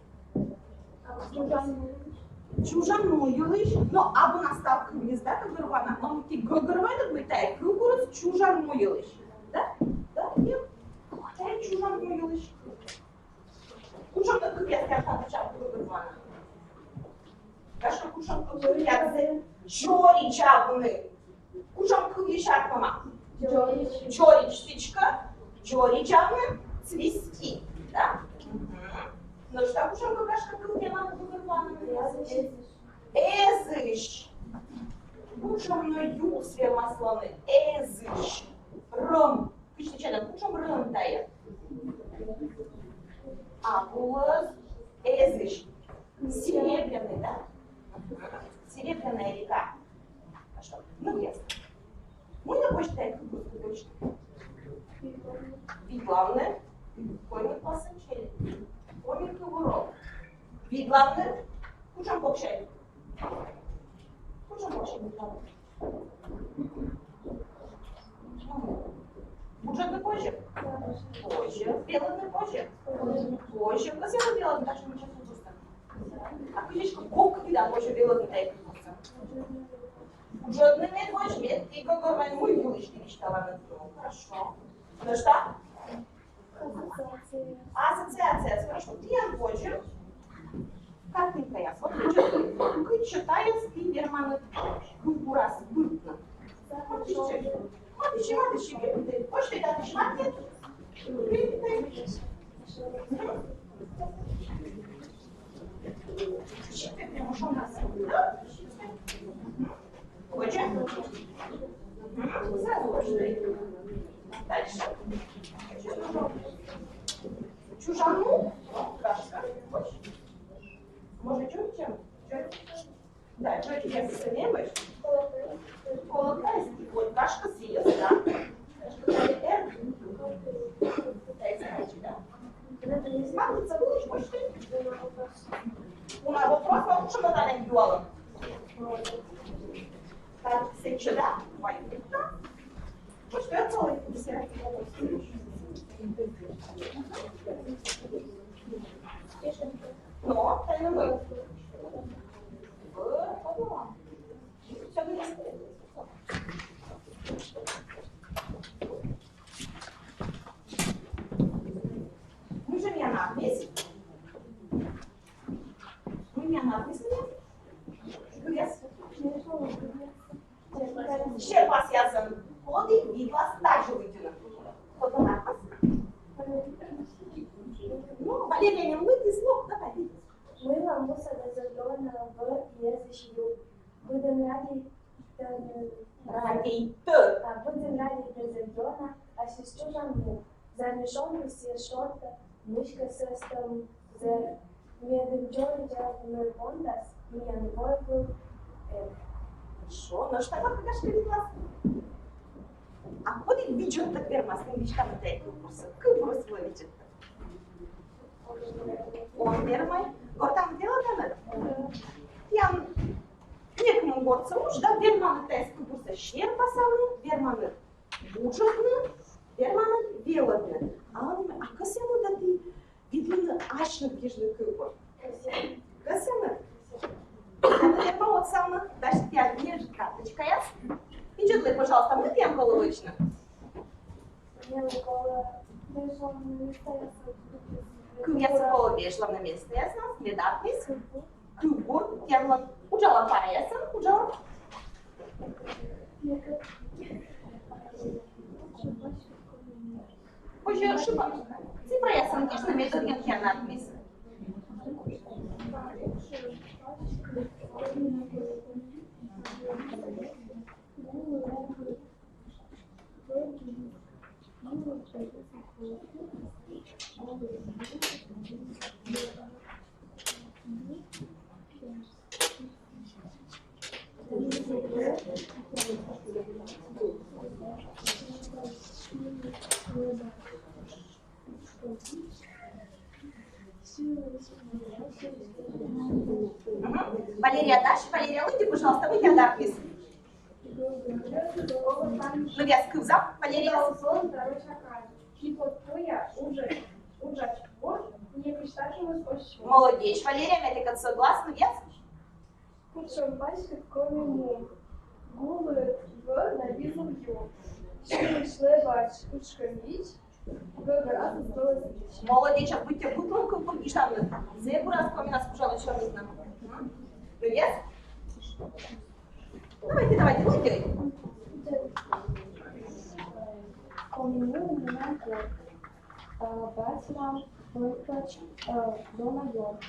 Чужан му йылысь, но абу на став кывйыс да гӧгӧрвоана, но ті гӧгӧрвоанныд, мый тайӧ кывбурыс чужан му йылысь. Да? Да? Нет? Тайӧ чужан му йылысь. Кучӧмкӧ кывъяс тіян татшӧм гӧгӧрвоана. Гашкӧ, кучӧмкӧ кывъяс дзоридзавны. Кучӧмкӧ кывйыс артмӧма. Дзоридз. Дзоридз, сідзкӧ. Дзоридзавны, цвести. Да? Мгм. Но что, кучӧмкӧ, гашкӧ, кывъяс тіян гӧгӧрвоана? Эзысь. Эзысь. Кучӧм нӧ юкыс вермас лоны. Эзысь. Рӧм. Кыдз ті чайтанныд, кучӧм рӧм тайӧ? А, кулӧз эзысь. Серебряный, да? Серебряная река. А что? Ну, ясно. Мый нӧ позьӧ тайӧ кывбурсӧ видлавны? Видлавны. Коймӧд классӧ челядь. Коми кывбур. Видлавны. Кучӧм коксянь. Кучӧм коксянь видлавны. Буджӧдны позьӧ? Позьӧ. Велӧдны позьӧ? Позьӧ. Кӧсъянныд велӧдны татшӧм мича кывбурсӧ? А кыдзкӧ коккыда позьӧ велӧдны тайӧ кывбурсӧ? Буджӧдны мед водз, мед ті гӧгӧрвоанныд, мый йылысь ті висьталанныд. Ну, хорошо. Ну что? Ассоциация. Ассоциация. Хорошо. Тіян водзӧ. Картинкаяс. Вот, кыдз читаяс, ті верманныд кывбурас быдтны. Матыстчы, матыстчы, матыстчы, матыстчы, матыстчы. Дальше. Чужан му. Гашкӧ. Может, чуть-чуть? Да, чуть-чуть я снимешь. Колокольчик. Вот, гашкӧ, сійӧс, да. Гашкӧ, эр. Да, и значит, да. Матыса вылысь почти. У нас вопрос, а лучше мы там юалом. Так, сэтчӧ, да? Вай. Что я целый? Но, тайна. Всё, мы же не надпись. Мый миян надписьыс? Гыръяс. Серпасъясӧн. Коді видлас тадзи лыддьыны? Коді надпись? Ну, Валерия нин лыддис, ну, давай. Мыйла муса дӧзӧдӧна в и эзысь ю? Быдӧн радейтӧ. Радейтӧ. А, быдӧн радейтӧ зэв ёна, ассьыс чужан му. Зарни шондіс нин шонтӧ, мыськӧ сӧстӧм зэв, медым дзоридзавны пондас миян войвыв эз. Хорошо, но что там, гашкӧ, видлас? А коді видзӧдтӧг вермас нин висьтавны тайӧ кывбурсӧ? Кывбурсӧ видзӧдтӧг. Он вермӧ. Гортанныд велӧданныд? Тіян некымын гортсӧ уж, да, верманныд тайӧ кывбурсӧ серпасавны, верманныд буджӧдны, верманныд велӧдны. А ӧні, а кӧсъянныд-ӧ ті видлыны асьныд гижны кывбур? Кӧсъянныд? Ӧні верма отсавны, дасьті тіян нин карточкаяс. Видзӧдлӧй, пожалуйста, мый тіян колӧ вӧчны. Мем колӧ, мем колӧ, Кывъяс колӧ вежлавны местаяснас, мед артмис кывбур. Тіянлы уджалан параясӧн, уджалан. Позьӧ шуны цифраясӧн гижны, мед ӧдйӧ тіян артмис. Мгм. Валерия, дальше. Валерия, выйди, пожалуйста, выйди, адаркмис. Ну, я сказал, Валерия. Киподпуя уджач бур, небысь татшӧмыс оз сюр. Молодец, Валерия, мед тіянкӧд согласны, я. Кутшӧм паськыд коми му, гулыд вӧ да визув ю. Сьылысь лэбач кучкӧм вич, гӧгӧр асыс пӧлӧс мич. Молодец, а быттьӧ кутлун кык гижанныд. Зэв бурас комиӧн кужалӧ сёрнитны. Мгм. Ну, я. Давайте, давайте, лыддьӧй. Коми му менам кор. Э, бать-мам, пӧль-пӧч, э, дона ёрт.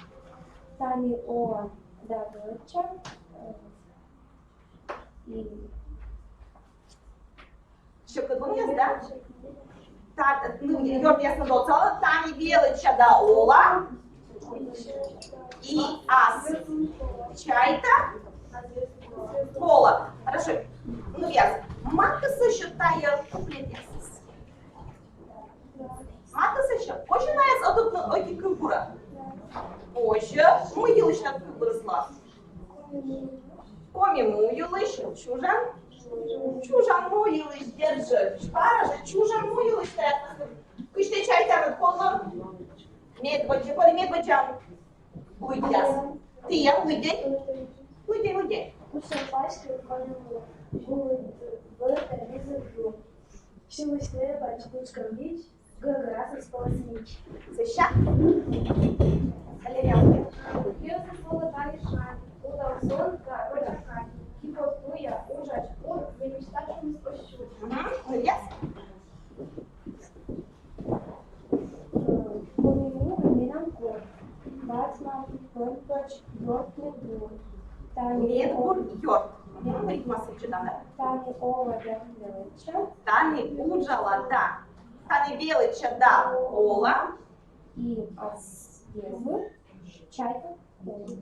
Тані олӧ да велӧдча, э, и ещё кыдз лун, я, да? Так, ну, ёртъясныд отсалӧ, тані велӧдча да олӧ. И ас чайта колӧ. Хорошо. Ну, я. Матысса ещё тайӧ куплетъясыс. Матысса ещё. Позьӧ найӧс ӧтувтны ӧти кывбурӧ? Позьӧ. Мый йылысь тайӧ кывбурыс лоӧ? Коми му йылысь. Чужан? Чужан му йылысь, дерт жӧ. Бара жӧ, чужан му йылысь тайӧ. Кыдз ті чайтанныд, кодлӧн? Медводдза, коді медводдзаӧн лыддяс? Тіян, лыддьӧй. Лыддьӧй, лыддьӧй. Кутшӧм паськыд коми му, гулыд вӧ да визув ю. Сьылысь лэбач кучкӧм вич, гӧгӧр асыс пӧлӧс мич. Сэсся. Валерия. Йӧзыс олӧ тайӧ шань, удав сон да роча кань. Киподпуя уджач бур, небысь татшӧмыс оз сюр. Мгм. Молодец. Коми му менам кор. Бать-мам, пӧль-пӧч, ёрт-мед бур. Тані... Мед бур, ёрт. Мгм. Рифмасӧ чӧжан, да? Тані олӧ да велӧдча. Тані уджалӧ да. Тані велӧдча да олӧ. И ас йӧзыс чайта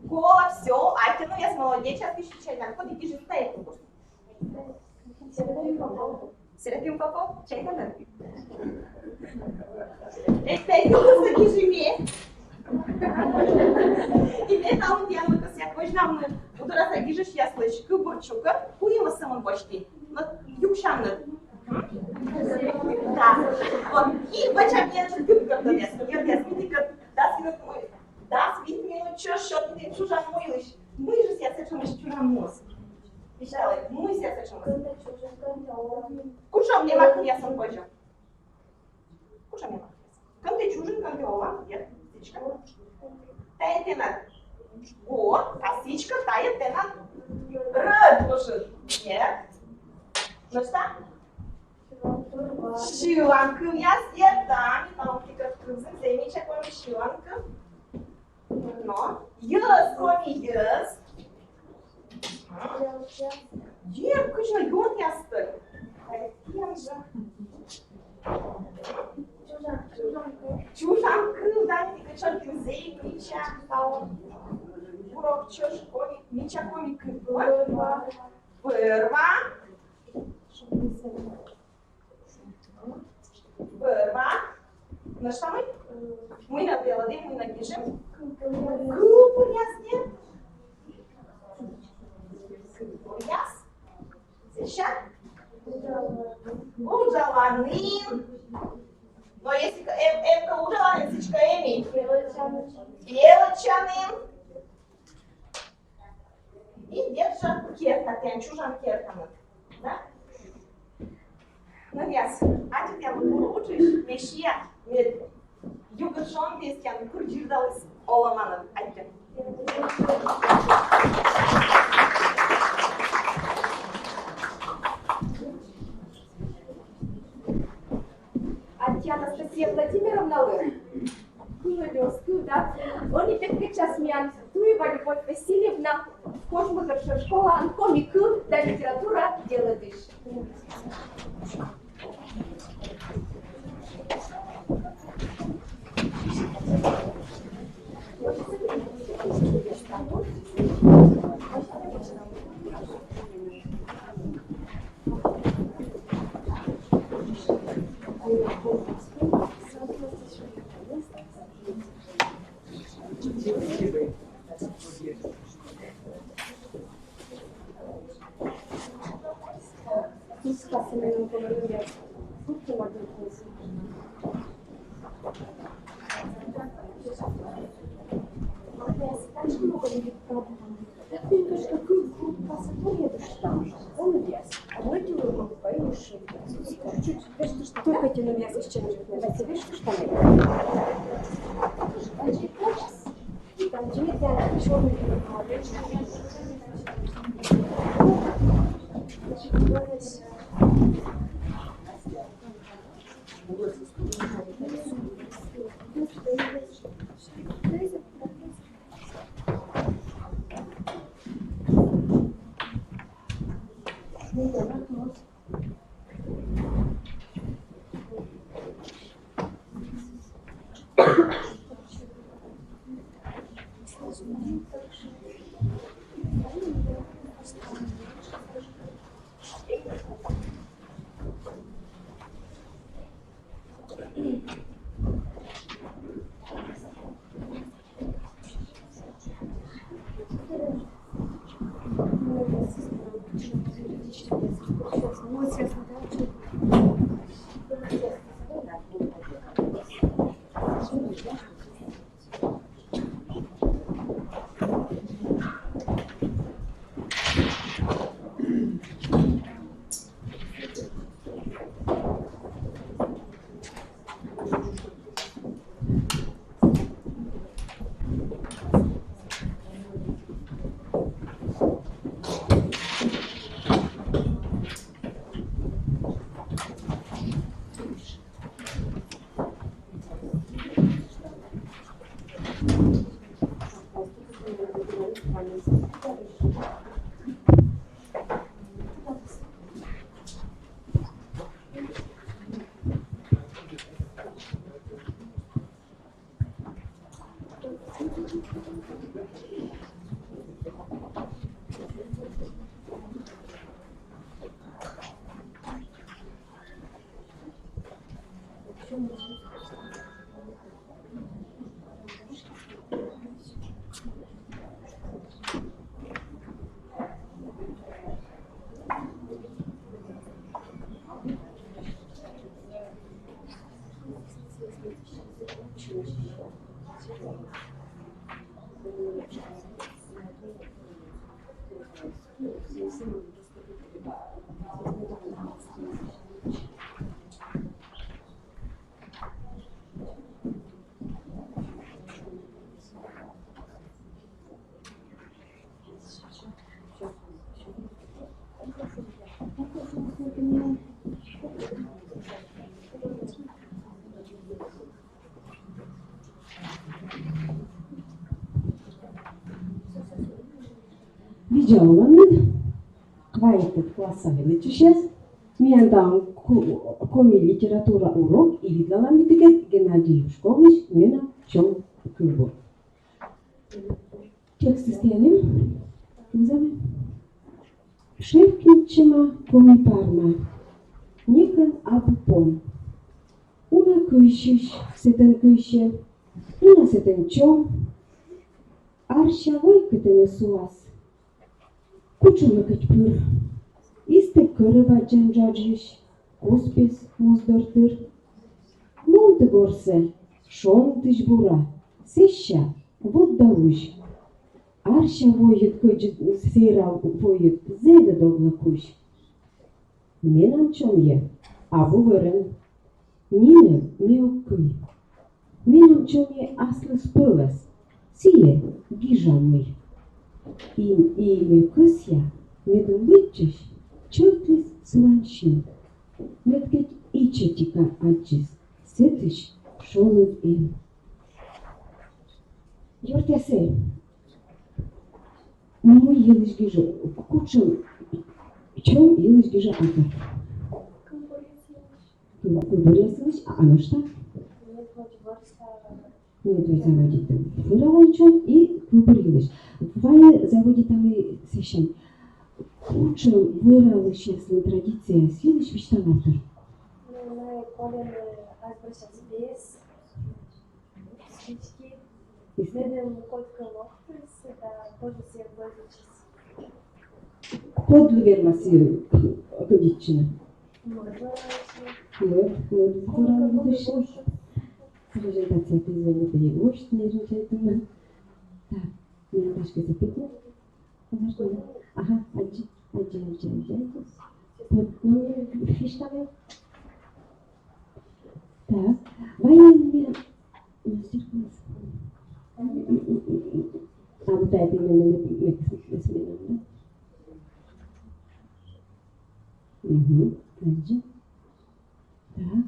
колӧ. Всё, аттьӧ, ну, я, молодец, час ещё чайта. Коді гижис тайӧ кывбур? Серафим Попов, чайтанныд? Эстӧн кывбур гижи ме. И ме талун тіянлы кӧсъя козьнавны удораса гижысьяслысь кывбур чукӧр, куимыс сӧмын босьті. Но юксянныд. Да. Вот. И вӧчам нин кывкӧртӧдъяс. Нин, нин, нин, дас минут. Дас вит минут чӧж сёрнитім чужан му йылысь. Мый жӧ сійӧ сэтшӧмыс чужан муыс? Висьталӧй, мый сійӧ сэтшӧмыс? Кутшӧм эмакывъясӧн позьӧ? Кутшӧм эмакывъясӧн? Кӧнтӧ чужин, кӧнтӧ олан, я, сідзкӧ. Тайӧ тэнад гор, а сідзкӧ тайӧ тэнад рӧдвужыд. Нет. Ну что? Сьыланкывъяс, я, да, ми талун кывзім зэв мича коми сьыланкыв. Но йӧз, коми йӧз. Йӧз, кыдз нӧ ёртъястӧг. Чужан кыв, да, тіянкӧд чӧж зэв мича, талун. Урок чӧж коми, мича коми кыв. Вӧр-ва. Вӧр-ва. Вӧр-ва. Нӧшта мый? Мый нӧ велӧдім, мый нӧ гижим? Кывбуръяс, нет? Кывбуръяс. Сэсся? Уджаланін. Но если эм, эм кӧ уджаланін, сідзкӧ эм и велӧдчанін. И дерт жӧ керка, тіян чужан керканыд. Да? Ну, я, аттьӧ тіянлы бур уджысь, ме сиа, мед Югыд шонді эстіян кур дзирдаліс олӧманад. Аттьӧ. Аттьӧ Анастасия Владимировналы. Кылӧ, да, кылӧ, да. Ӧні петкӧдчас миян Туева Любовь Васильевна, Кожмӧдорса школаын коми кыв да литература велӧдысь. Видза оланныд, квайтӧд класса велӧдчысьяс. Миян талун ко-, коми литература урок, и видлалам ми тіянкӧд Геннадий Юшковлысь «Менам чом» кывбур. Текстыс тіянлы. Кывзам. Шевкнитчӧма коми парма. Некӧн абу пом. Уна кыйсьысь сэтӧн кыйсьӧ, уна сэтӧн чом. Арся вой кытӧн сулас. Кутшӧма кӧть пыр. Истӧг кӧрӧ бадзан джаджысь, куспіс моздор тыр. Мунтӧ горсӧ, шонтысь бура, сэсся вот да узь. Арся войыд, кӧдзыд, сэра войыд, зэв ог ло кузь. Менам чомйӧ абу вӧрын. Нинӧм ме ог кый. Меным чоме аслыспӧлӧс, сійӧ гижӧ мый. И, и ме кӧсъя, медым лыддьысь чӧвтліс сылань син. Мед кӧть ичӧтика аддзис сэтысь шоныд эм. Ёртъясӧй, мый йылысь гижӧ, кутшӧм чом йылысь гижӧ автор? Кывбуръяс йылысь. Кывбуръяс йылысь, а, а нӧшта? Медводз заводитӧ вӧралан чом и кывбур йылысь. Вайӧ заводитам ми сэсся. Кутшӧм вӧралысьяслӧн традицияяс йылысь висьталӧ автор? Ну, мый Колян, э, ас бӧрся спис. Списьки. Медым кодкӧ локтіс, да тоже всех выводитчис. Кодлы вермас сійӧс выводитчыны? Мӧд, мӧд вӧралысьлы. Презентация, извините, и гость, не женщина. Так, не дашь запятнать. Ага, аддза, аддза, аддза, аддза. Вот, ну, фишка. Так, военные мастер-класс. А вот это именно, да? Угу, аддза. Так.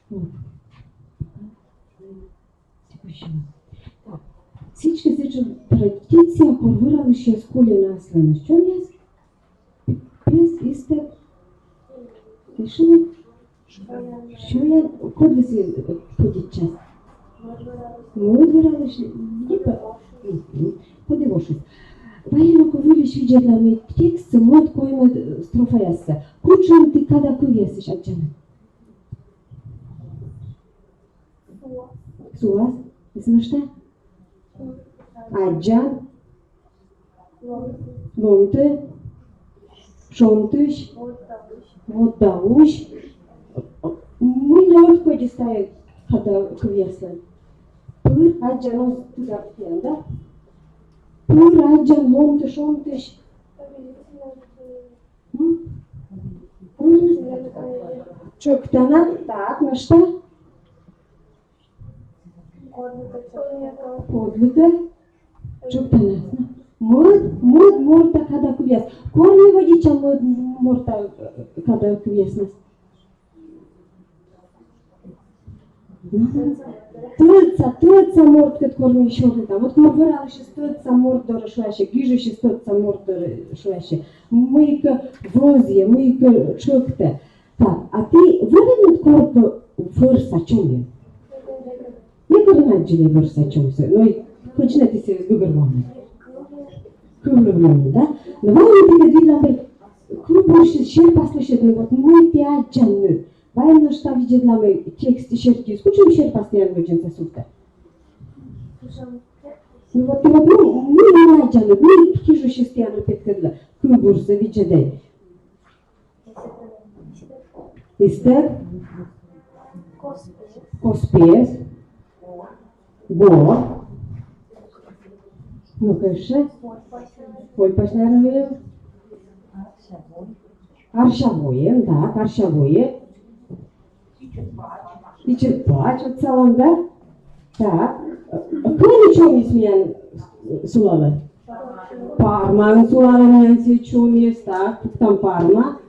Вот. Сідзкӧ, сэтшӧм традиция, кор вӧралысьяс кольӧны асланыс чомъяс, пес, истӧг, эшшӧ сёян, кодлы сійӧ, э, пӧдитчас. Мӧд вӧралысь, либӧ, мгм, коді вошис. Вай нӧ кӧ выльысь видзӧдлам ми текстсӧ, мӧд-коймӧд, э, строфаяссӧ. Кутшӧм ті кадакывъясысь аддзанныд? Сулас. Эсійӧ нӧшта? Аддзан. Ломтӧ. Шонтысь. Воддалысь. Мый нӧ ӧткодьыс тайӧ кадакывъяслӧн? Пыр, аддзан, оз тыдалӧ, да? Пыр, аддзан, ломтӧ, шонтысь. М? М? Чӧктана. Так, нӧшта? Кодлыкӧ. Чӧктана. Мӧд, мӧд морта кадакывъяс. Кор ми вӧдитчам мӧд морта, э, кадакывъяснас? Тӧдса, тӧдса морткӧд кор ми сёрнитам. Вот кор вӧралысьыс тӧдса морт дорӧ шуасьӧ, гижысьыс тӧдса морт дорӧ шуасьӧ. Мыйкӧ вӧзйӧ, мыйкӧ чӧктӧ. Так, а ті вӧлінныд коркӧ вӧрса чомйӧн? Некор эн аддзылӧй вӧрса чомсӧ, но и кыдзи нӧ ті сійӧс гӧгӧрвоанныд? Кывлывлінныд, да? Но вай ми тіянӧс видлам, кывбурсьыс, серпаслысьыд, но вот мый ті аддзанныд. Вай нӧшта видзӧдлам ми текст серти, кутшӧм серпас тіян водзынсӧ сувтӧ. Ну вот, вот, ну, мый ті аддзанныд, мый гижысьыс тіянлы петкӧдлӧ, кывбурсӧ видзӧдӧ. Истӧг. Кос пес. Гор. Ну, конечно. Кольпась, наверное. Арся воен, так, арся воен. Ичӧт пач, вот салам, да? Так. Кӧні чомйыс миян сулалӧ? Пармаын сулалӧ миян сійӧ чомйыс, так, пуктам парма.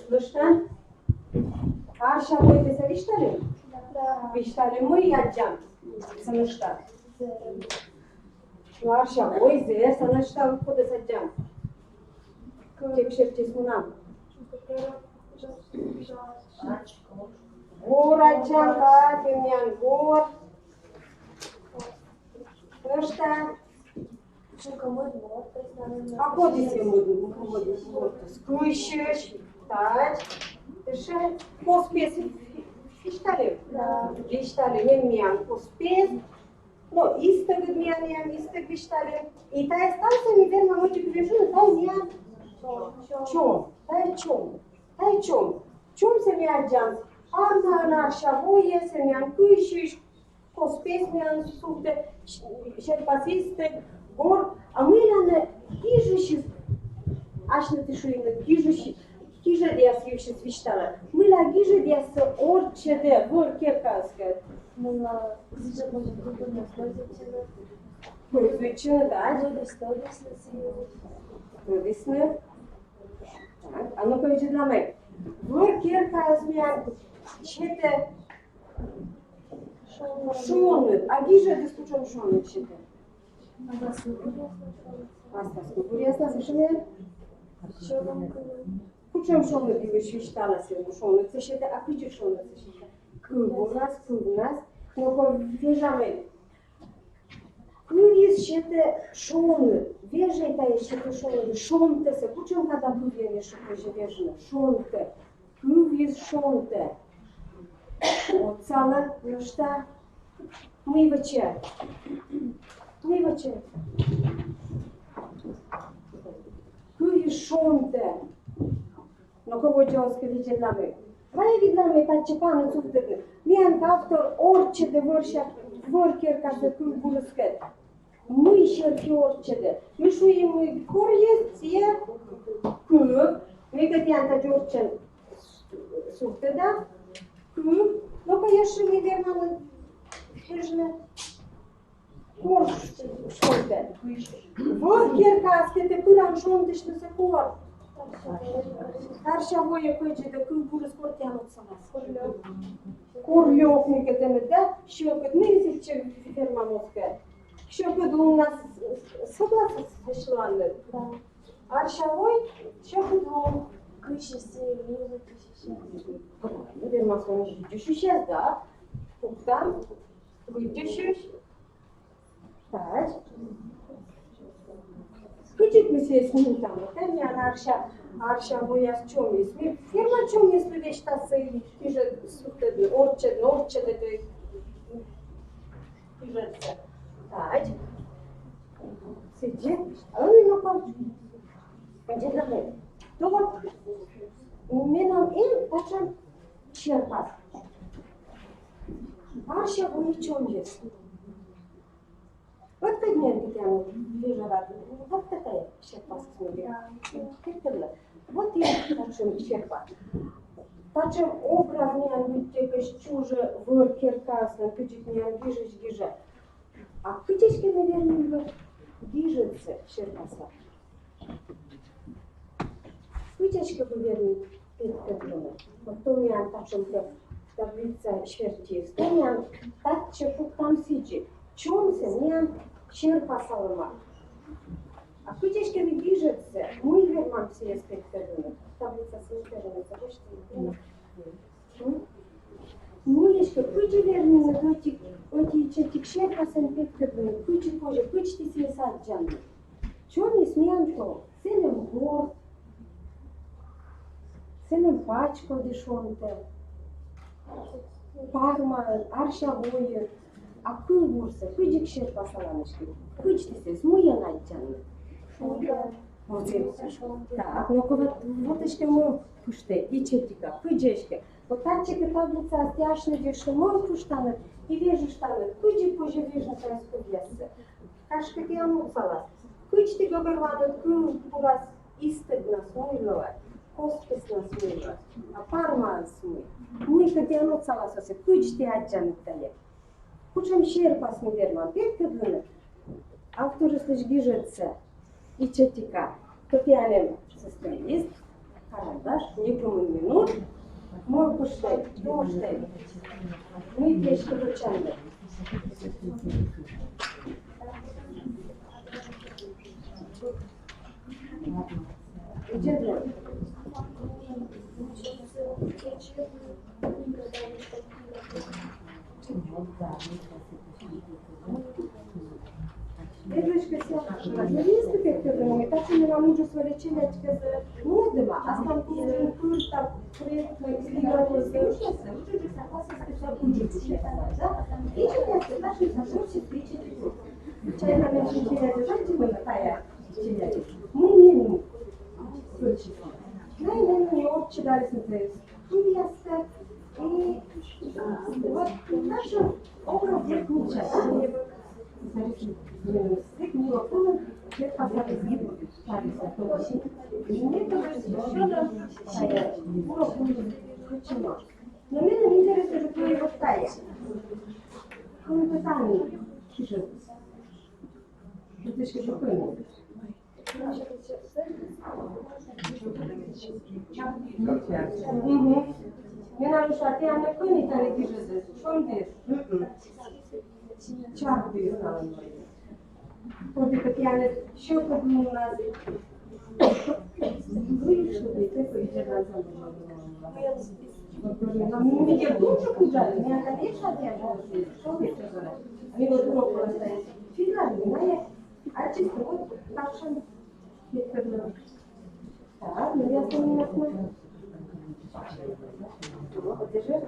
Нӧшта? Арся войсӧ висьталін? Висьталін, мый аддзан? Нӧшта? Ну, арся войсӧ, нӧшта, кодӧс аддзан? Текст серти мунам. Гор аддзан, так, миян гор. Нӧшта? А коді сійӧ мӧд, мӧд морт? Кыйсьысь. Так. Эшшӧ кос пес висьталін? Да. Висьталін, миян кос пес. Но истӧгыд миян, миян истӧг висьталін. И тайӧ ставсӧ ми вермам ӧтик кывйӧн шуны, тайӧ миян чом. Тайӧ чом. Тайӧ чом. Чомсӧ ми аддзам. Армаын арся войсӧ, миян кыйсьысь. Кос пес миян сувтӧ, серпас истӧг, гор, а мыйла нӧ гижысьыс, асьнытӧ шуӧны, гижысьыс, Гижӧдъяс йывсьыс висьталӧ. Мыйла гижӧдъяссӧ орччӧдӧ вӧр керкаыскӧд? Мыйла гижӧдъяс пӧзйӧдчӧны. Пӧзйӧдчӧны, да? Пӧзйӧдчӧны. Так, а ну-ка, видзӧдлам. Вӧр керкаыс миян сетӧ шоныд, а гижӧдыс кутшӧм шоныд сетӧ? Аслас кывбуръяснас, ещё мый? Кутшӧм шоныд йылысь висьталас, шонытсӧ сетӧ, а кыдзи шонытсӧ сетӧ? Кывбурнас, кывнас, но-ко вежамӧй. Кывйыс сетӧ шоныд, вежӧй тайӧ сетӧ шоныд, шонтӧсӧ, кутшӧмкӧ да кывйӧн ещё позьӧ вежны, шонтӧ. Кывйыс шонтӧ. Отсалӧ нӧшта. Мый вӧчӧ? Мый вӧчӧ? Кывйыс шонтӧ. Но-ко водзӧ оз кӧ видзӧдлам. Вай видлам татчӧ, паныд сувтӧдны. Миян автор орччӧдӧ вӧр ся-, вӧр керкасӧ кывбурыскӧд. Мый серти орччӧдӧ? Ми шуим, мый корйыс сійӧ кыв. Мыйкӧ тіян тадз орччӧн сувтӧдӧ. Кыв. Но-ко, ещё мый верманныд вежны? Кор шонтӧ. Вӧр керкаыскӧд тэ пыран шонтысьнысӧ кор? Арся войӧ кӧдзыдӧ кывбурыс, кор тіян отсалас? Кор лёк. Мыйкӧ тэныд, да? Сьӧкыд. Мый сэтчӧ вермам оз кӧ? Сьӧкыдлуннас согласны сыланныд? Да. Арся вой, сьӧкыдлун. Кыйсьысь, милый кыйсьысь. Вермас он дышисяс, да? Пуктам. Кыдзи сійӧ? Так. Кыдзи ми сійӧс нин там, вот, э, миян арся, арся вояс чомйис. Ми вермам чомйис, ми вештас сійӧс гижӧдны, сувтӧдны, орччӧдны, орччӧдны, то есть, гижӧдсӧ. Так. Сідзи. А ну, ну-ка. Пойдём домой. То вот, менам эм татшӧм серпас. Арся войӧ чомйис. Вот как мне это прямо вижу, вот такая серпас. Вот и татшӧм серпас. Татшӧм образ миян быттьӧкӧ чужӧ вӧр керкаыслӧн, кыдзи миян гижысь гижӧ. А кыдз эськӧ ми вермим гижӧдсӧ серпасӧ? Кыдз эськӧ ми вермим петкӧдлыны? Вот то миян татшӧм таблица сертиыс. То миян татчӧ пуктам сідзи. Чонсӧ миян серпасалӧма. А кыдз эськӧ ми гижӧдсӧ, мый вермам сійӧс петкӧдлыны? Таблицасӧ ми вермам сійӧс. Ну, эськӧ, кыдзи вермим ӧти, ӧти ичӧтик серпасӧн петкӧдлыны, кыдзи позьӧ, кыдз ті сійӧс аддзанныд? Чоныс миян то, сылӧн горт, сылӧн пачкодь шонтӧ, пармаӧн, арся войӧ, а кывбурсӧ кыдзи серпасалам эськӧ, кыдз ті сійӧс, мыйӧн аддзанныд? Вот, так, ну-ка, вот, вот эськӧ мый пыжтӧ, ичӧтика, кыдз эськӧ. Вот татчӧ кӧ таблицаыс ті асьныд эськӧ мый пыжтанныд и вежыштанныд, кыдзи позьӧ вежны тайӧ кывъяссӧ. Гашкӧ, тіян отсалас. Кыдз ті гӧгӧрвоанныд, кывбурас истӧгнас мый лоӧ, костыснас мый лоӧ, а пармаыс мый. Мыйкӧ тіян отсалас оз кӧ, кыдз ті аддзанныд тайӧ. Кутшӧм серпас ми вермам петкӧдлыны авторыслысь гижӧдсӧ ичӧтика. То тіян эм сӧстӧм лист, карандаш, некымын минут. Мый пыжтӧй, думыштӧй. Мый ті эськӧ вӧчанныд? Журналистика, татшӧм менам уджыс вӧлі челядькӧсӧ нуӧдӧма, а ставыс кузьым пыр та проектнӧй литература. Мый нин, мый нин орччӧдалісны кывъяссӧ. И, а, вот наш образ век мыччӧ. Нарисуй, блин, сык, урок, ну, я посмотрю, не буду. Парень, а то вообще. И мне тоже ещё надо, э, урок будет включено. Но мне интересно, что твои вот тая. Какое-то там пишет. Ты что, какой? Мгм. Мина руша, тіян кӧні тані гижӧдыс? Шонді? Мгм. Чарк діян. Коді кӧ тіян сьӧкыд луннас. Вы что, ты такой, иди назад. Мені дуже кудалі, мені, конечно, я. Що ви сказали? Мені от урок просто фіглярні, моя. А чисто вот так же. Так, ну я помню, как мы. Вот, держи.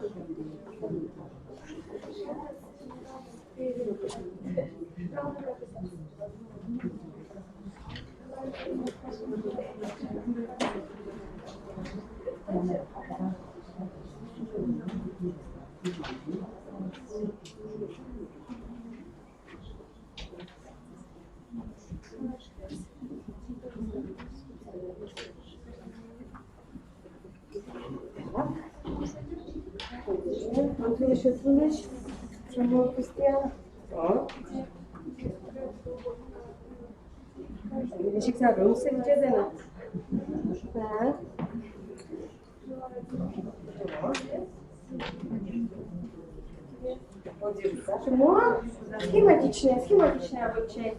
Антон Ещё Антонович, чему пустя? А? Ещё кто-то, ну, все где-то. Так. Схематичная, схематичная обучение.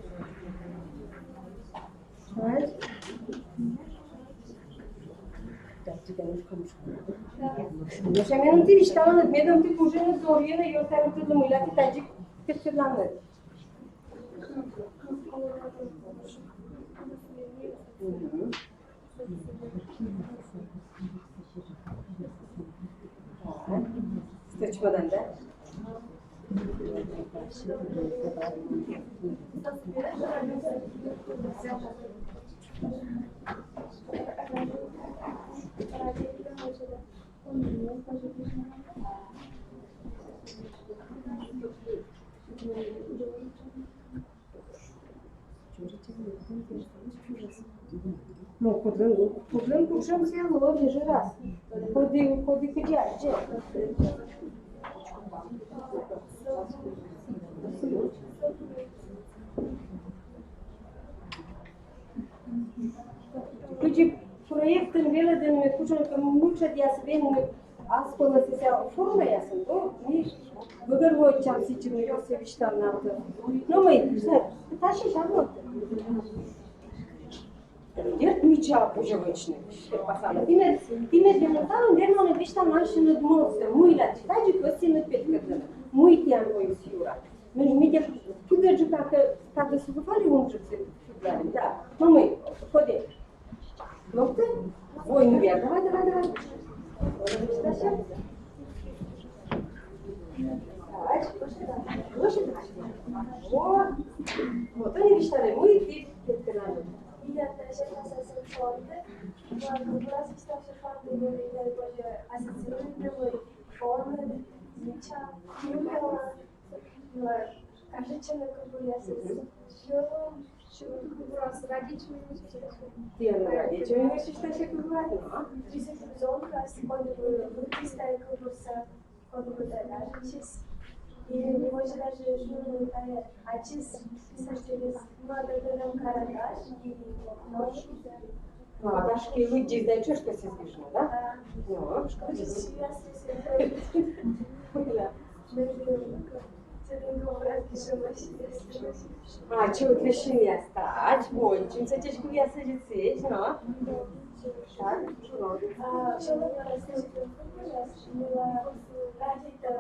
Ноша меным ті висьталанныд, медым ті кужинныд зорйыны, ёртаным тыдалӧ, мыйла ті тадзи петкӧдланныд. Мгм. Что, чемодан, да? Ну, кодлӧн, кодлӧн кутшӧм сійӧ лоӧ, вежӧрас. Коді, коді кыдзи аддзӧ. Кыдзи проектын велӧдӧны, кутшӧмкӧ мытшӧдъяс венны, аспӧлӧс сэсся формаясын, ну, ми быгӧрвоӧдчам сэтчӧ, ну, ёртсӧ висьтавны. Ну, мый, всё, тащи, шагнут. Дерт, мича позьӧ вӧчны. Пасала. Ті мед, ті мед, верно, талун, верно, висьталанныд морсӧ, мыйла ті тадзи кӧсйинныд петкӧдлыны. Мый тіян воис юра. Мый, мый, дерт, кыдзи жӧ так, так, да, субтитрировали, он же всё, да. Ну, мый, ходи. Ну ты? Ой, ну я, давай, давай, давай. Сейчас, сейчас. Давай, слушай, давай. Слушай, давай. Вот. Вот, они висьталӧны, мый ті петкӧдланныд. И я, да, сейчас нас ассоциирует. Вот, как раз висьталӧны, что фонды были, я тоже ассоциирует, фонды, мича, юбила. Кажется, на кубуре. Сьӧм, сьӧм кубурас, родичӧй. Тіян родичӧй вӧчисны тайӧ кубурас, но? Тридцать зонкас, коді вӧчис тайӧ кубурсӧ, коді даже чис. И может даже, ну, тайӧ ачыс писатель, ну, это карандаш и нож. Ну, а ташкӧ лыддис да чӧжкӧсйис гижны, да? Да. Ну, что здесь? Да. А, чего ты синьяс, да? А, чего, чим сэтчӧ кывъяссӧ сідз, но? Так, чего? А, чего ты рассказываешь? Радита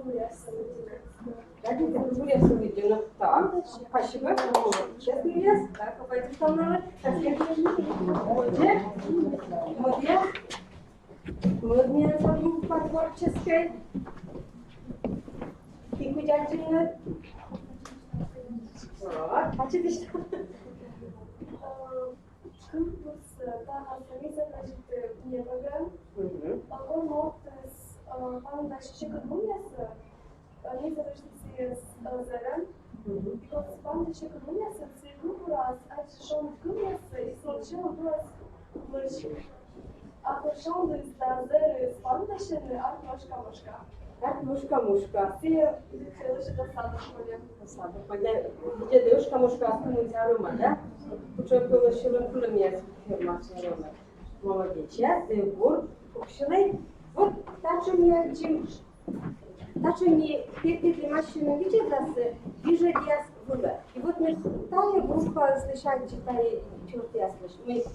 кывъяссӧ лыддьӧны. Радита кывъяссӧ лыддьӧны. Так, спасибо. Сейчас кывъяс. Так, пойдём со мной. Сейчас я кывъяс. Мӧдъяс. Мӧд миян группа творческӧй. Ті кыдз аддзинныд? Вот, а чё ты что? Кывбурсӧ, э, та самица, значит, э, не бага. Мгм. Пагон мортыс, э, пагон дальше чекыт лунъясӧ, э, не забыштиси, э, зэра. И вот спандысьӧ кӧ мунас, сійӧ кывбурас ачыс шоныд кывъяссӧ, и сылӧн сьӧлӧм вылас лӧсьыд. А кор шоныд да зэрыд спандысьӧны, артмӧ ӧшкамӧшка. Артмӧ ӧшкамӧшка. Сійӧ лӧсьыд досада школаын. Досада. Видзӧдӧ, ӧшкамӧшкаыс кымынсӧ рӧма, да? Кутшӧмкӧ сьӧлӧм кылӧмъяс фермаас рӧма. Молодеч. Час, э, бур, куксьылӧй. Вот татшӧм ми аддзим, татшӧм ми петкӧдлім ассьыным видзӧдлассӧ гижӧдъяс вылӧ. И вот ми тайӧ группаыслысь аддзим, тайӧ чёртъяслысь. Мый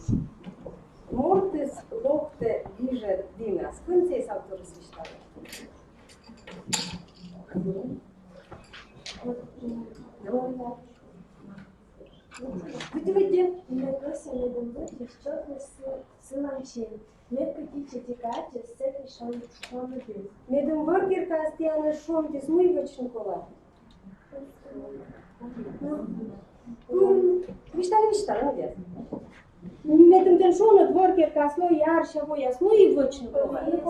мортыс локтӧ гижӧд дінас. Кӧн сійӧс авторыс висьталӧ? Давай. Выйди, выйди. Мед локтӧ медым вӧр керкаас сылань син. Мед кӧть ичӧтик ачыс сэтысь шоныд, шоныдыс. Медым вӧр керкаас тіянӧс шоныдыс, мый вӧчны колӧ? М, висьталӧй, висьталӧй, молодец. Медым тэн шоныд вӧр керкаас лои, арся вояс, мый вӧчны колӧ?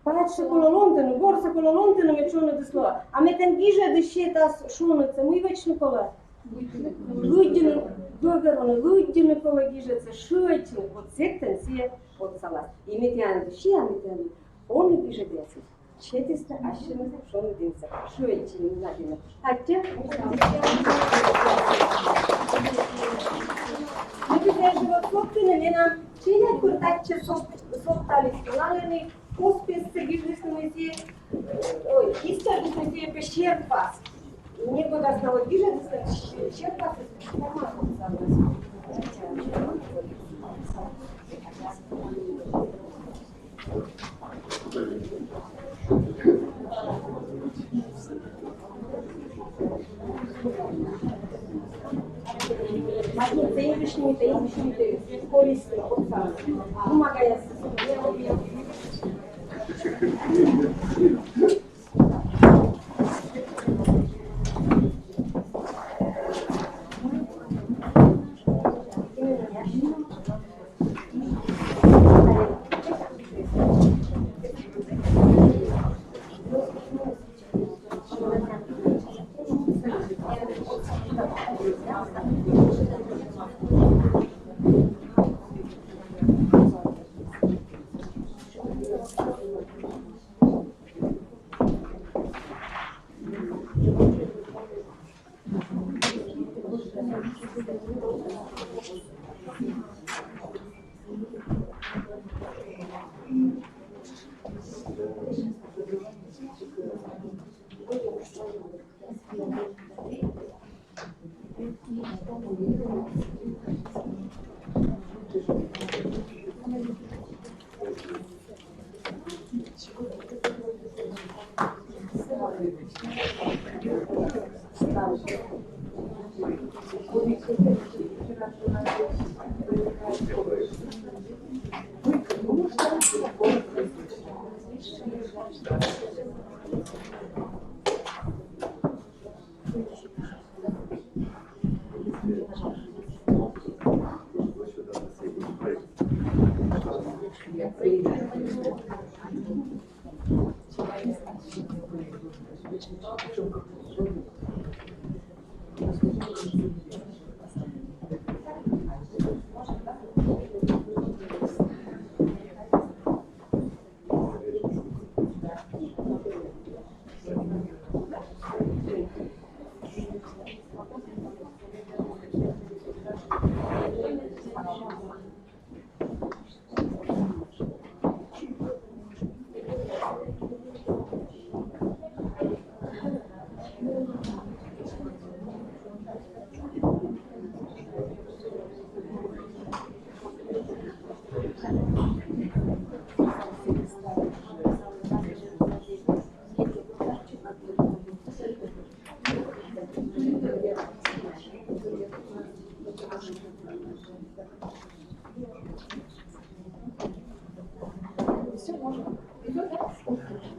Пачсӧ колӧ ломтыны, горсӧ колӧ ломтыны, мед шоныдыс лоӧ. А мед тэн гижӧдыс сетас шонытсӧ, мый вӧчны колӧ? Лыддьыны, гӧгӧрвоны, лыддьыны колӧ гижӧдсӧ, шыӧдчыны, вот сэк тэн сійӧ отсалас. И мед тіянлы, сійӧ мед тіянлы он гижӧдъясыс сетісны ассьыныс шоныд дінсӧ. Шыӧдчыны, лыддьыны. Аттьӧ. Мед тіянлы вот соктыны, менам челядьпыр татчӧ сок-, сокталісны, налӧн и кос песӧ гижлісны, мый сійӧ, ой, истордісны, мый сійӧ пӧ серпас. Некод ас на вот гижӧдыслӧн серпасыс. Бумагаяс.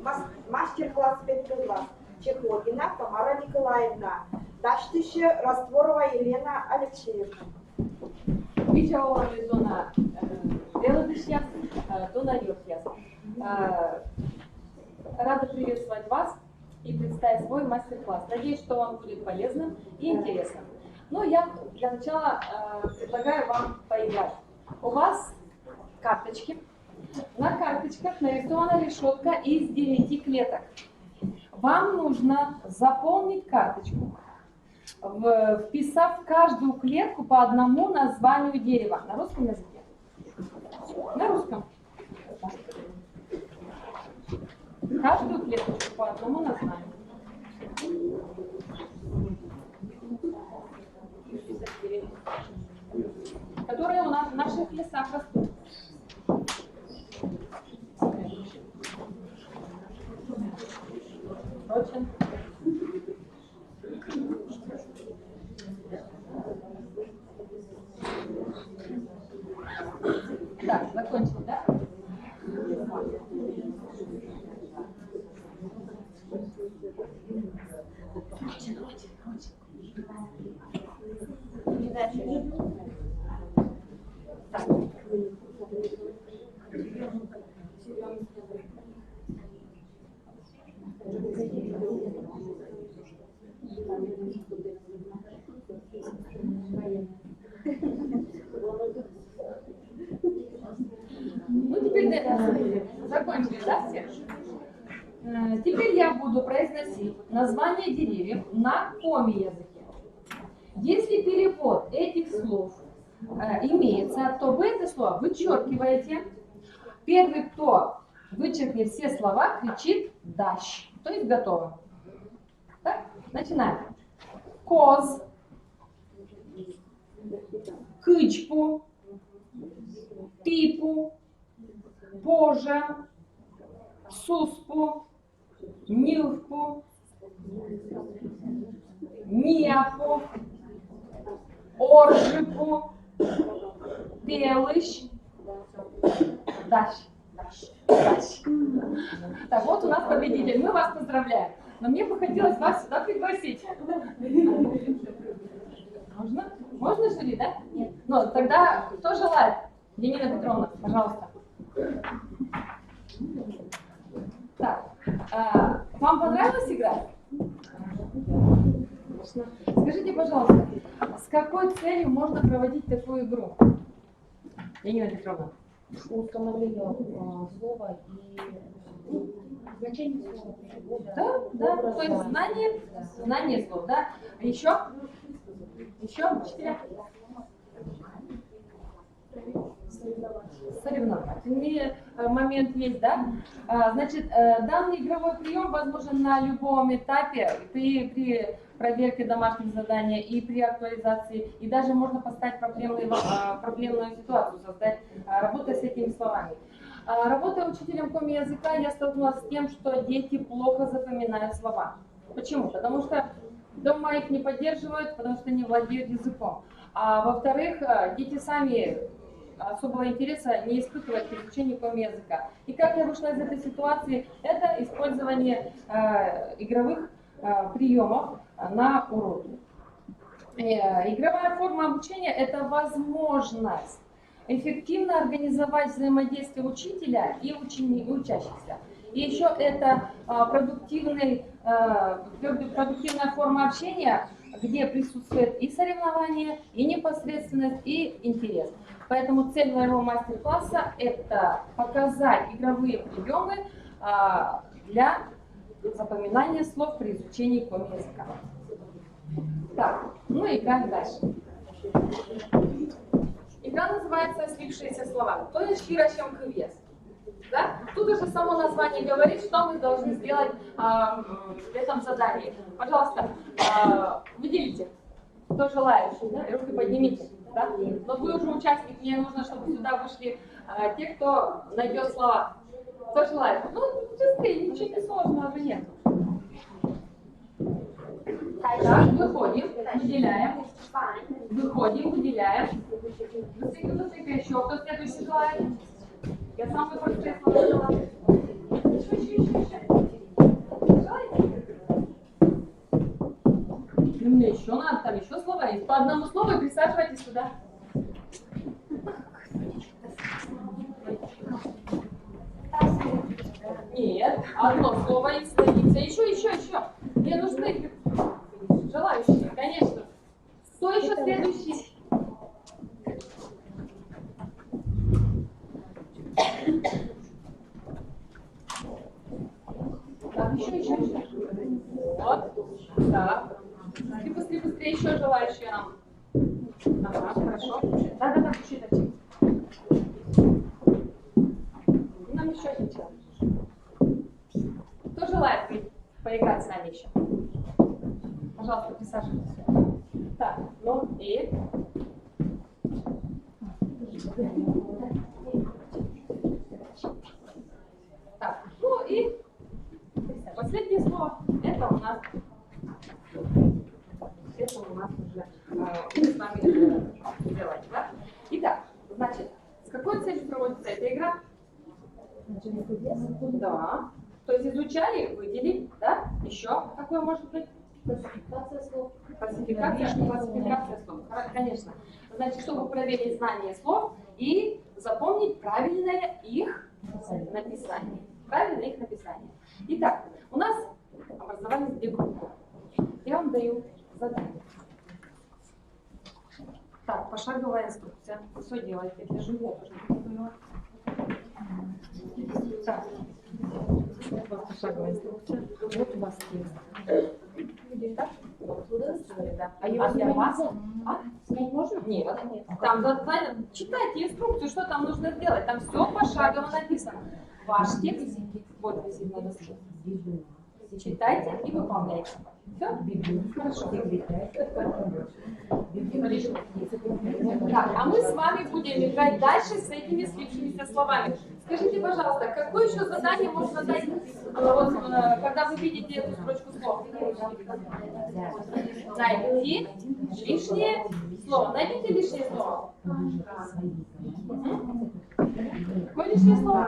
Мас-, мастер-класс петкӧдлас Чехлогина Тамара Николаевна, дасьтысьӧ Растворова Елена Алексеевна. Видза оланныд, дона, э, велӧдысьяс, э, дона ёртъяс. Э, рада приветствовать вас. и представить свой мастер-класс. Надеюсь, что он будет полезным и интересным. Но я для начала э, предлагаю вам поиграть. У вас карточки. На карточках нарисована решетка из девяти клеток. Вам нужно заполнить карточку, в- вписав в каждую клетку по одному названию дерева. На русском языке? На русском. Каждую клеточку по одному названию, которые у нас в наших лесах растут. Очень. Так, закончил, да? Короче, короче, короче. Не дальше. Так. Ну, теперь да, закончили, да, все? Э, Теперь я буду произносить название деревьев на коми языке. Если перевод этих слов э, имеется, то вы это слово вычеркиваете. Первый, кто вычеркнет все слова, кричит «дась», то есть «готово». Так, начинаем. Коз, кыдзьпу, тіпу, пожа, суспу, ньывпу, ниапу, орджыпу, пелысь, дась. Дась. Так, вот у нас победитель. Мы вас поздравляем. Но мне бы хотелось вас сюда пригласить. Можно? Можно жюри, да? Нет. Ну, тогда кто желает? Янина Петровна, пожалуйста. Так, а, вам понравилась игра? Скажите, пожалуйста, с какой целью можно проводить такую игру? Янина Петровна. Установление э, слова и значение слова. Да, да, то есть знание, знание слов, да. Еще? Еще, учителя? Соревновательный э, момент есть, да? А, Значит, э, данный игровой прием возможен на любом этапе при, при проверке домашних заданий и при актуализации, и даже можно поставить проблемный, во- а, проблемную ситуацию, создать, а, работая с этими словами. А, Работая учителем коми языка, я столкнулась с тем, что дети плохо запоминают слова. Почему? Потому что дома их не поддерживают, потому что не владеют языком. А во-вторых, э, дети сами особого интереса не испытывают к изучению коми языка. И как я вышла из этой ситуации, это использование э, игровых э, приемов на уроке. Э, Игровая форма обучения – это возможность эффективно организовать взаимодействие учителя и учени- учащихся. И еще это а, продуктивный, а, продуктивная форма общения, где присутствует и соревнование, и непосредственность, и интерес. Поэтому цель моего мастер-класса – это показать игровые приемы а, для запоминания слов при изучении коми языка. Так, ну и как дальше? Игра называется «Слипшиеся слова», то есть «Шира сьӧм кывъяс». Да? Тут уже само название говорит, что мы должны сделать а, в этом задании. Пожалуйста, а, выделите. Кто желает, руки поднимите. Да? Но вы уже участник, мне нужно, чтобы сюда вышли а, те, кто найдет слова. Кто желает? Ну, быстрее, ничего не сложного же нет. Так, выходим, выделяем. Выходим, выделяем. Быстренько, быстренько, еще кто следующий желает? Я самые простые слова взяла. Еще, еще, еще, еще. Желаете? Ну, мне еще надо, там еще слова есть. По одному слову и присаживайтесь сюда. Нет, одно слово и садимся. Еще, еще, еще. Мне нужны желающие, конечно. Кто еще следующий? Так, еще, еще, еще. Вот. Да. Быстрее, быстрее, быстрее, еще желающие нам. Ага, хорошо. Да, да, да, включи, включи. Нам еще один человек. Кто желает поиграть с нами еще? Пожалуйста, присаживайтесь. Так, ну и... Так, ну и последнее слово. Это у нас... Это у нас уже, э, мы с вами, э, сделали, да? Итак, значит, с какой целью проводится эта игра? Да. То есть изучали, выделить, да? Еще какое может быть? Классификация слов. Классификация, классификация слов. Конечно. Значит, чтобы проверить знание слов и запомнить правильное их написание. Правильное их написание. Итак, у нас образовались две группы. Я вам даю задание. Так, пошаговая инструкция. Все делайте. Для жюри я тоже буду делать. Так. Вот у вас пошаговая инструкция. Вот у вас текст. Так? Вот туда ставили, да. А его... А для вас? А? Снять можно? Нет. Нет. Там, да, да, читайте инструкцию, что там нужно сделать. Там все пошагово написано. Ваш текст. Вот, висит на доске. Читайте и выполняйте. Все? Хорошо. Так, а мы с вами будем играть дальше с этими слившимися словами. Скажите, пожалуйста, какое еще задание можно дать, э, вот, э, когда вы видите эту строчку слов? Найти лишнее слово. Найдите лишнее слово. Мгм. Какое лишнее слово?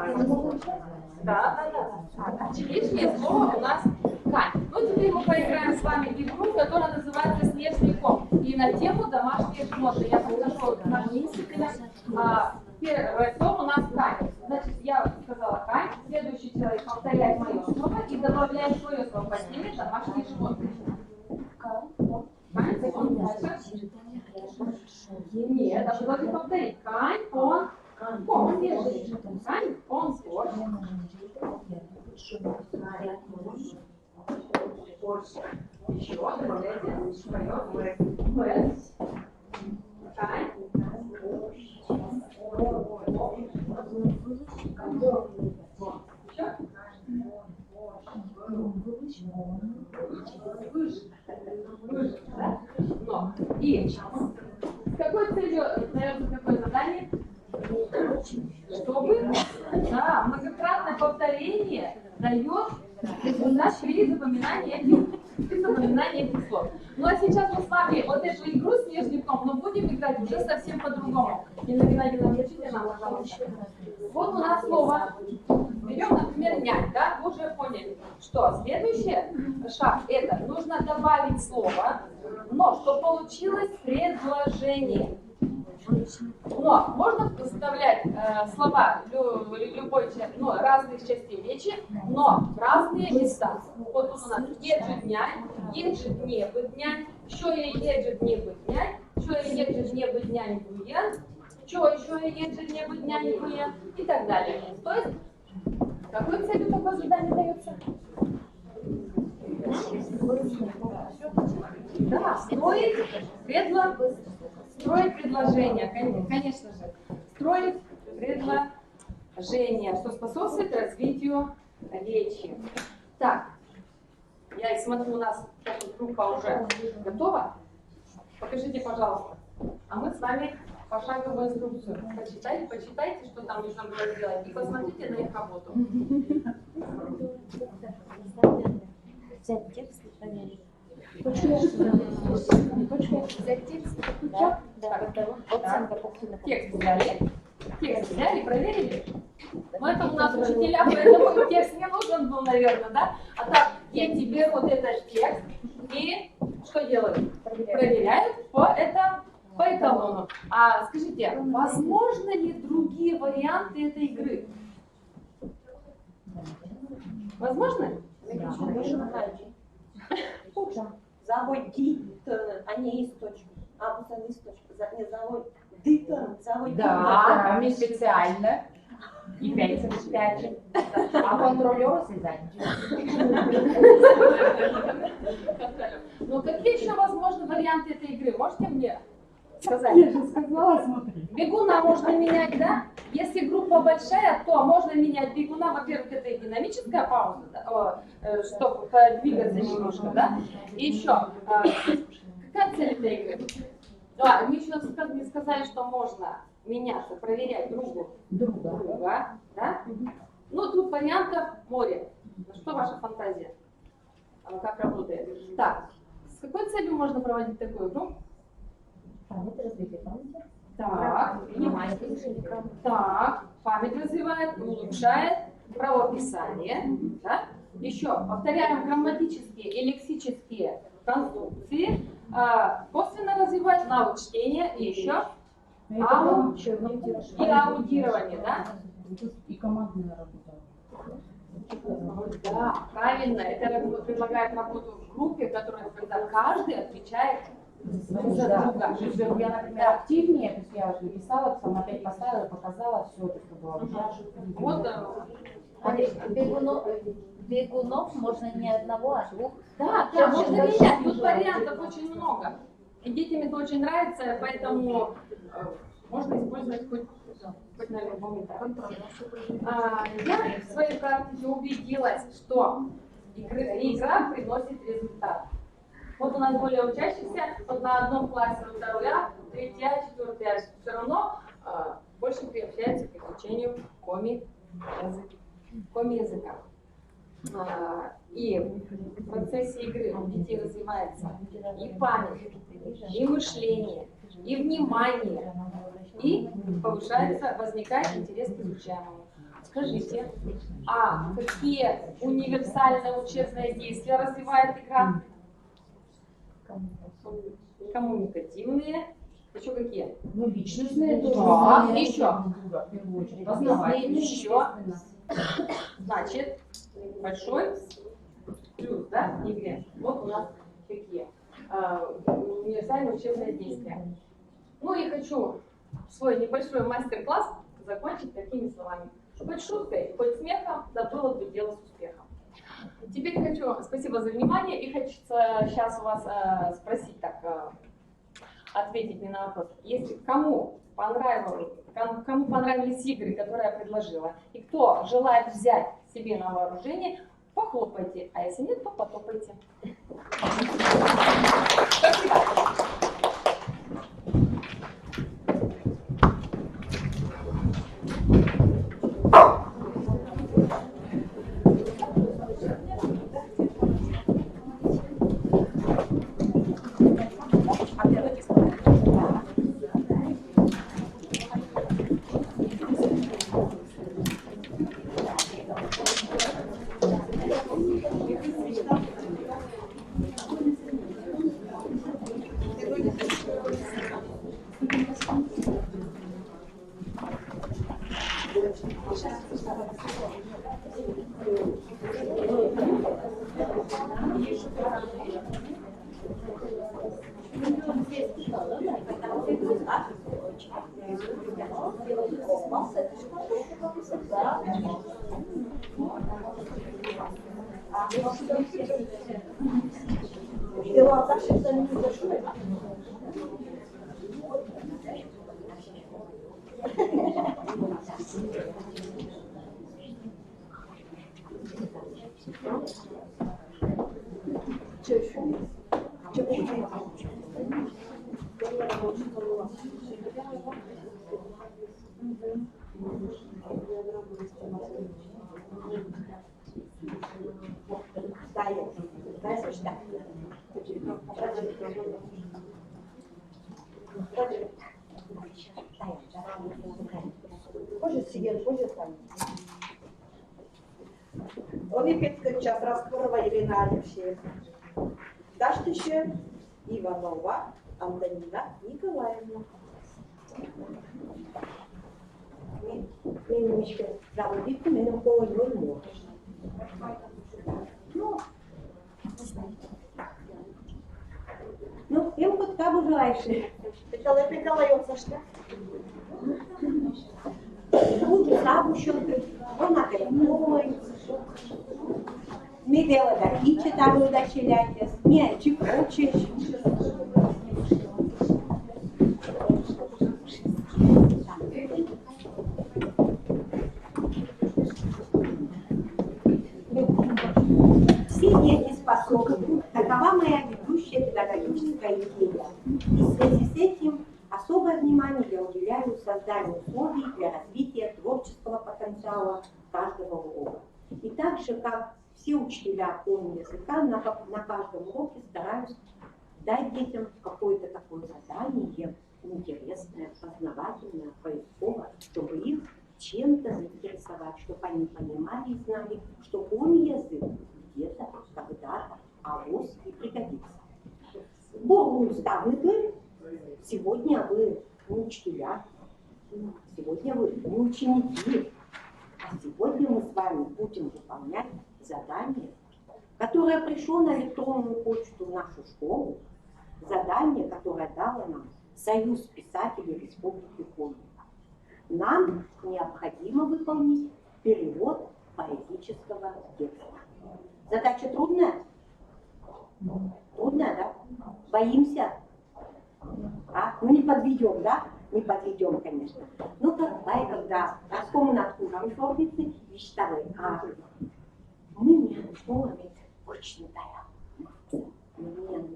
Да, да, да. Лишнее слово у нас кань. Ну, теперь мы поиграем с вами в игру, которая называется «Снежный ком». И на тему «Домашние животные». Я покажу нашим учителям. А, первое слово у нас кань. Значит, я сказала кань. Следующий человек повторяет мое слово и добавляет свое слово по теме «Домашние животные». Кань, ком. Кань, ком. Дальше. Нет, а вы должны повторить. Кань, ком, ком. Кань, ком, ком. Еще добавляйте свое. Кань. Еще. Выше. Выше, да? Но. И с какой целью даётся такое задание? Чтобы, да, многократное повторение даёт результат при запоминании этих, при запоминании этих слов. Ну а сейчас мы с вами вот эту игру «Снежный ком», но будем играть уже совсем по-другому. Инна Геннадьевна, включите нам, пожалуйста. Вот у нас слово. Берём, например, нянь, да? Вы уже поняли, что следующий шаг — это нужно добавить слово, но чтобы получилось предложение. Но можно вставлять, э, слова лю-, любой ча-, ну, разных частей речи, но в разные места. Вот тут у нас єджыд нянь, єджыд небыд нянь, сёйӧ єджыд небыд нянь, сёйӧ єджыд небыд нянь буен, сё-, сёйӧ єджыд небыд нянь буен и так далее. То есть, какой целью такое задание даётся? Да, строить предло-, строить предложение, кон-, конечно же. Строить предложение, что способствует развитию речи. Так, я и смотрю, у нас сейчас вот группа уже готова. Покажите, пожалуйста. А мы с вами пошаговую инструкцию. Почитайте, почитайте, что там нужно было сделать, и посмотрите на их работу. Взять текст и проверить. Точка. Точка. Взять текст. Да, да. Оценка по... Текст взяли. Текст взяли, проверили. Но это у нас учителя, поэтому текст не нужен был, наверное, да? А так, дети берут этот текст и что делают? Проверяют. Проверяют по, это, по эталону. А скажите, возможны ли другие варианты этой игры? Возможно? Заводитын, а не источник. А вот он источник. За- Не заводитын, заводитын. Да, а мы специально. И пять, пять. А контролёры связать. Ну, какие еще возможны варианты этой игры? Можете мне сказать? Я же сказала, смотри. Бегуна можно менять, да? Если группа большая, то можно менять бегуна. Во-первых, это и динамическая пауза, да, о, э, чтобы подвигаться немножко, да? И еще, какая цель этой игры? Да, мы еще не сказали, что можно меняться, проверять другу Друга. друга, да? Ну, тут вариантов море. На что ваша фантазия? А, Как работает? Так, с какой целью можно проводить такую игру? Память, развитие памяти. Так, Внимание, слушание. Так, память развивает, улучшает правописание. Да? Еще повторяем грамматические и лексические конструкции. А, Косвенно развивает навык чтения и еще Это Ау. лучше, ну, и аудирование, да? И командная работа. Да, правильно. Это раб- предлагает работу в группе, которая, когда каждый отвечает за друга. Я, например, активнее, то есть я написала, там опять поставила, показала, все это было. Вот, э, А бе- бегунов, бегунов можно не одного, а двух. Да, да, можно менять. Тут вариантов очень много. И детям это очень нравится, поэтому э, можно использовать хоть, хоть на любом этапе. А, Я в своей практике убедилась, что игры- игра приносит результат. Вот у нас более учащихся, вот на одном классе вот второй А, третий А, четвертый А, все равно э, больше приобщается к изучению коми языка. Коми языка. А, И в процессе игры у детей развивается и память, и мышление, и внимание, и повышается, возникает интерес к изучаемому. Скажите, а какие универсальные учебные действия развивает игра? Коммуникативные. Еще какие? Ну, личностные тоже. Да, Они ещё. друг друга в первую очередь. Познавать. Ещё. Значит, большой плюс, да, в игре. Вот у нас какие. А, Универсальные учебные действия. Ну и хочу свой небольшой мастер-класс закончить такими словами. Хоть шуткой, хоть смехом, да было бы дело с успехом. Теперь хочу, спасибо за внимание, и хочется сейчас у вас э, спросить так, э, ответить мне на вопрос. Если кому понравилось, ком- кому понравились игры, которые я предложила, и кто желает взять себе на вооружение, похлопайте, а если нет, то потопайте. Спасибо. Позже сиген, позже там. Ӧні петкӧдчас Распорова Елена Алексеевна. Дасьтысьӧ Иванова Антонина Николаевна. Меным ещё заводить, меным коло ноль. Ну, ну, эм кодкабу желаешь. Петалӧй, петалӧй, ёнджыка. Куд сабу сётӧ, вона кӧ и помӧй. Ме велӧда кичӧ таво да челядьӧс, ме ачыд очередь. Все дети способны. Такова моя ведущая педагогическая идея. И в связи с этим особое внимание я уделяю созданию условий для развития творческого потенциала каждого урока. И так же, как все учителя коми языка, на, ка- на каждом уроке стараюсь дать детям какое-то такое задание интересное, познавательное, поисковое, чтобы их чем-то заинтересовать, чтобы они понимали и знали, что коми язык где-то, когда-то, авось и пригодится. Бур лун, ставныд! Сегодня вы не учителя, сегодня вы не ученики, а сегодня мы с вами будем выполнять задание, которое пришло на электронную почту в нашу школу, задание, которое дало нам Союз писателей Республики Коми. Нам необходимо выполнить перевод поэтического текста. Задача трудная? Трудная, да? Боимся? А? Ну, не подведем, да? Не подведем, конечно. Ну, как бай, когда оскомын ад кужам сёрнитны, висьталӧй. А мый миян школа ведь обычный тайӧ. Мый миян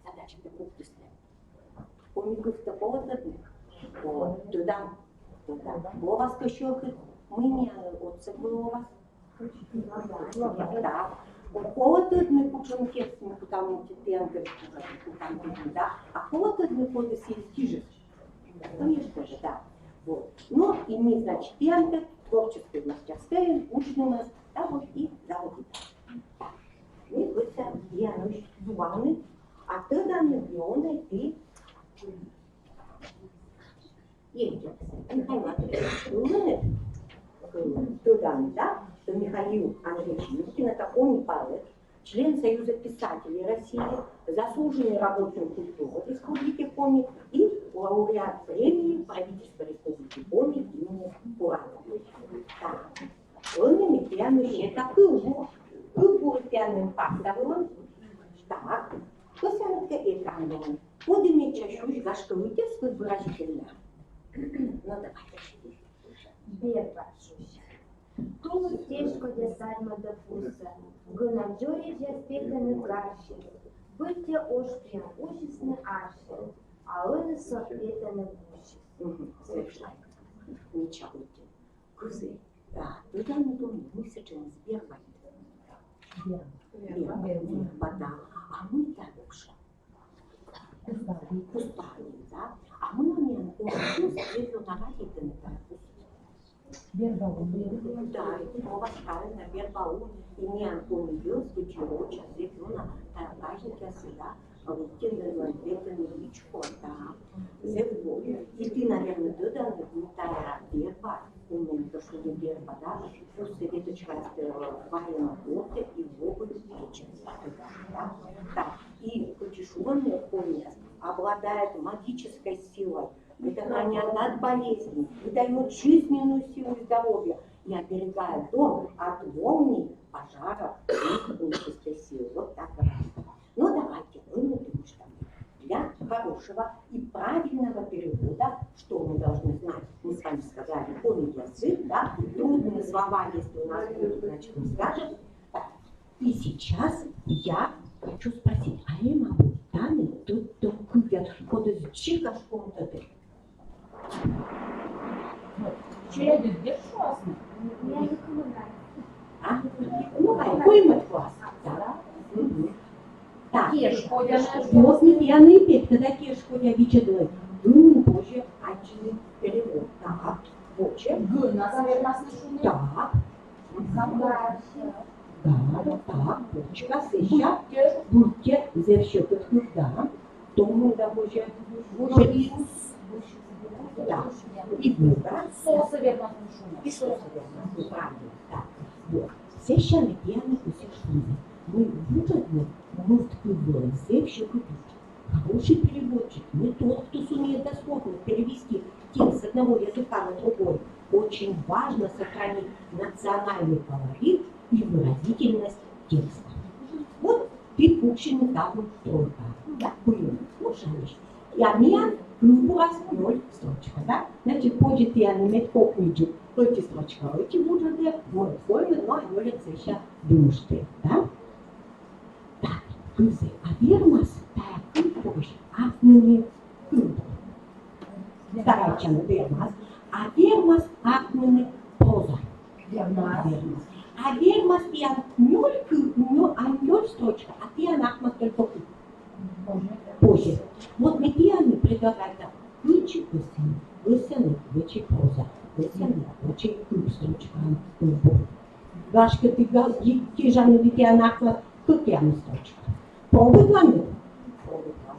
задача-то пуктісны. Коми кывсӧ колӧ тӧдны? Колӧ. Тӧдан? Тӧдан. Лоас кӧ сьӧкыд, мый миян отсӧг вылӧ лоас? Да. Колӧ тӧдны, кутшӧм текст ми кутам, тіянкӧд кутам тӧдны, да? А колӧ тӧдны, коді сійӧс гижис? Конечно же, да. Вот. Ну, и ми, значит, тіянкӧд творческой мастерскӧйын уджнымӧс таво и заводитам. Ми кӧсъям тіянӧс юавны, а тӧданныд ли онӧ ті Ельцин. Михаил Андреевич, вы, э, тӧданныд, да, что Михаил Андреевич Юркин — это коми поэт, член Союза писателей России, заслуженный работник культуры Республики Коми и лауреат премии правительства Республики Коми имени Куратова. Так. Ӧні ми тіянлы сетам кывбур. Кывбур тіянлы пастовӧн. Так. Кӧсъям ӧд экран дорӧ. Коді медся шуысь, гашкӧ, ӧтиӧс выразительнӧя. Ну, давайте. Берба шуысь. Тулыс тешкодя сарьмӧдӧ пусӧ, гӧна дзоридзьяс петӧны карсьыс, быттьӧ ош пиӧн усисны арсьыс, а ӧні со петӧны вусьыс. Мгм. Совершенно. Ничего. Кызьӧд. Да, тӧданныд, мый сэтшӧм берба? Берба. Берба, да. А мый тайӧ вообще? Кустарник. Кустарник, да. А мый миян коми кыв зэв ёна радейтӧ тайӧ кузь? Берба лун. Да, и лоас правильно, берба лун. И миян коми йӧз кыдзи рочӧн зэв ёна тайӧ праздникъясӧ, да, лыктӧны, ветлӧны вичко, да. Зэв бур. И ті, наверно, тӧданныд, мый тайӧ берба, именно то, что не берба, да, пуссӧ веточкаястӧ вайӧны гортӧ и лоӧны вечӧрсӧ, да. Так, и кыдзи шуӧны, комияс обладает магической силой, предохраняет от болезней, придаёт жизненную силу и здоровье и оберегает дом от молний, пожаров и нечистой силы. Вот так говорится. Но давайте мы не думаем, что для хорошего и правильного перевода, что мы должны знать? Мы с вами сказали, коми язык, да, трудные слова, если у нас будут, значит, мы скажем. Так, и сейчас я хочу спросить, а эм абу тані тӧдтӧм кывъяс, кодӧс дзик гашкӧ он тӧдӧ? Челядьыд дерт шуасны? А? Ну, ай, коймӧд класс. Да. Мгм. Так. Кешкодя. Вот, Митя, ну и петь, когда кешкодя, видзӧдлӧй. М, позже, аддзыны перевод. Так, воча. Гӧнас вермасны шуны. Так. Да, так, воча, сэсся. Быттьӧ. Быттьӧ, зэв сьӧкыд кыв, да. Том мында позже. Да. И бура. Сосӧ вермасны шуны. И сосӧ вермасны, правильно. Так. Вот. Сэсся ми тіянлы кӧсъям шуны, мый вуджӧдны морт кыв вылын зэв сьӧкыд уджтас. Хороший переводчик не тот, кто сумеет дословно перевести текст с одного языка на другой. Очень важно сохранить национальный колорит и выразительность текста. Вот ті пуксинныд таво строкаӧ. Да, куим, ну, шанысь. А миян кывбурас нёль строчка, да? Значит, позьӧ тіянлы мед кокниджык ӧти строчка ӧти вуджӧдӧ, мӧд коймӧд, но а нёльӧд сэсся думыштӧ, да? Так, кывзы, а вермас тайӧ кывбурысь артмыны кывбур? Старайтчам, вермас. А вермас артмыны проза? Вермас. Вермас. А вермас тіян нёль кыв, нё-, а нёль строчка, а тіян артмас только кык. Позьӧ. Вот ми тіянлы предлагайтам кыдзи кӧсъянныд, кӧсъянныд вӧчӧй проза, кӧсъянныд вӧчӧй кык строчкаӧн кывбур. Гашкӧ, ті га-, ті-, тіянлы, тіян артмас кӧкъямыс строчка. Пробуйтланныд? Пробуйтланныд.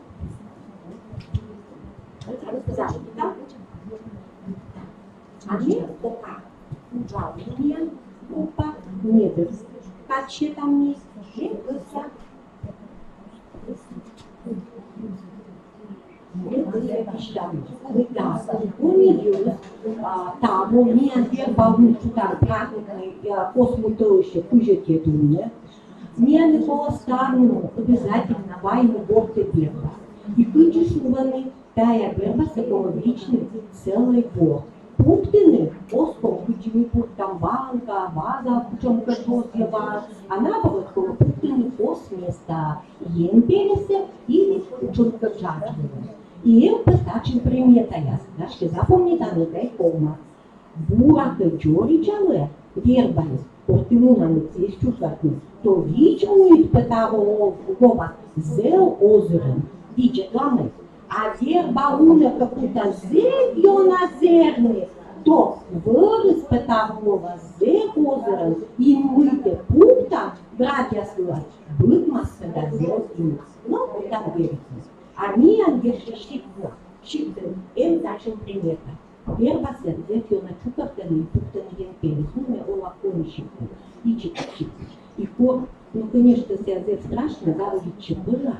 А ми пока уджалам, миян группа, медым кадсьӧ там мисьтӧ, ми кӧсъям Таво миян верба ун шуам праздникнӧй, э, космутӧлысьӧ кызьӧд тӧлысь. Миянлы колӧ ставнымӧс обязательно вайны гортӧ верба. И кыдзи шуӧны, тайӧ вербасӧ колӧ видзны целӧй горт. Пуктыны оз ков, кыдзи ми пуктам банка, ваза, кутшӧмкӧ озьӧ важ, а наоборот, колӧ пуктыны кос места. Ен пельӧсӧ и кутшӧмкӧ джаджлӧн. И эм пӧ татшӧм приметаяс, гашкӧ, запомнитанныд да и ковмас. Бура кӧ дзоридзалӧ вербаыс, кор ті мунанныд сійӧс чукӧртны, то видз муыд пӧ таво ло-, лоас зэв озырӧн. Видзӧдлам. А верба унӧ кӧ кутас зэв ёна зэрны, то вӧрыс пӧ таво лоас зэв озырӧн, и мый тэ пуктан градъяс вылас, быдмас тэнад зэв ёна. Но, кутан веритны. А миян ещӧ сиктын, сиктын эм татшӧм примета. Вербасӧ зэв ёна чукӧртӧны и пуктӧны ен пельӧс, ну, ме ола коми сиктын, ичӧтик сиктын. И кор, ну, конечно, сійӧ зэв страшнӧ, заводитчӧ пожар.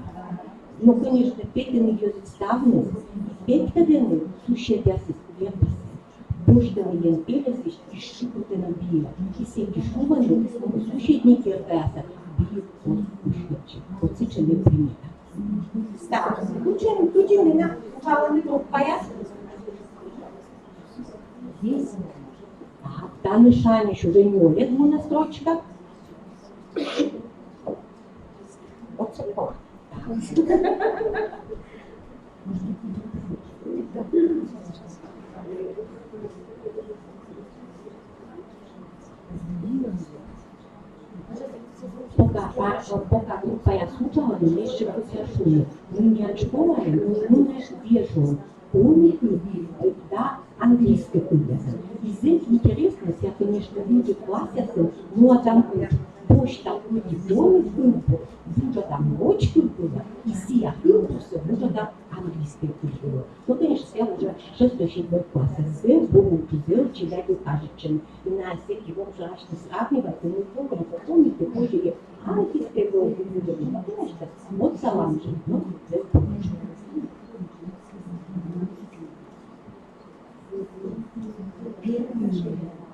Ну, конечно, петӧны йӧзыс ставныс, и петкӧдӧны суседъясыс вербасӧ. Босьтӧны ен пельӧсысь и шыбитӧны биӧ. И сэки шуӧны, мый суседнӧй керкаясӧ би оз уськӧдчы. Вот сэтшӧм примета. Так, кутшӧм, кутшӧм менам уджалӧны группаяс? Здесь. Так, тані шаньӧсь уже нёльӧд мунӧ строчка. Вот сё. Пока, пока группаяс уджалӧны, ме ещӧ кӧсъя шуны, мый миян школаын мунӧ вежон коми кыв да английскӧй кывъяс. И зэв интереснӧ, сійӧ, конечно, видзӧ классъясын лоӧдан удж. Босьтам ӧти коми кывбур, вуджӧдам роч кыв вылӧ, и сійӧ кывбурсӧ вуджӧдам английскӧй кыв вылӧ. Ну, конечно, сійӧ уже шестой-седьмой класс. Зэв бур удж, зэв челядьлы кажитчӧны. И найӧ сэки вовшӧрасьны сравнивайтны, ну, коми, коми кыв, позьӧ и английскӧй кыв вылӧ. Ну, конечно, вот салам же, ну, зэв бур удж.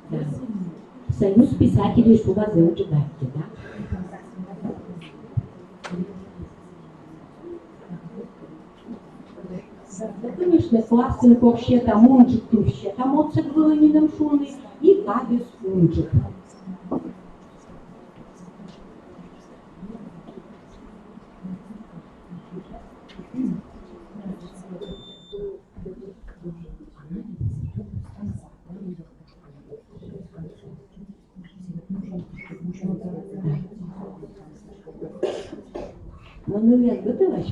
Да. Союз писателей шуас зэв ыджыд аттьӧ, да? Да, конечно, классын кор сетам унджык кыв, сетам отсӧг вылӧ нинӧм шуны, и кадыс унджык. Но, ну, я готовась.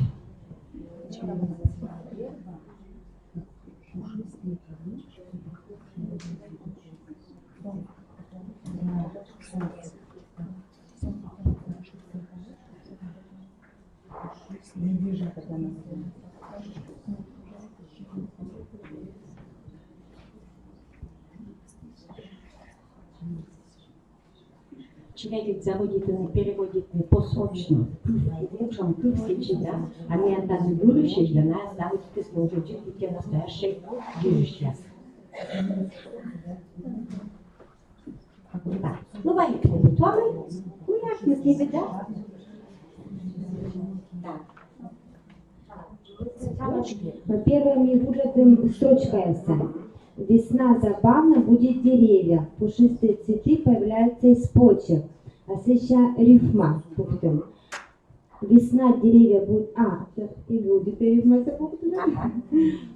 Челядьыд заводитӧны переводитны посрочно. Кыв, муджӧм кыв сэтчӧ, да? А миян тані гижысьяс, да, найӧ заводитісны уже дзик быттьӧ настоящӧй гижысьяс. Да. Ну, вай, кыдз туалӧ, куяш, ну, тебе, да? Да. Но первой ми вуджӧдім строчкаясӧн. Весна забавна, будят деревья, пушистые цветы появляются из почек. А сэсся рифма пуктім. Весна, деревья будут... А, сейчас и люди перейдут на это пункт, да? Ага.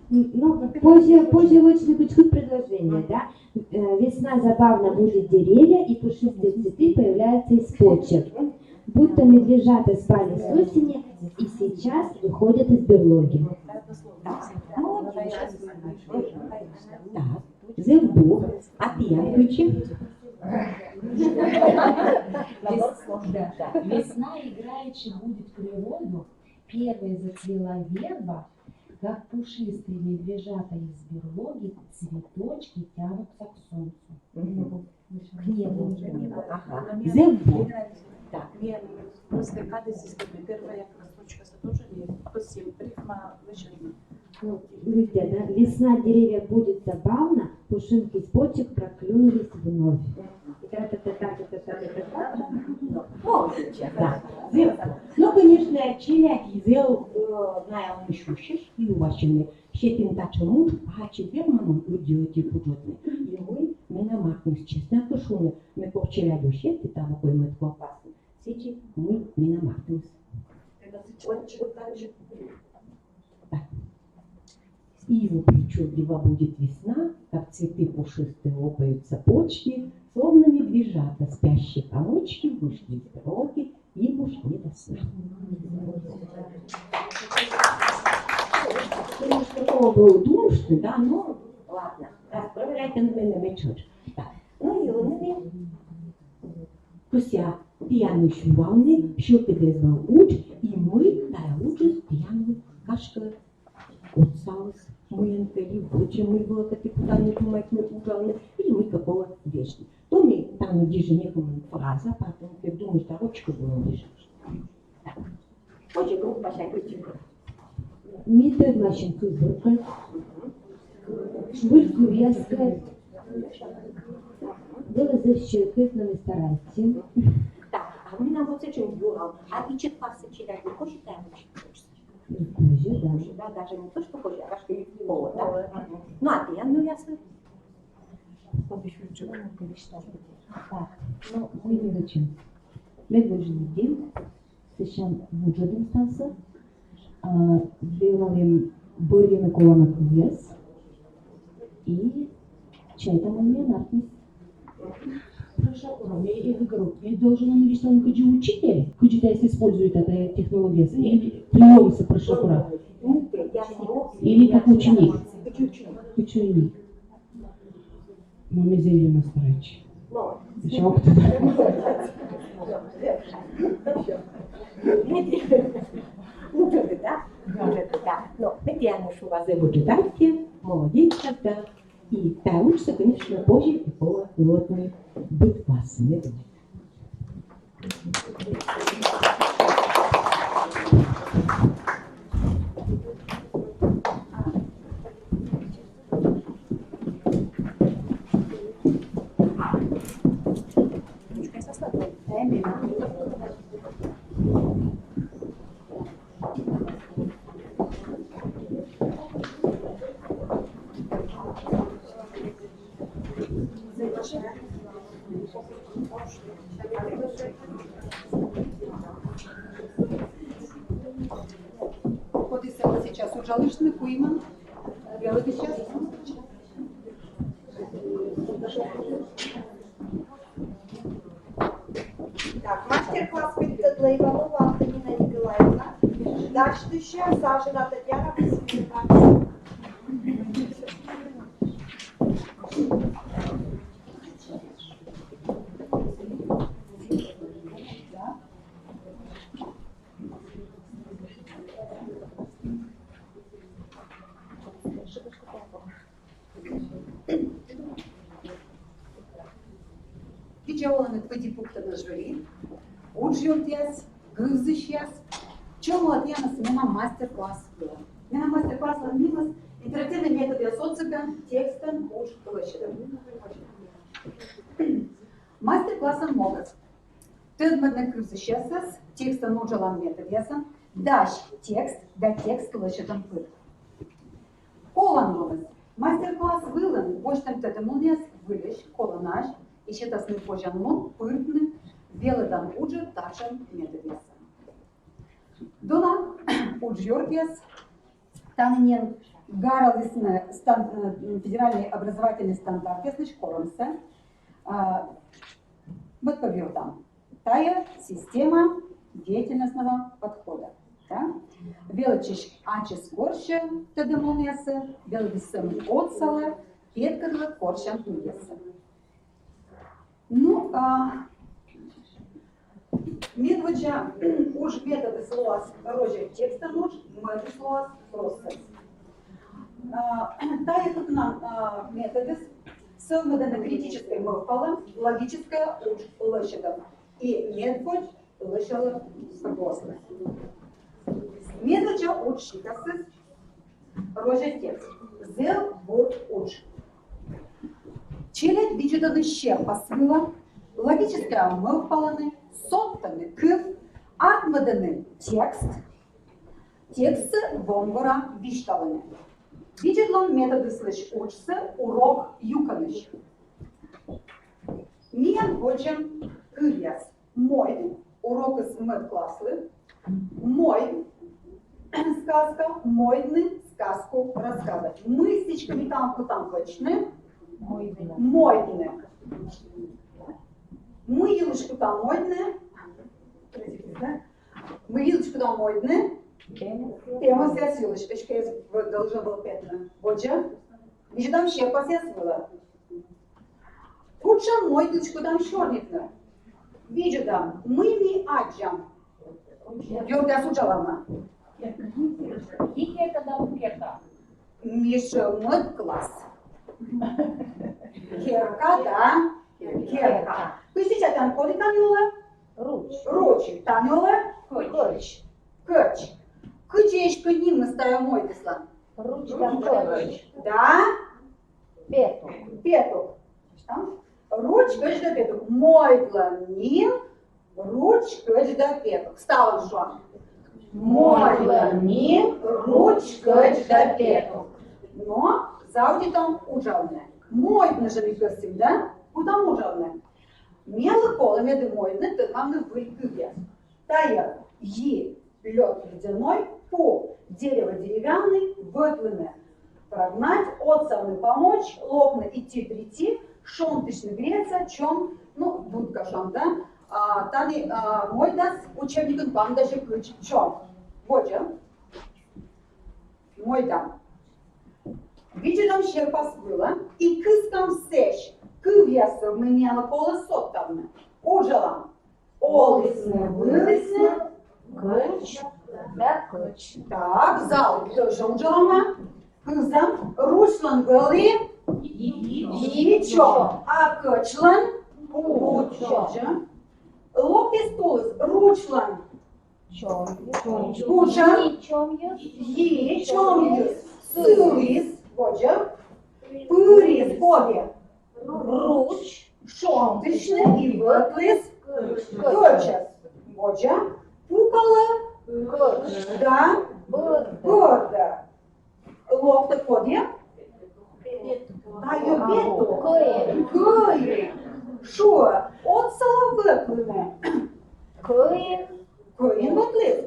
Ну, позже, позже лучше кыдз-кыдз предложение, да? Э, весна забавна, будят деревья, и пушистые цветы появляются из почек. Будто медвежата спали с осени, и сейчас выходят из берлоги. Так. Зэв бур. А тіян кыдзи? Вес-, да. Весна играючи будит природу, первой зацвела верба, как пушистые медвежата из берлоги, цветочки тянутся к солнцу. Мгм. К небу. К небу. Ага. Зэв бур. Так. Просто кадыс, если первая строчка тоже не, то есть рифма вычеркнута. Ну, видите, да? Весна, деревья, будет забавно, пушинки с почек проклюнулись вновь. И та-та-та-та-та-та-та-та. Ну, молодец, да. Зэв. Ну, конечно, челядь зэв, э, найӧ ещё и у вас сетім татшӧм удж, а чебер мамӧн удж, удж, уджӧдны. И мый менам артмис, честнӧ кӧ шуны, ме кор челядьӧс сеті таво коймӧд классын, сідзи мый менам артмис. И причудлива будет весна, как цветы пушистые лопаются почки, словно медвежата, спящие комочки, вышли из дороги, им уж не до сна. Конечно, такого было думаешь, да, ну, ладно, раз проверять на меня мечет. Так, ну и он мне, кӧсъя тіянлысь юавны, сьӧкыд-ӧ эз вӧв удж, и мый тайӧ уджыс тіянлы, гашкӧ, отсаліс мыйӧнкӧ ли водзӧ мый вылӧ кӧ, ті кутанныд думайтны, уджавны, или мыйкӧ колӧ вежны. То ми тані гижим некымын фраза, потом кӧ думыштны, ручкаӧн гижим. Так. Позже группа сяй кутшӧмкӧ. Ми тӧдласим кывбуркӧд, выль кывъяскӧд. Вӧлі зэв сьӧкыд, но ми старайтчим. Так, а менам вот сэтшӧм юал. А ичӧт классын челядьлы кӧсйӧ тайӧ вӧчны? Кӧсйӧ, да. Кӧсйӧ, да, даже не то, что кӧсйӧ, а гашкӧ и колӧ, да? Мгм. Ну, а тіян нывъяслы? Так, ну, мый ми вӧчим? Мед вӧчим дим, сэсся вуджӧдім ставсӧ, а, велалім бӧрйыны колана кывъяс и чайтам, мый миян артмис. Прошу, ме и говорю, я должен висьтавны кыдзи учитель, кыдзи тайӧс использует, эта технология, или приёмсӧ, прошу, или как ученик. Ученик. Но ме зэв ёна старайтчи. Ещё опыт. Уджӧдыд, да? Уджӧдыд, да. Но ме тіянлы шуа, зэв ыджыд аттьӧ, молодец, да. И тайӧ уджсӧ, конечно, позьӧ и колӧ нуӧдны быд классын. Коді сэтшӧм сейчас уджалыштны, куимӧн? Велӧдысьяс? Так, мастер-класс петкӧдлӧ Иванова Антонина Николаевна, дасьтысьӧ Сажина Татьяна Васильевна. Кыдзи оланныд, пӧди пуктанныд. Жюри, уджъёртъяс, кывзысьяс, чолӧмалӧ тіянӧс менам мастер-класс вылӧ. Менам мастер-класслӧн нимыс интерактивнӧй методъяс отсӧгӧн текстӧн удж лӧсьӧдӧм. Мастер-классын могыс тӧдмӧдны кывзысьясӧс текстӧн уджалан методъясӧн, дась текст да текст лӧсьӧдӧм пыр. Коланлуныс. Мастер-класс вылын босьтӧм тӧдӧмлунъяс выльысь коланаӧсь, и сетасны позянлун пыртны велӧдан уджӧ татшӧм методъясӧн. Дона уджъёртъяс, тані нин гаралісны стан-, э, федеральнӧй образовательнӧй стандартъяслысь корӧмсӧ, а, мӧд пӧв ёвтам. Тайӧ система деятельностного подхода. Да? Велӧдчысь ачыс корсьӧ тӧдӧмлунъяссӧ, велӧдысь сӧмын отсалӧ, петкӧдлӧ корсян тӧдӧмъяссӧ. Ну, а, медводдза удж методыс лоас розьӧ текстӧн удж, мӧдыс лоас россӧн. А, тайӧ кыкнан, а, методыс сӧвмӧдӧны критическӧй мӧвпалӧм, логическӧй удж лӧсьӧдӧм и медводз лӧсялӧ сброслы. Медводдза удж сикасыс розьӧ текст. Зэв бур удж. Челядь видзӧдӧны серпас вылӧ, логическӧй мӧвпалӧны, содтӧны кыв, артмӧдӧны текст, текстсӧ вомгорӧ висьталӧны. Видзӧдлан методыслысь уджсӧ урок юкӧнысь. Миян водзӧ кывъяс. Мойд — урокыс мӧд класслы. Мойд — сказка, мойдны — сказку рассказывать. Мый сідзкӧ ми тані кутам вӧчны? Мойдны. Мойдны. Мый йылысь кутам мойдны? Мый йылысь кутам мойдны? Темасъяс йылысь. Эськӧ эз должен был петны. Водзӧ. Видзӧдам серпасъяс вылӧ. Кутшӧм мойд йылысь кутам сёрнитны? Видзӧдам, мый ми аддзам. Ёртъяс, уджалам-ӧ? Ки керка да му керка? Ми жӧ мӧд класс. Керка да керка. Кыдзи тан, коді тані олӧ? Руч. Руч. Тані олӧ? Кӧч. Кӧч. Кыдзи эськӧ нимыс тайӧ мойдыслӧн? Руч да кӧч. Да? Петук. Петук. А? Руч, кӧч да петук. Мойдлӧн ним руч, кӧч да петук. Ставӧн шуам. Мойдлӧн ним руч, кӧч да петук. Но заводитам уджавны. Мойдны жӧ ми кӧсйим, да? Кутам уджавны. Мелӧ колӧ, медым мойдны, тӧдмавны выль кывъяс. Тайӧ: йи — лёд ледяной, пу — дерево деревянный, вӧтлыны — прогнать, отсавны — помочь, локны — идти, прийти, шонтысьны — греться, чом — ну, дудка шуам, да? А, тані, а, мойдас учебникын паныдасьӧ кыдз чом. Водзӧ. Мойдам. Видзӧдам серпас вылӧ и кыскам сэсь кывъяссӧ, мый миянлы колӧ содтавны. Уджалам. Олісны-вылісны кӧч да кӧч. Так, зал тоже уджалӧма. Кывзам. Ручлӧн вӧлі йи чом, а кӧчлӧн пу чом. Локтіс тулыс. Ручлӧн чом. Кутшӧм? Йи чомйыс. Йи чомйыс. Сыліс. Водзӧ. Пырис коді? Руч. Шонтысьны и вӧтліс кӧчӧс. Водзӧ. Пукалӧ кӧч да бӧрдӧ. Локтӧ коді? Тайӧ петук. Кӧин. Кӧин. Шуӧ: отсалӧ вӧтлыны. Кӧин. Кӧин вӧтліс.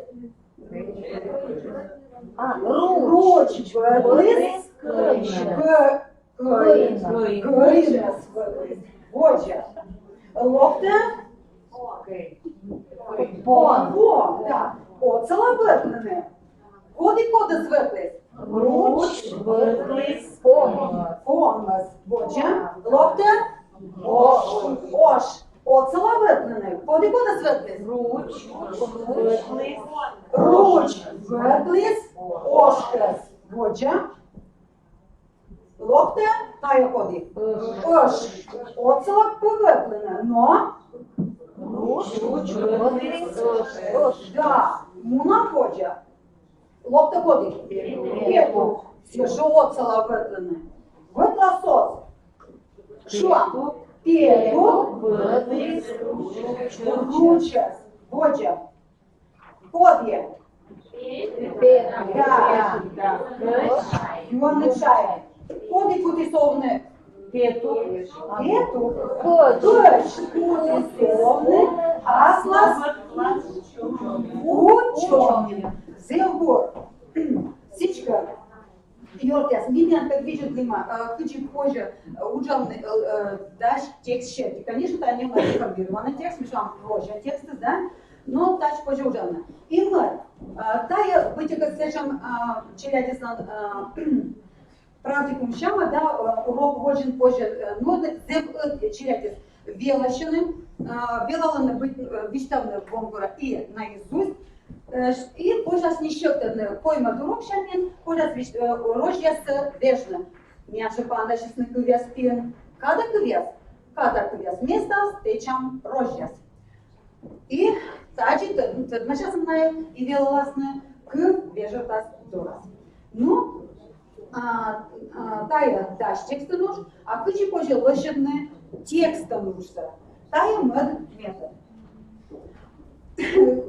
А, руч. Руч вӧтліс. Кӧ-, кӧин. Кӧинӧс вӧтліс. Водзӧ. Локтӧ пон. Пон, да. Отсалӧ вӧтлыны. Коді кодӧс вӧтліс? Руч вӧтліс пон. Понмӧс. Водзӧ. Локтӧ ош. Ош. Отсалӧ вӧтлыны. Коді кодӧс вӧтліс? Руч вӧтліс. Руч вӧтліс ошкӧс. Водзӧ. Локтӧ тайӧ коді? Ыш. Ыш. Отсалӧ пӧ вӧтлыны, но Ӧш. Да, мунам водзӧ. Локтӧ коді? Петух. Сійӧ жӧ отсалӧ вӧтлыны. Вӧтлас оз. Шуам. Петух вӧтліс ручӧс. Водзӧ. Кодъяс? Да. Юӧны чай. Коді кутіс овны? Петух. Петух. Кӧч кутіс овны аслас учёный. Зэв бур. Сідзкӧ. Ёртъяс, ми миян пӧ видзӧдлім, э, кыдзи позьӧ, э, уджавны, э, э, дась текст серти. Конечно, тайӧ не реформированный текст, ми шуам, розя текст, да? Но дась позьӧ уджавны. И мӧд, э, тайӧ быттьӧкӧ сэтшӧм, э, челядьыслӧн, э, практикум сяма, да, э, урок водзын позьӧ, э, нуӧдны, зэв ӧд челядьыс велӧдчӧны, а, велалӧны быть, э, висьтавны вонгора и наизусть, э, и позяс нин сьӧктӧдны коймӧд урок сянь, позяс висьт-, э, розьяссӧ вежны. Миян жӧ паныдасисны кывъяс пиын кадакывъяс, кадакывъяс местаыс тэчам розьяс. И тадзи тӧд-, тӧдмасясны найӧ и велаласны кыв вежӧртас дорас. Ну, а, а, тайӧ дась текстӧн удж, а кыдзи позьӧ лӧсьӧдны текстӧн уджсӧ. Тайӧ мӧд метод.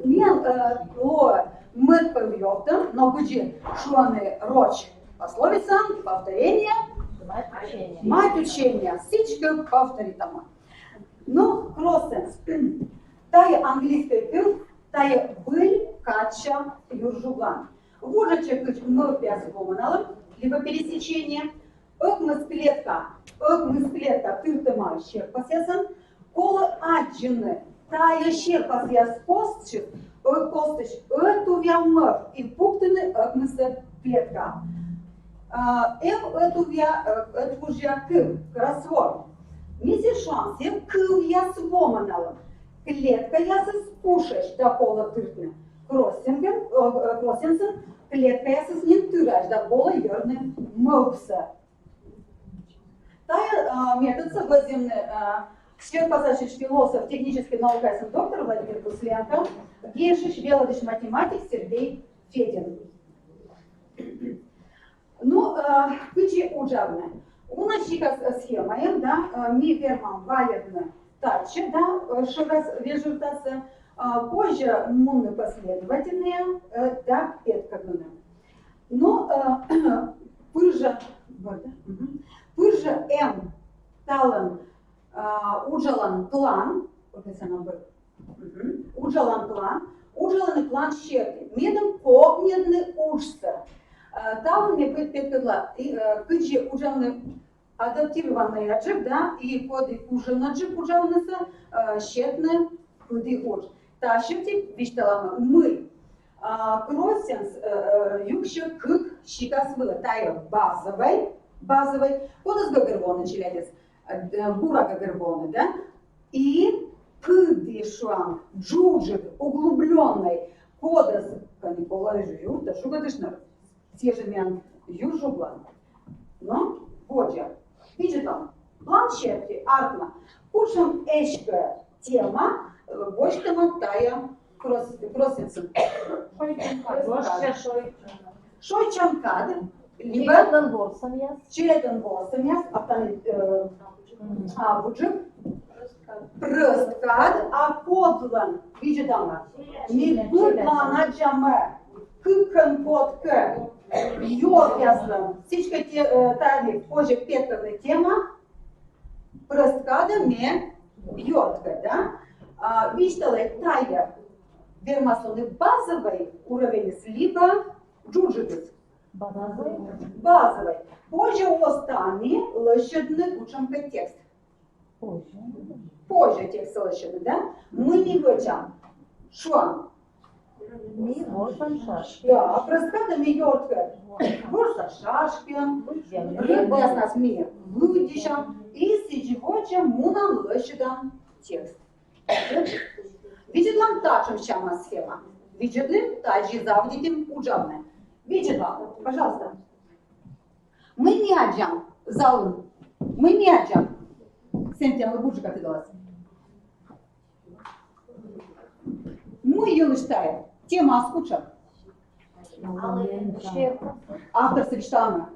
Миян, э, лоӧ мӧд пӧв ёвтӧм, но кыдзи шуӧны роч пословицаын, повторение — мать учения. Сідзкӧ, повторитам. Ну, кроссенс. Тайӧ английскӧй кыв, тайӧ выль кадся юржуглан. Вуджӧдсьӧ кыдз мӧвпъяс воманалӧм либӧ пересечение. Ӧкмыс клетка, ӧкмыс клетка тыртӧма серпасъясӧн. Колӧ аддзыны, тайӧ серпасъяс костысь, ӧ, костысь ӧтувъя мӧвп и пуктыны ӧкмысӧд клеткаӧ. А, эм ӧтувъя, э, ӧтвужъя кыв, кроссворд. Ми сійӧс шуам, сійӧ кывъяс воманалӧм. Клеткаясыс кушӧсь да колӧ тыртны. Кроссенсӧн, э, э, кроссенсӧн клеткаясыс нин тыраӧсь да колӧ йӧрны мӧвпсӧ. Тайӧ, а, методсӧ вӧзйӧмнас, а, серпасасьысь философ, техническӧй наукаясӧн доктор Владимир Кусленко, ГИШ-ысь велӧдысь математик Сергей Федин. Ну, а, кыдзи уджавны? Уна сикас схемаӧн, да, а, ми вермам вайӧдны татчӧ, да, э, шӧрас вежӧртасӧ, а, позьӧ мунны последовательнӧя, э, да петкӧдлыны. Ну, э, пыр жӧ, пыр жӧ эм талун, э, уджалан план, вот это самое было. Мгм. Уджалан план, уджалан план серти. Медым кокньӧдны уджсӧ. Э, талун ме пет-, петкӧдла, и, э, кыдзи уджалны адаптированнӧйджык, да, и коді кужӧмджык уджалнысӧ, э, сетны пыді удж. Та серти висьталам, мый, а, кроссенс, э, э, юксьӧ кык сикас вылӧ. Тайӧ базовӧй, базовӧй, кодӧс гӧгӧрвоӧны челядьыс, э, д-, бура гӧгӧрвоӧны, да? И пыді, шуам, джуджыд, углублённӧй, кодӧс, кӧні колӧ, юртӧ шуӧдыштны. Сійӧ жӧ миян юржуглан. Но водзӧ. Видзӧдлам. План серти артмӧ, кутшӧм эськӧ тема, э, босьтӧма тайӧ кросс-, кроссенсын. Шойччан кад. Либӧ челядьлӧн ворсӧмъяс. Челядьлӧн ворсӧмъяс, а тані, э, а, абуджык. Прӧст кад, а кодлӧн, видзӧдам. Ми быдлаын аддзам кыкӧн кодкӧ. Ёртъяслӧн. Сідзкӧ, э, тані позьӧ петкӧдлыны тема. Прӧст кадӧ ме ёрткӧ, да? А, висьталӧй, тайӧ вермас лоны базовӧй уровеньыс либӧ джуджыдыс. Базовӧй. Базовӧй. Позьӧ оз тані лӧсьӧдны кутшӧмкӧ текст. Позьӧ. Позьӧ текстсӧ лӧсьӧдны, да? Мый ми вӧчам? Шуам. Ми ворсам шашкиӧн. Да, прӧст кадӧ ме ёрткӧ. Ворса шашкиӧн. Лыддям. Лыддяснас ми лыддям. И сідзи водзӧ мунам лӧсьӧдам текст. Видзӧдлам татшӧм сяма схема. Видзӧдлам, тадзи заводитім уджавны. Видзӧдлам, пожалуйста. Мый ми аддзам залын? Мый ми аддзам? Сентябрь бурджыка тыдалас. Мый йылысь тайӧ? Темаыс кутшӧм? Авторсӧ висьталам.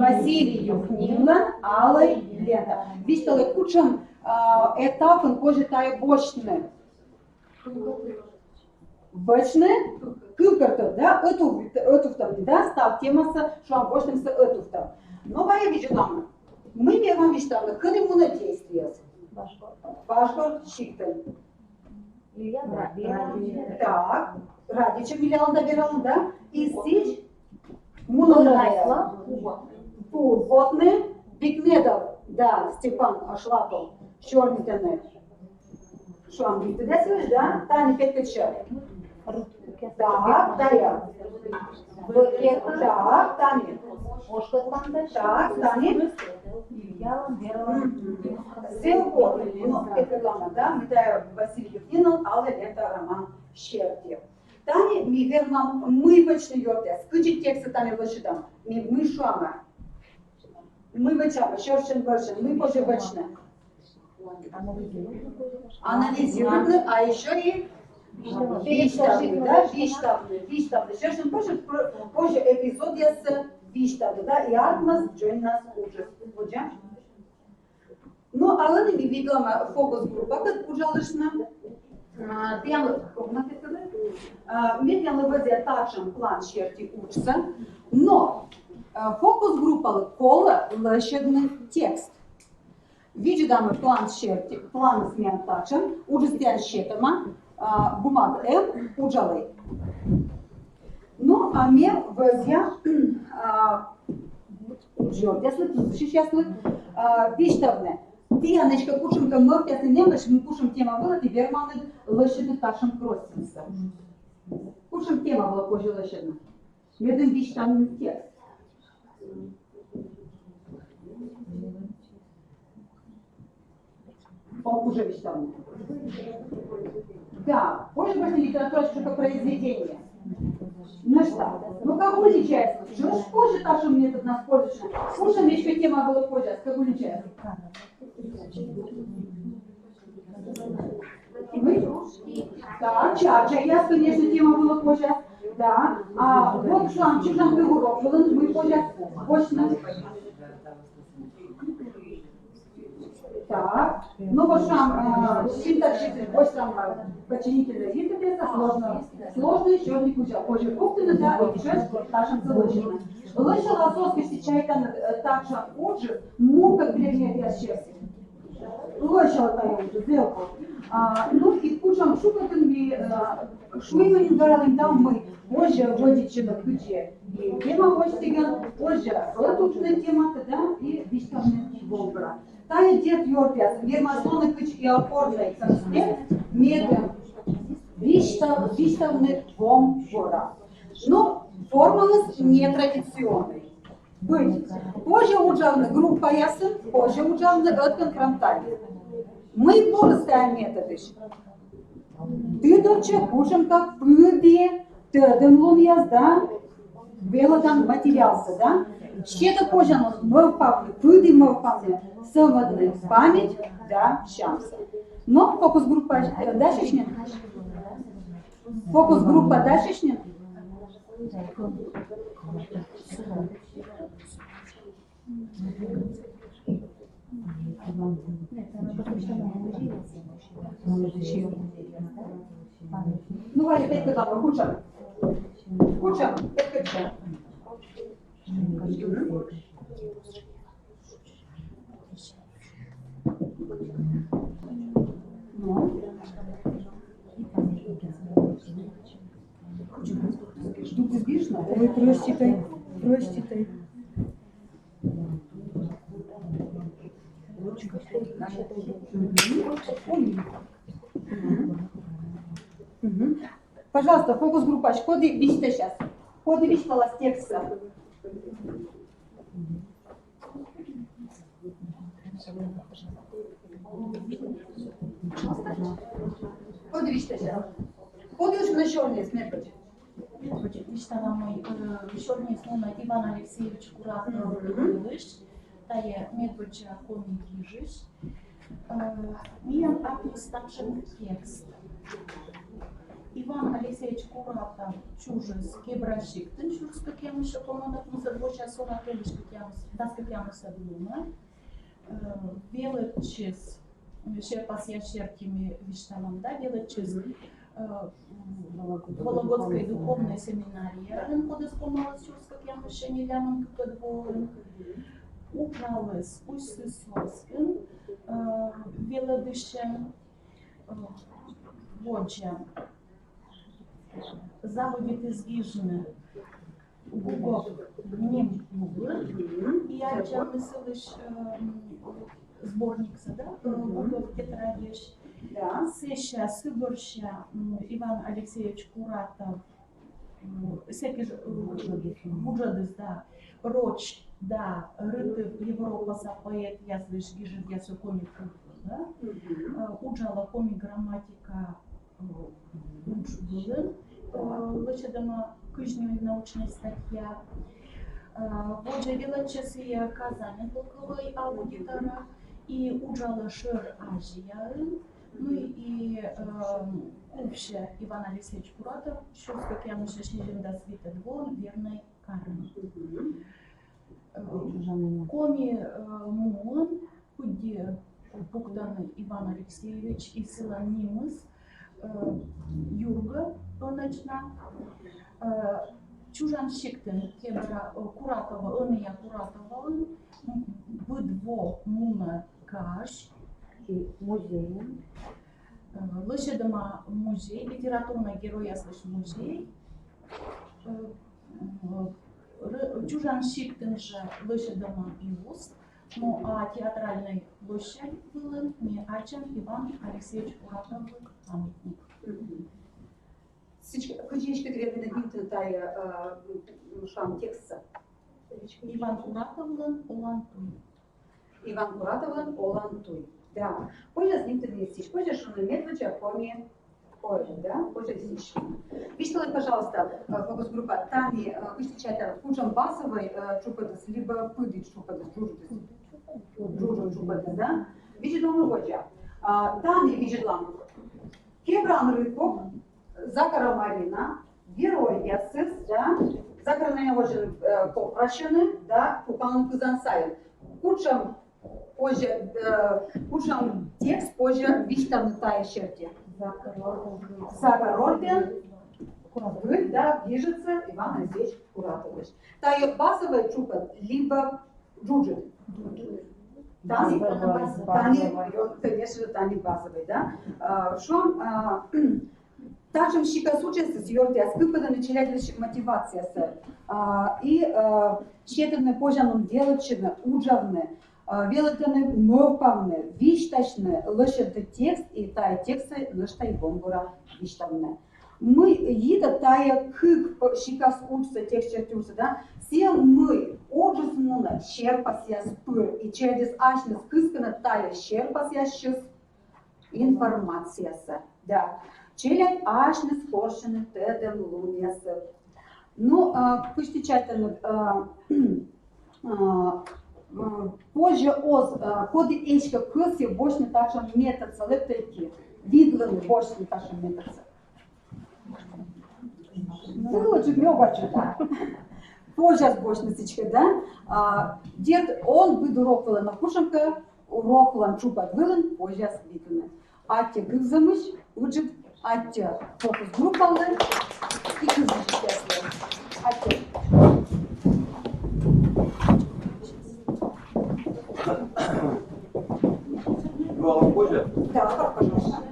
Василий Юхнинлӧн «Алӧй лента». Висьталӧй, кутшӧм, а, этапын позьӧ тайӧ босьтны. Вӧчны кывкӧртӧд, да, ӧтув-, ӧтувтӧм, да, став темасӧ, шуам, босьтӧмсӧ ӧтувтӧм. Но вай видзӧдлам. Мый вермам висьтавны, кӧні мунӧ действиеыс? Башкор сиктын. Так, Радечӧ милялан да вералан, да? И сідз мунӧ найӧ. Пур потны Бекмедов, да, Степан Ашлапов, сёрнитӧны. Шуам, витӧдъяс, да? Тані петкӧдчӧ. Так, да, я. Так, тані. Так, тані. Мгм. Зэв кор, ну, петкӧдлам, да, мый тайӧ Василий Юхнинлӧн «Алӧй лента» роман серти. Тані ми вермам мый вӧчны, ёртъяс, кыдзи текстсӧ тані лӧсьӧдам, ми мый шуам. Мый вӧчам, сьӧрсьӧн-вӧрсьӧн, мый позьӧ вӧчны. Анализируйтны, а ещё и висьтавны, да, висьтавны, висьтавны. Сьӧрсьӧн-вӧрсьӧн про-, позьӧ эпизодъяссӧ висьтавны, да, и артмас дзоньнас уджыс. Водзӧ. Ну, а ӧні ми видлам фокус группакӧд уджалыштны. А, тіянлы, а, ме тіянлы вӧзъя татшӧм план серти уджсӧ. Но, а, фокус группалы колӧ лӧсьӧдны текст. Видзӧдам план серти, планыс миян татшӧм, уджыс тіян сетӧма, а, бумага эм, уджалӧй. Ну, а ме вӧзъя, а, ёртъяслы, тӧдысьяслы, а, висьтавны. Тіян эськӧ кутшӧмкӧ мӧвпъясыд эмӧсь, мый кутшӧм тема вылӧ ті верманныд лӧсьӧдны татшӧм кроссингсӧ. Кутшӧм тема вылӧ позьӧ лӧсьӧдны? Медым висьтавны текст. Ок уже висьтавны. Да, позже, после литературы что-то произведение. Ну что, ну как уличается? Что ж позже татшӧм метод нас пользуется? Слушай, мне ещё тема была позже, как уличается. Так, чачаяс, конечно, тема была позже. Да. А вот что, чужан кывурок был, мы позже. Точно. Так. Ну вот там, а, синтаксис, вот там, а, подчинительное вид, это сложно. Сложный сёрник уже. Позже пункты, да, вот сейчас, вот, нашим целочным. Лучше лососка сейчас там, э, так же, уджыс, мука предмет я сейчас. Лӧсялӧ тайӧ уджыс, зэв кор. А, ну и кутшӧм шуӧны ми, а, шуим ми, вералім там ми, позже вӧдитчыны кыдзи. И тема восьтігӧн, позже ӧтувтны тематӧ, да, и висьтавны гӧгӧр. Тайӧ, дерт, ёртъяс, вермас лоны кыдзи и опорнӧй конспект, медым висьтав-, висьтавны вом вӧра. Но формаыс нетрадиционнӧй. Быть. Позже уджавны группаясын, позже уджавны ӧткӧн фронтами. Мый бурыс тайӧ методысь? Ті тӧдчӧ кутшӧмкӧ пыді тӧдӧмлунъяс да велӧдан материалсӧ, да? Сідз позьӧ мӧвпавны, пыді мӧвпавны, сӧвмӧдны память да сямсӧ. Но фокус группа, э, дасьӧсь нин? Фокус группа дасьӧсь нин? Ну, вай, петкӧдлам, кутшӧм. Кутшӧм, петкӧдчам. Ну. Ой, простите, простите. Мгм. Пожалуйста, фокус группаысь коді висьтасяс? Коді висьталас текстсӧ? Коді висьтасяс? Коді уж на сёрниыс, медводз? Висьтала, мый, э, сёрниыс нуӧ Иван Алексеевич Куратов. Мгм. Тайӧ медводдза коми гижысь. Э, миян артмис татшӧм текст. Иван Алексеевич Куратов чужис Кебра сиктын сюрс кӧкъямыссё комын ӧкмысӧд вося соракӧд, дас кӧкъямысӧд лунӧ. Э, велӧдчис, э, серпасъяс серти ми висьталам, да, велӧдчис, э, Вологодской духовнӧй семинарияын, кодӧс помаліс сюрс кӧкъямыссё нелямын кыкӧд воын. Уджаліс Усть-Сысольскын, э, велӧдысьӧн, э, водзӧ заводитіс гижны Гугов ним югыд, и аддзанныд сылысь, эм, сборниксӧ, да, э, Гугов тетрадьысь. Да. Сэсся сы бӧрся, м, Иван Алексеевич Куратов, м, сэки ж, э, вуджӧдіс, да, роч да рытыв Европаса поэтъяслысь гижӧдъяссӧ коми кыв вылӧ, да. Э, уджалӧ коми грамматика, э, удж вылын, э, лӧсьӧдӧма кызь нёль научнӧй статья. Э, водзӧ велӧдчис и Казаньын полковой аудиторӧ, и уджалӧ Шӧр Азияын, ну и, э, кувсьӧ Иван Алексеевич Куратов сюрс кӧкъямыссё сизимдас витӧд воын Вернӧй карын. Э, коми, э, муын пыдди пуктӧны Иван Алексеевич и сылӧн нимыс, э, юргӧ ӧнӧдз на. Э, чужан сиктын Кебра, э, Куратова, ӧнія Куратоваын, м, быд во мунӧ гаж. И музейын. Э, лӧсьӧдӧма музей, литературнӧй геройяслысь музей. Э, м, р-, чужан сиктын жӧ лӧсьӧдӧма бюст. Ну, а театральнӧй площадь вылын ми аддзам Иван Алексеевич Куратовлы памятник. Мгм. Сідз, кыдзи эськӧ ті верминныд нимтыны тайӧ, э, м, шуам, текстсӧ? Иван Куратовлӧн «Олан туй». Иван Куратовлӧн «Олан туй». Да. Позяс нимтыны сідз, позяс шуны медводдза коми поэт, да? Позяс сідз. Висьталӧй, пожалуйста, э, фокус-группа, тані, э, кыдзи чайтан, кутшӧм басовӧй, э, чупӧдыс, либӧ пыдди чупӧдыс, джуджыд, джуджыд чупӧдыс, да? Видзӧдлам водзӧ. А, тані видзӧдлам Кебраын рытпок, Закара Марина, геройясыс, да? Закара Марина водзын, э, кок прасьӧны, да, пукалӧны пызан сайын. Кутшӧм позьӧ, э, кутшӧм текст позьӧ висьтавны тайӧ серти? Закар орден. Закар орден. Куратов. Выль, да, гижӧдсӧ Иван Алексеевич Куратовлысь. Тайӧ басовӧй чупӧд либӧ джуджыд? Тані, басовӧй. Тані, конечно, тані басовӧй, да. А, шуам, а, татшӧм сикас уджъясыс, ёртъяс, кыпӧдӧны челядьлысь мотивациясӧ. А, и, а, сетӧны позянлун велӧдчыны, уджавны, а, велӧдӧны мӧвпавны, висьтасьны лӧсьӧдны текст, и тайӧ текстсӧ нӧшта и гомбура висьтавны. Мый йитӧ тайӧ кык п-, сикас уджсӧ, текст серти уджсӧ, да? Сійӧ, мый уджыс мунӧ серпасъяс пыр, и челядьыс асьныс кыскӧны тайӧ серпасъясысь информациясӧ. Да. Челядь асьныс корсьӧны тӧдӧмлунъяссӧ. Ну, а, кыдзи чайтан, а, а, м, позьӧ оз, а, коді эськӧ кӧсйӧ босьтны татшӧм методсӧ, лэптӧ ӧти, видлыны босьтны татшӧм методсӧ. Сылы чуть не обачу, да. Позяс босьтны сідзкӧ, да. А, дерт, он быд урок вылын, но кутшӧмкӧ уроклӧн чупӧд вылын позяс видлыны. Аттьӧ кывзӧмысь, ыджыд аттьӧ фокус-группалы и кывзысьяслы. Аттьӧ. Юалӧм позьӧ? Да, пожалуйста.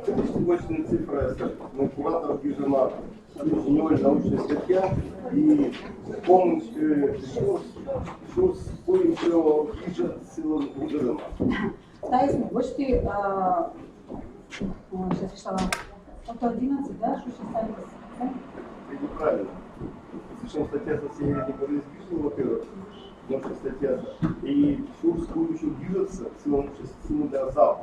Кытысь ті вӧчинныд цифраяссӧ? Ну, Куратов гижӧма кызь нёль научнӧй статья и полностью сюрс, сюрс куимсё гижӧд сылӧн вуджӧдӧма. Тайӧс ме вӧчи, а, а, сейчас висьтала. Сто одиннадцать, да, шуысь сайын. Это неправильно. Слишком статья со всеми этими разгружена, во-первых. Потому что статья и сюрс куимсё гижӧдсӧ, сылӧн, сылӧн да зав.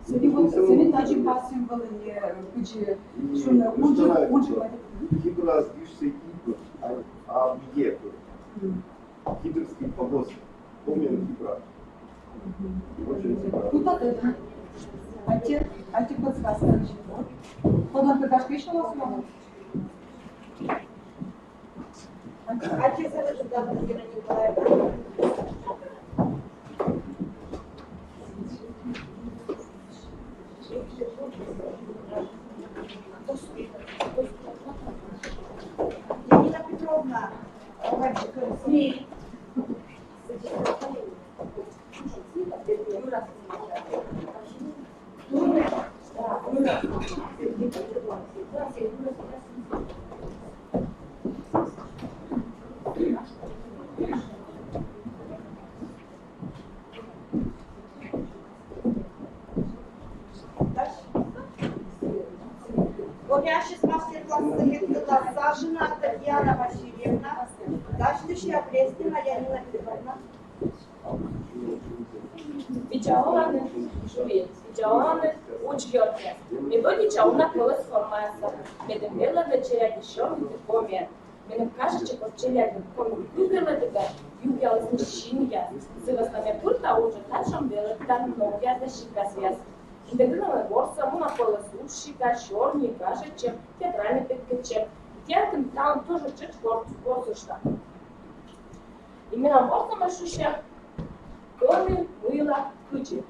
Сыни вот, сыни тадзи пасйӧм вӧлі, не, кыдзи, и шуны, уджыд, уджыд. Кибрас гижсьӧ иб, а, а, еб. Киберский погост. Помним Кибра. Очень Кибра. Куда ты это? Аттьӧ, аттьӧ подсказка. Кодлӧнкӧ гашкӧ ещё лоас. Аттьӧ, Елена Николаевна. Елена Петровна, Ӧні ассьыс мастер-класс Сажина Татьяна Васильевна, дасьтысьӧ Плеснева Янина Петровна. Видза оланныд, жюри, видза оланныд, удж ёртъяс. Ме вӧдитча уна колӧ формаяссӧ, медым велӧдны челядьыс сёрниты комиӧн. Меным кажитчӧ, кор челядьлы коми кыв велӧдӧны, юкъялісны синъяс. Сы вӧсна ме пыр да уджӧ татшӧм велӧдтан ногъяс да сикасъяс. Интӧгӧн ме ворса, муна пӧлӧс уджсика, сёрни, гажӧдчӧм, театральнӧй петкӧдчӧм. Тіянкӧд талун тоже тшӧтш ворсышта. И менам ворсӧмӧй шусьӧ: кӧні, мыйла, кыдзи.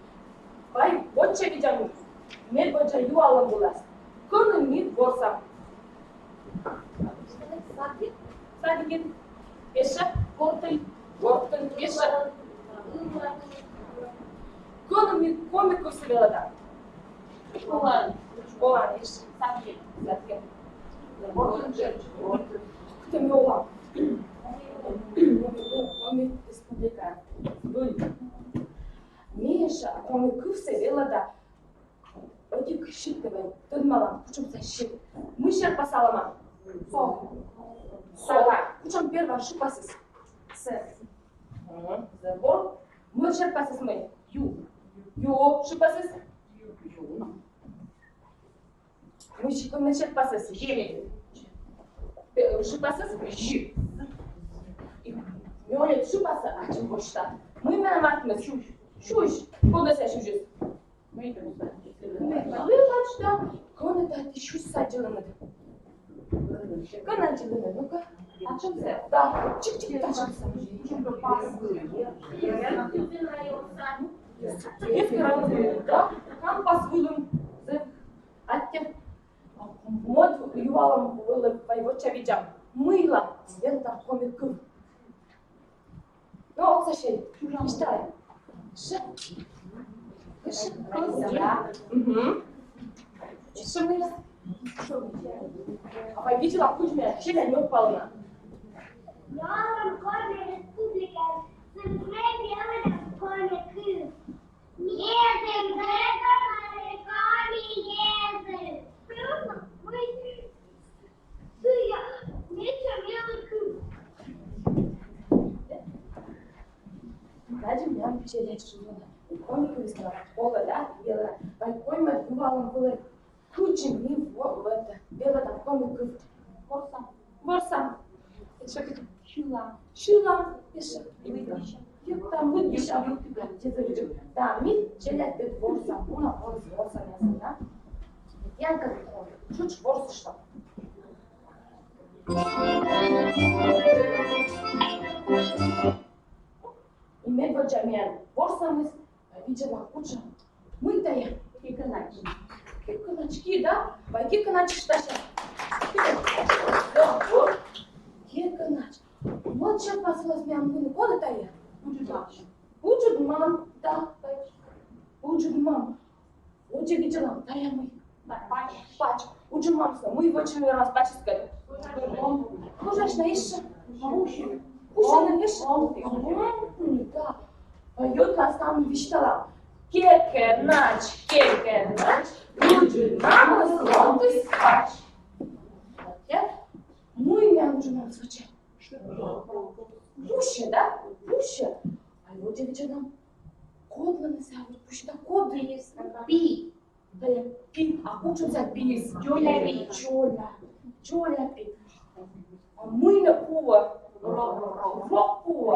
Вай вочавидзам медводдза юалӧм вылас. Кӧні ми ворсам? Садикын. Ещӧ? Гортын. Гортын. Ещӧ? Кӧні ми коми кывсӧ велӧдам? Школаын. Школаын, ещӧ? Садикын. Садикын. Гортын. Кытӧн ми олам? Коми республика. Збыль. Ме ещӧ коми кывсӧ велӧда ӧтик щит. Давай тӧдмалам, кутшӧм сійӧ щит. Мый серпасалӧма? Со. Со. Кутшӧм первой шыпасыс? С. Мгм. З. Мый серпасыс мый? Ю. Ю. Шыпасыс? Ю. Мый серпасыс? Е. Э, шыпасыс? Й. И мӧд шыпасыс ачым восьта. Мый менам артмис? Сюзь. Сюзь. Кодлӧн сійӧ сюзьыс? Мый тадз да. Кӧні тадзи сюзьсӧ аддзылӧны? Кӧні аддзылӧны? Ну-ка. Да, чик-чик, тадзи. Невский район. Да, Кампас вылын. Зэв аттьӧ. Мӧд юалӧм вылӧ вай вочавидзам. Мыйла велӧдам коми кыв? Ну, вот сійӧ. Читай. Ш. Ш. Мгм. Ещӧ мыйла? А вай видзӧдлам, кыдз миян челядь нӧ палӧма. Ялан Коми Республикаын сӧмын велӧдам коми кыв. Медым дӧзмӧдны коми язык. Тайӧ миян челядь шуӧны. Коми кывйыс колӧ, да, велӧдны. Вай коймӧд юалӧм вылӧ. Кыдзи ми во-, в-, это, велӧдам коми кыв? Ворсам. Ворсам. Ещӧ кыдзи? Сьылам. Сьылам. Ещӧ. Лыддьысям. Йӧктам, лыддьысям. Да, ми челядьтӧг ворсам. Уна ворс-, ворсам, ясно, да? Янка, тшӧтш ворсыштам. И медводдза миян ворсӧмыс. Видзӧдлам, кутшӧм. Мый тайӧ? Кекӧнач. Кекӧнач, ки, да? Вай кекӧначыштасям. Кекӧнач. Мӧд серпас вылас миян мунӧ. Коді тайӧ? Уджыд мам. Уджыд мам, да. Уджыд мам. Водзӧ видзӧдлам, тайӧ мый? Пач. Пач. Уджыд мамсӧ мый вӧчӧны пачыскӧд? Пожарнӧй. Ещӧ? Пусьӧны. Ещӧ? Да. Вай ӧтлаын висьталам. Кекӧнач, кекӧнач, уджыд мамыс ломтіс пач. Мый миян уджыд мамыс вӧчӧ? Пусьӧ, да? Пусьӧ. А водзӧ видзӧдлам. Кодлӧн сійӧ пусьӧ, да, кодлӧн? Пи. Пи. А кутшӧм сійӧ пиыс? Дзоля пи. Дзоля. Дзоля пи. А мый нӧ пуӧ? Рог, рог. Рог пуӧ.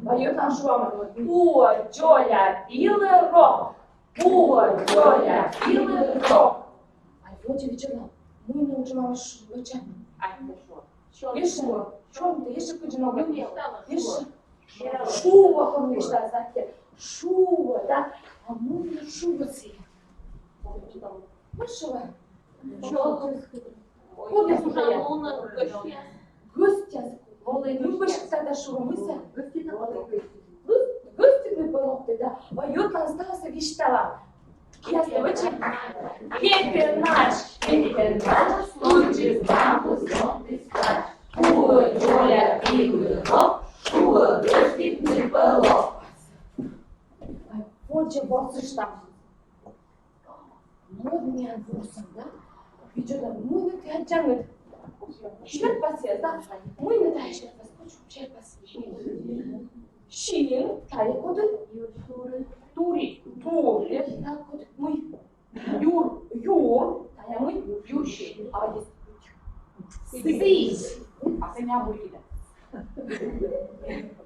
Вай ӧтлаын шуам. Пуӧ дзоля пилы рог. Шуӧ дзоля пилы рок. А вот видзӧдлам, мый нӧ уджалӧ, ш-, вӧчӧ. Ещӧ, чёрт, ещӧ кыдзи ног. Ещӧ. Шуӧ, кыдз висьталас. Шуӧ, да? А мый нӧ шуӧ сійӧ? Мый шуӧ? Чёрт. Кодъяс уже лунӧ гӧсьтъяс. Гӧсьтъяс. Мый гӧсьт тадз шуӧ, мый сійӧ? Гӧс-, гӧститны пӧлӧвтӧ, да. Ва, ӧтлаын ставсӧ висьталам. Кияс вӧчам. Кепенач, кепенач, случись бабу зонтис пач. Шуӧ дзоля пилы рок, шуӧ гӧститны пӧлӧвтӧ. Ай, водзӧ ворсыштам. Мӧд миян ворсӧм, да? Видзӧдлам, мый нӧ тайӧ аддзанныд. Серпасъяс, да? Мый нӧ тайӧ серпас, кутшӧм серпас? Син, тайӧ коді? Тури. Тури, да, коді? Мый? Юр, юр, тайӧ мый? Юрсиӧй. А, есть. Сідз. А сэсся мый кӧ да?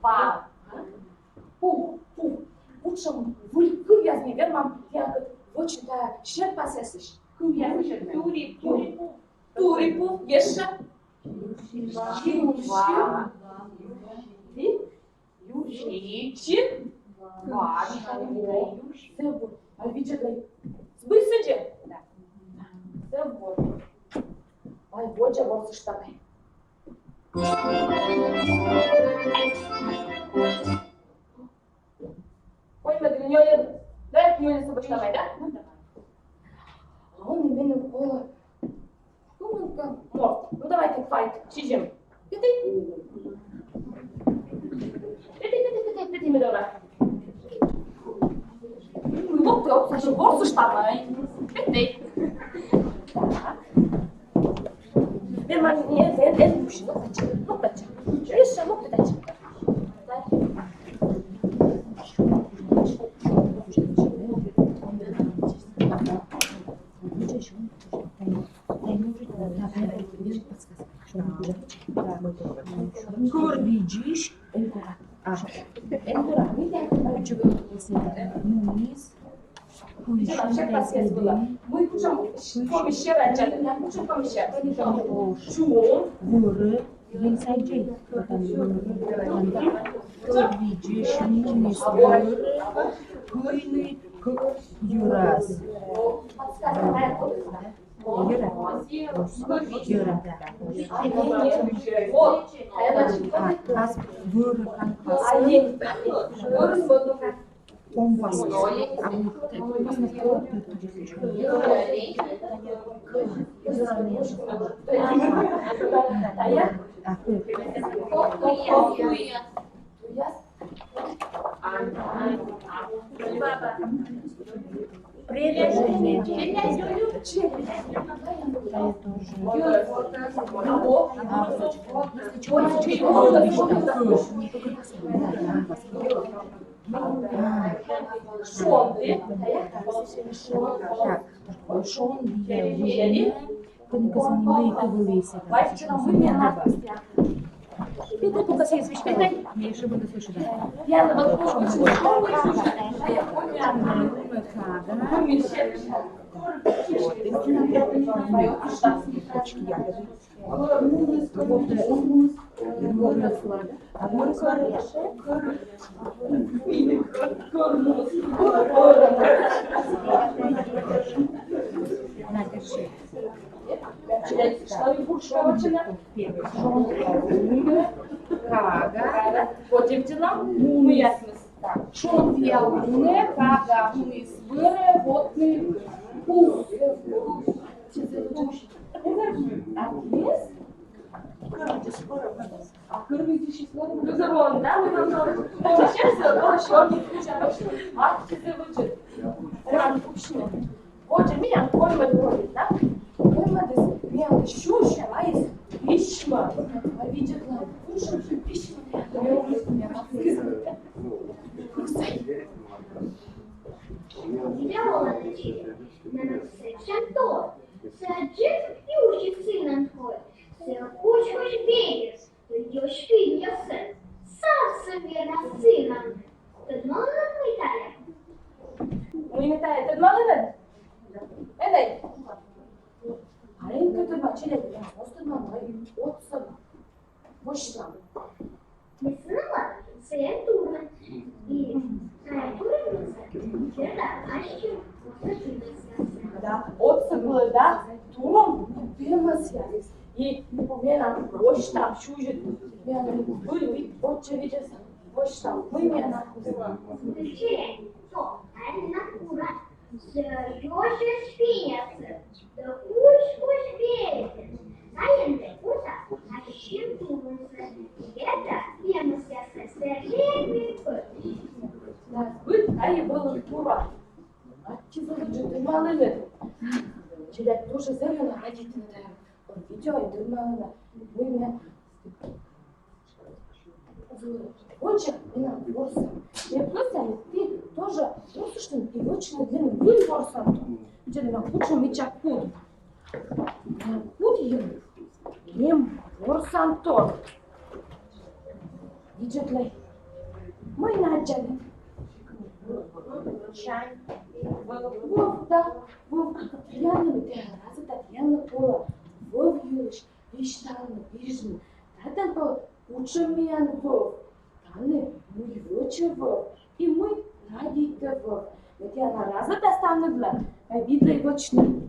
Ва. Пу, пу. Кутшӧм выль кывъяс ми вермам тайӧ вӧчны серпасъясысь? Кывъясысь. Тури, тури пув. Тури пув, ещӧ. Син. Син. Ва. Син. Ва. Син. А видзӧдлам. Збыль сідзи? Да. Зэв бур. Ай, водзӧ ворсыштам. Коймӧд нёль, да, нёль суббота, да? Ну, давай. А он меным колӧ. Ну, ну-ка, морт. Ну, давайте, квайт, сизим. Петӧй. Петӧй, петӧй, петӧй, петӧй, Медона. Ну, вот, вот, вот, ворсыштам. Петӧй. Эн, эн, эн, эн, ну, дальше, ну, дальше. Ещё, ну, дальше. Кӧр видзысь. А, эн кора. Муніс. Куйсюн. Мый кутшӧм помещение, кутшӧм помещение? Чун. Вӧрӧ. Вӧрӧ. Кӧр видзысь, муніс вӧрӧ. Куйлы кӧр йӧрас. Йӧра. Йӧра. А, кас вӧрӧ, кас. Ом васӧ. А вот так, кас на. Предложение. Шонді. Так, шонді. Кынкызын мыйкӧ вӧлі. Петӧй, покажи, свечка. Миша, буду слушать, да. А вӧрӧ. Надя, ши. Кага. Кага. Шонді вӧлі, кага муніс вӧрӧ, вотны пу. А кӧр видзысь вӧрӧ. А кӧр видзысь вӧрӧ. Ну, забавно, да? Мы там помещаемся, да, ещё. А, ты забудешь. Прям, в общем. Водзӧ миян коймӧд, да? Коймӧдыс миян сюсь, а вайыс письмӧ. А видзӧдлам, кутшӧм сійӧ письмӧ миян. Миян. Миян. Миян. Сійӧ олӧ на дереве, менам сэтшӧм тор. Сійӧ дзик и усис сынӧн кой. Сійӧ кучкӧ бедьӧс, лёч пиньясӧн. Сасӧн вермас сынӧн. Тӧдмалан, мый тайӧ? Мый тайӧ? Челядь, я просто мама, отсо восьтам. Мися, сійӧ турун. И сійӧ турун, да, ассьым. Да, отсӧг вылӧ, да, турун пемӧсъяс. И менам восьтам сюжет. Менам выль вит-, вотчӧ видзӧса. Восьтам, мый менам. Челядь, со, а на кура. Ёсь пинясӧ, да куш-куш велӧдӧ. Тайӧ тэ кута ассьым турунсӧ, это пемӧсъясӧ сэржи. Да, быд тайӧ вӧлі тура. Аттьӧ, зэв ыджыд, тӧдмалінныд. Челядь, тоже зэв ёна радейтӧны тайӧ видео, и тӧдмалӧны, мый ме воча менам ворсан. Я просто, ті тоже ворсыштанныд и вӧчанныд меным выль ворсантор. Видзӧд, менам кутшӧм мича куд. Менам куд и эм ворсантор. Видзӧдлӧй. Мый на аддзанныд? Чань. Вӧв, да, вӧв. Тіянлы, ме тіянлы разӧда, тіянлы колӧ вӧв йылысь висьталны, вижны. Татӧн пӧ кутшӧм миян вӧв, тані мый вӧчӧ вӧв и мый радейтӧ вӧв. Ме тіянлы разӧда ставныдлы, а, видлӧй вӧчны.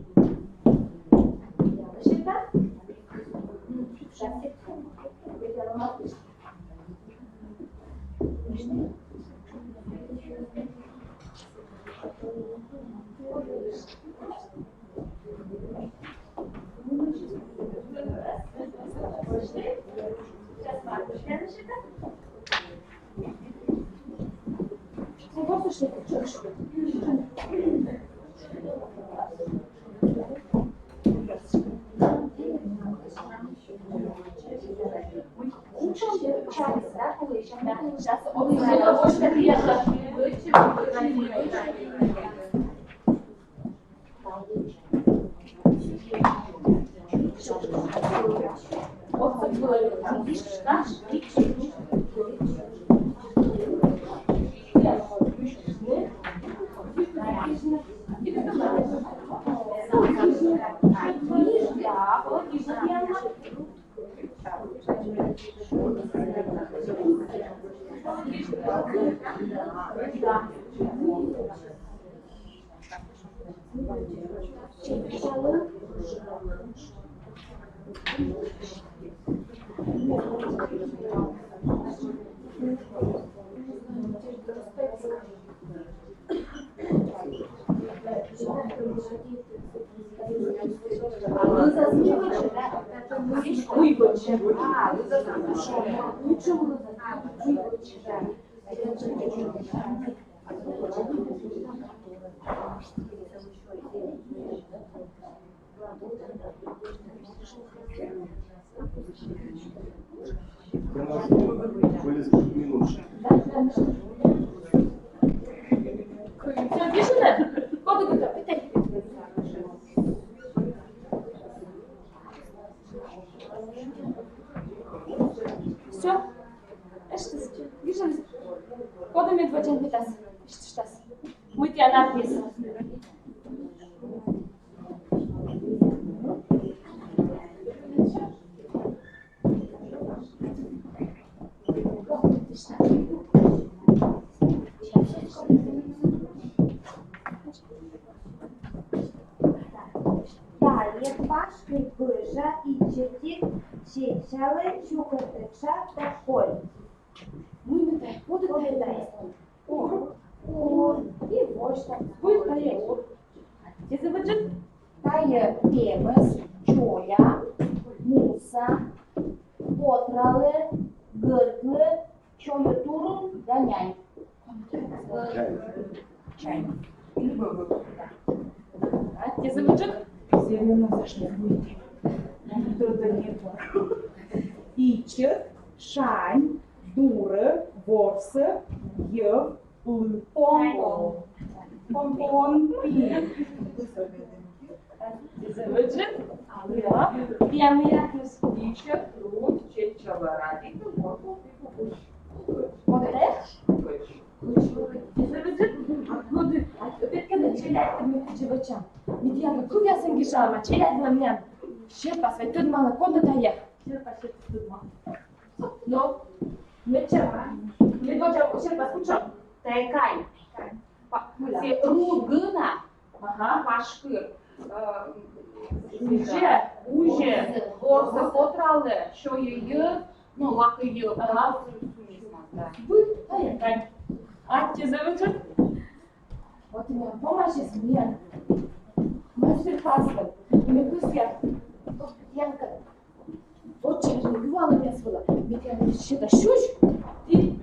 Всё. Эштіс. Гижӧй. Коді медводдза петас? Эштіс. Мый тіян артмис? Тайӧ паськыд пӧжа ичӧтик сетчалӧ чукӧртӧ тшап да коль. Мый нӧ тайӧ, коді тайӧ? Ур. Ур. И восьтам. Збыль тайӧ ур. Ті зэв ыджыд. Тайӧ пемӧс, чоля, муса, потралӧ, гӧрдлӧ, чоля турун да нянь. Чань. Чань. А ті зэв ыджыд. Зэв ёна зэв ыджыд. Ичӧт, шань, дурӧ, ворсӧ, йӧв, лы, пом. Пом, пом, пи. Зэв ыджыд. Пиямыяк. Ичӧт, руд, чеччалӧ, радейтӧ, морков, пи, кукуч. Кыч. Кыч. Зэв ыджыд. А коді, а петкӧдлӧй челядьлы, ми кыдзи вӧчам. Ми тіянлы кывъясӧн гижам, а челядьлы миян. Серпас вай тӧдмалӧ, коді тайӧ. Серпас, серпас тӧдмалӧ. Но, медся, медводдза серпас кутшӧм? Тайӧ кань. Па-, сійӧ руд гӧна, ага, пашкыр. Э, узьӧ, узьӧ, ворсӧ котралӧ, сёйӧ йӧв, но лакӧ йӧв, ага, сумисмас, да. Быд, тайӧ кань. Аттьӧ зэв ыджыд. Вот именно, помасис миян мастер-класс вылӧ. Ме кӧсъя, Янка, вот чарны юалӧмъяс вылӧ. Ме тіянлы сета сюсь, ті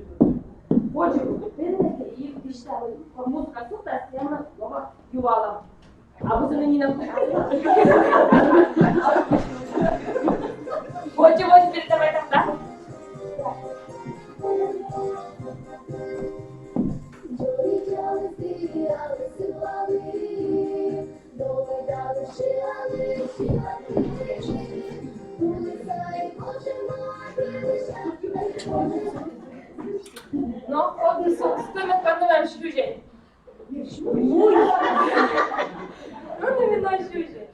водзӧ петкӧдӧй и висьталӧй. Музыка сувтас, тіянлы лоӧ юалӧм. А вот и Нина. Водзӧ, водзӧ, передавай тогда. Но, вот, с-, с-, с-, с-, с-, с-, Мый? Ну, именно сюжет.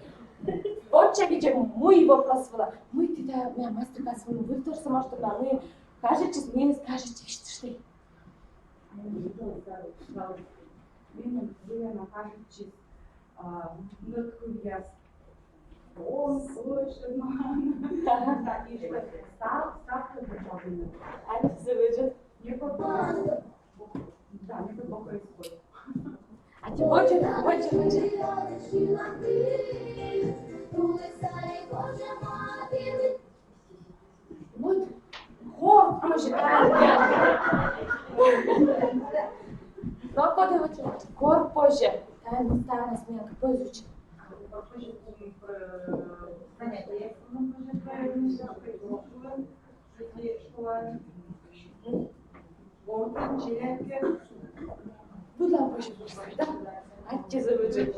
Вот чагыдз, мый вопрос вылӧ. Мый ті тайӧ мастер-класс вылын вывті, может, мый кажитчис, мый кажитчис, что ли? Меным зэв ёна кажитчис, а, ныв кывъяс. Он слышит, мама. Да, и что став, став как бы. Аттьӧ зэв ыджыд. Мне как бы, да, мне как бы происходит. А ты водзӧ, водзӧ, водзӧ. Вот. Хор позьӧ. Но коді водзӧ? Хор позьӧ. Тайӧ ставнас миян позьӧ. Занятия. Быдлаӧ позьӧ, да? Аттьӧ зэв ыджыд.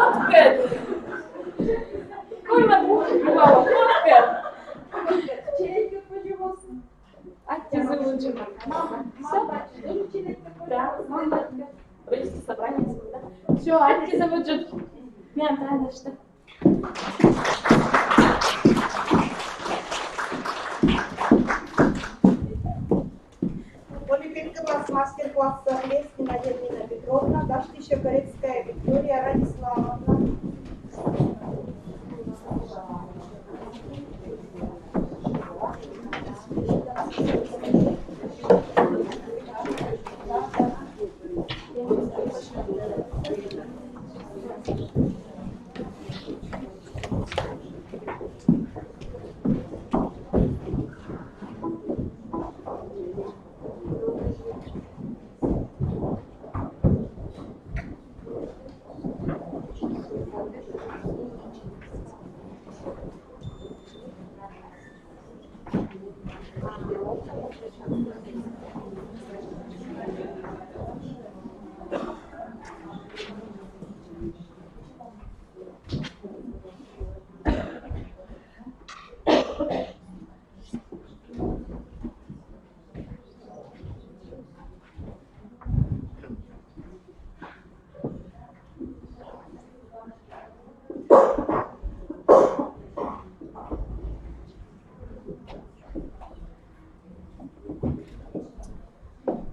Открыт! Кольмӧд мухть бывало, открыт! Аттьӧ зэв ыджыд. Всё. Да, мама. Родительское собрание, да? Всё, аттьӧ зэв ыджыд. Миян тайӧ нӧшта. Коли петкӧдлас мастер-классӧ Лескина Ядвига Петровна, гажтысьӧ Корецкая Виктория Радиславовна.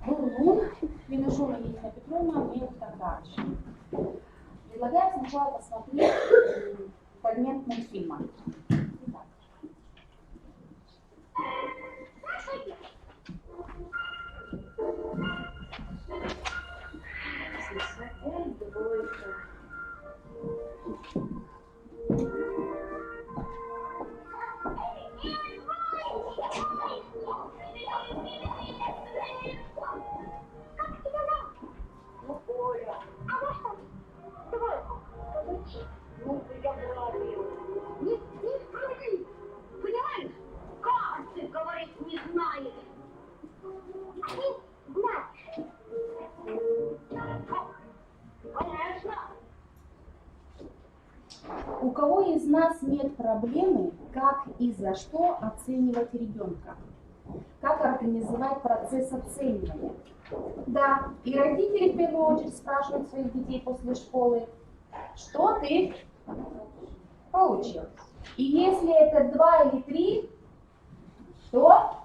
Бурун, Минушова Елена Петровна, мне тогда. Предлагаю сначала посмотреть, м, фрагмент мультфильма. Итак. Не, не скажи! Понимаешь? Как ты говорить не знаешь? А ты знаешь. Конечно. У кого из нас нет проблемы, как и за что оценивать ребенка? Как организовать процесс оценивания. Да, и родители в первую очередь спрашивают своих детей после школы: «Что ты получил?» И если это два или три, то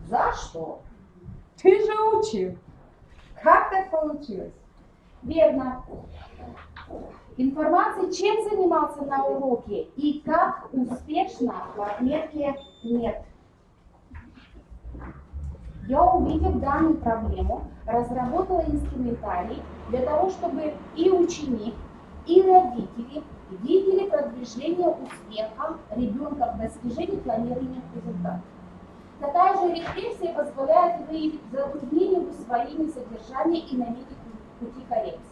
«За что? Ты же учил. Как так получилось?» Верно. Информация, чем занимался на уроке и как успешно, в отметке нет. Я, увидев данную проблему, разработала инструментарий для того, чтобы и ученик, и родители видели продвижение успеха ребенка в достижении планируемых результатов. Такая же рефлексия позволяет выявить затруднения в усвоении содержания и наметить пути коррекции.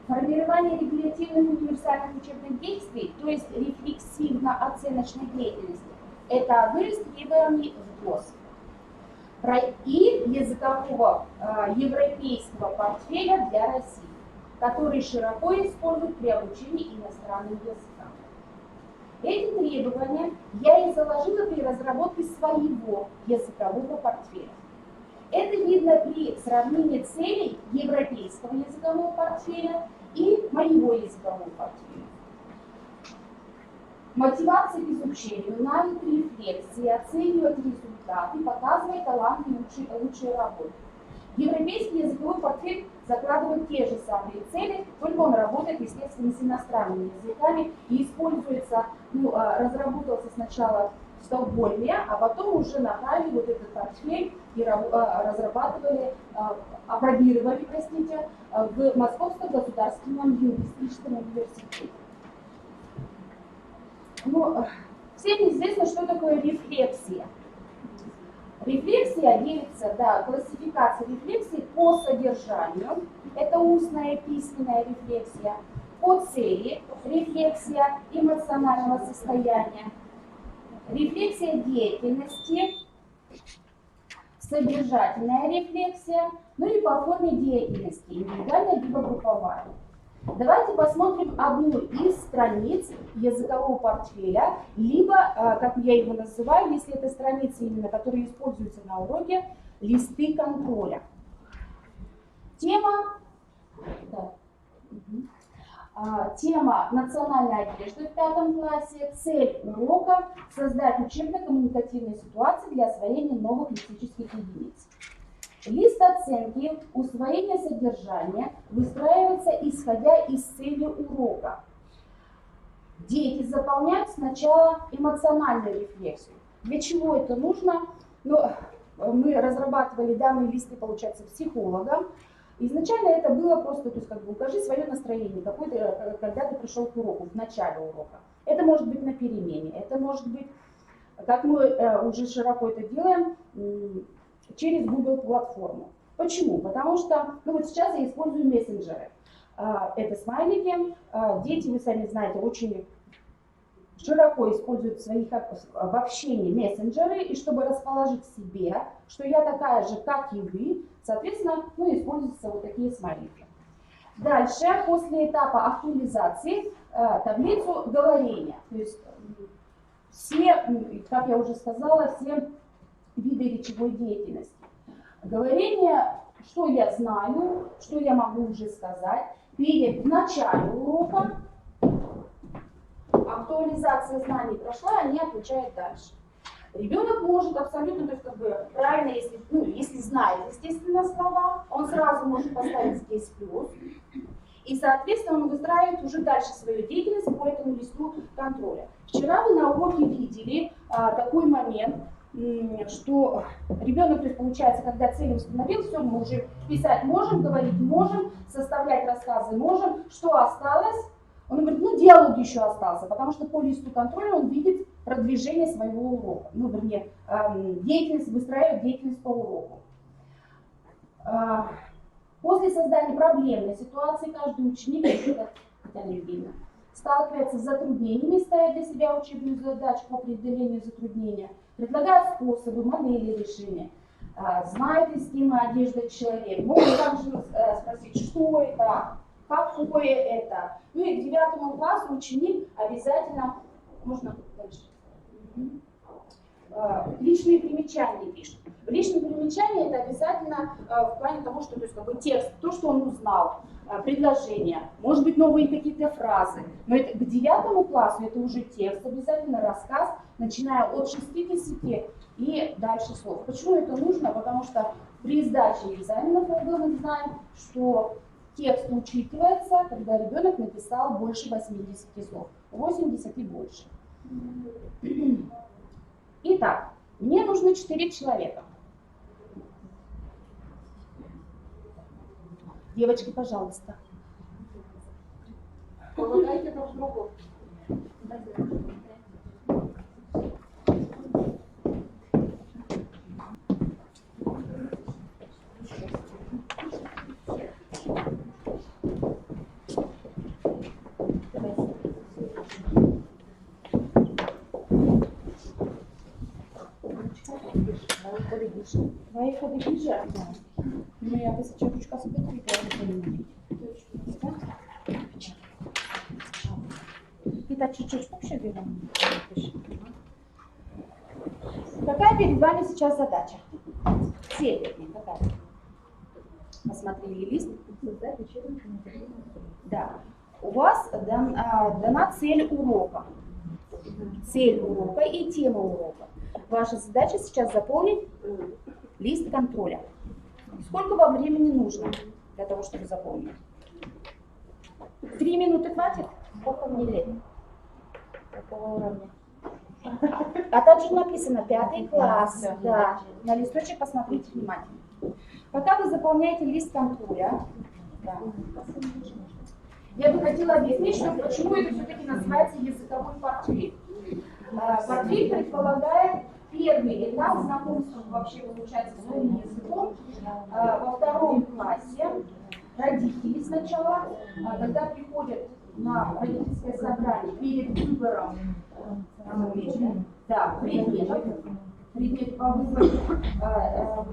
Формирование регулятивных универсальных учебных действий, то есть рефлексивно-оценочной деятельности, это одно из требований в ГОС и языкового э, европейского портфеля для России, который широко используют при обучении иностранным языкам. Эти требования я и заложила при разработке своего языкового портфеля. Это видно при сравнении целей европейского языкового портфеля и моего языкового портфеля. Мотивация к изучению, навык рефлексии, оценивать результаты, показывать таланты и лучшие, лучшие работы. Европейский языковой портфель закладывает те же самые цели, только он работает, естественно, с иностранными языками и используется, ну, а, разработался сначала в Стокгольме, а потом уже направили вот этот портфель и разрабатывали, а, апробировали, простите, а, в Московском государственном лингвистическом университете. Ну, всем известно, что такое рефлексия. Рефлексия делится, да, классификация рефлексии по содержанию. Это устная и письменная рефлексия. По цели рефлексия эмоционального состояния. Рефлексия деятельности, содержательная рефлексия, ну и по форме деятельности, индивидуальная либо групповая. Давайте посмотрим одну из страниц языкового портфеля, либо, а, как я его называю, если это страница именно, которая используется на уроке, листы контроля. Тема, да. А, тема «Национальная одежда в пятом классе». Цель урока — создать учебно-коммуникативные ситуации для освоения новых лексических единиц. Лист оценки усвоения содержания выстраивается, исходя из цели урока. Дети заполняют сначала эмоциональную рефлексию. Для чего это нужно? Ну, мы разрабатывали данные листы, получается, психологом. Изначально это было просто, то есть, как бы, укажи свое настроение, какое ты, э, когда ты пришел к уроку, в начале урока. Это может быть на перемене, это может быть, как мы, э, уже широко это делаем, через Google платформу. Почему? Потому что, ну, вот сейчас я использую мессенджеры. А, это смайлики. А, дети, вы сами знаете, очень широко используют в своих, в общении мессенджеры, и чтобы расположить к себе, что я такая же, как и вы, соответственно, ну, используются вот такие смайлики. Дальше, после этапа актуализации, э, таблицу говорения. То есть все, как я уже сказала, все виды речевой деятельности. Говорение, что я знаю, что я могу уже сказать, перед началом урока. Актуализация знаний прошла, они отвечают дальше. Ребенок может абсолютно, то есть, как бы, правильно, если, ну, если знает, естественно, слова, он сразу может поставить здесь плюс. И, соответственно, он выстраивает уже дальше свою деятельность по этому листу контроля. Вчера вы на уроке видели а, такой момент, что ребенок, то есть, получается, когда цель установил, все, мы уже писать можем, говорить можем, составлять рассказы можем. Что осталось? Он говорит: «Ну, диалог еще остался», потому что по листу контроля он видит продвижение своего урока, ну, вернее, эм, деятельность, выстраивает деятельность по уроку. А, после создания проблемной ситуации каждый ученик, Татьяна Евгеньевна, сталкивается с затруднениями, ставя для себя учебную задачу по преодолению затруднения, предлагает способы, модели решения, а, знает ли с кем одежда человек, может также, э, спросить, что это, какое это. Ну и к девятому классу ученик обязательно, можно дальше. Э, личные примечания пишет. Личные примечания — это обязательно э, в плане того, что, то есть, как бы, текст, то, что он узнал, э, предложения, может быть, новые какие-то фразы. Но это к девятому классу это уже текст, обязательно рассказ, начиная от шестидесяти и дальше слов. Почему это нужно? Потому что при сдаче экзаменов ОГЭ мы знаем, что текст учитывается, когда ребенок написал больше восьмидесяти слов. Восемьдесят и больше. Итак, мне нужно четыре человека. Девочки, пожалуйста. Помогайте друг другу. Вайи ходы гижа. Ну, я бы сейчас ручка собере, я не понимаю. Ты так чуть-чуть вообще берём. Какая перед вами сейчас задача? Цель, вернее, какая? Посмотрели лист? Да. У вас дан- а, дана цель урока. Цель урока и тема урока. Ваша задача сейчас заполнить лист контроля. Сколько вам времени нужно для того, чтобы заполнить? Три минуты хватит? Сколько мне лет? Какого уровня? А там же написано пятый класс. Да. На листочек посмотрите внимательно. Пока вы заполняете лист контроля, да, я бы хотела объяснить, что, почему это все-таки называется языковой портфель. А, портфель предполагает первый этап знакомства вообще, получается, с своим языком. А, во втором классе родители сначала, а, когда приходят на родительское собрание перед выбором, а, да, предметов, предмет по выбору, а, а,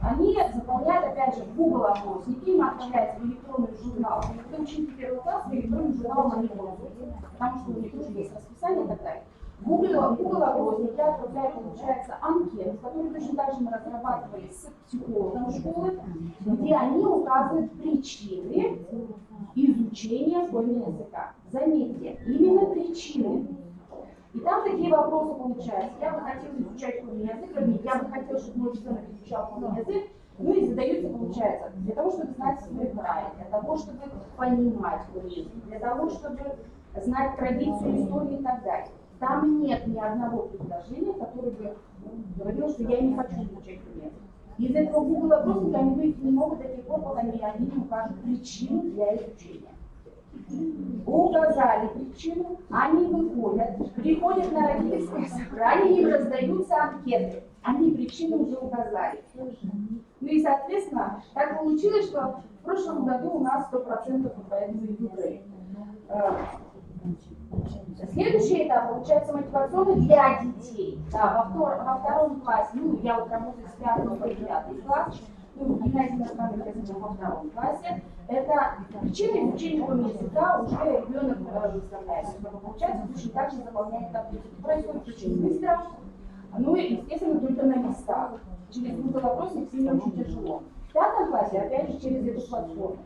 они заполняют, опять же, в Google опросники, им отправляется в электронный журнал. Это ученики первого класса в электронный журнал они пользуются, потому что у них уже есть расписание и так далее. В Google, в Google опросники отправляют, получается, анкету, которую точно так же мы разрабатывали с психологом школы, где они указывают причины изучения школьного языка. Заметьте, именно причины. И там такие вопросы получаются. Я бы хотела изучать школьный язык, вернее, я бы хотела, чтобы мой ребенок изучал школьный язык. Ну и задаются, получается, для того, чтобы знать свой край, для того, чтобы понимать школьный язык, для того, чтобы знать традицию, историю и так далее. Там нет ни одного предложения, которое бы говорило, что я не хочу изучать школьный язык. Из этого Google опросника они выйти не могут до тех пор, пока они не укажут причину для изучения. Указали причину, они выходят, приходят на родительское собрание, им раздаются анкеты. Они причину уже указали. Ну и, соответственно, так получилось, что в прошлом году у нас сто процентов поэтому и выбрали. Э, следующий этап, получается, мотивационный для детей. Да, во, втор- во втором классе, ну, я вот работаю с пятого по девятый класс, ну, гимназия национальных языков во втором классе. Это причина изучения школьного языка уже ребенок э, выставляет. Получается, точно так же заполняет таблицу. Это происходит очень быстро. Ну и, естественно, только на местах. Через Google опросник с ними очень тяжело. В пятом классе, опять же, через эту платформу.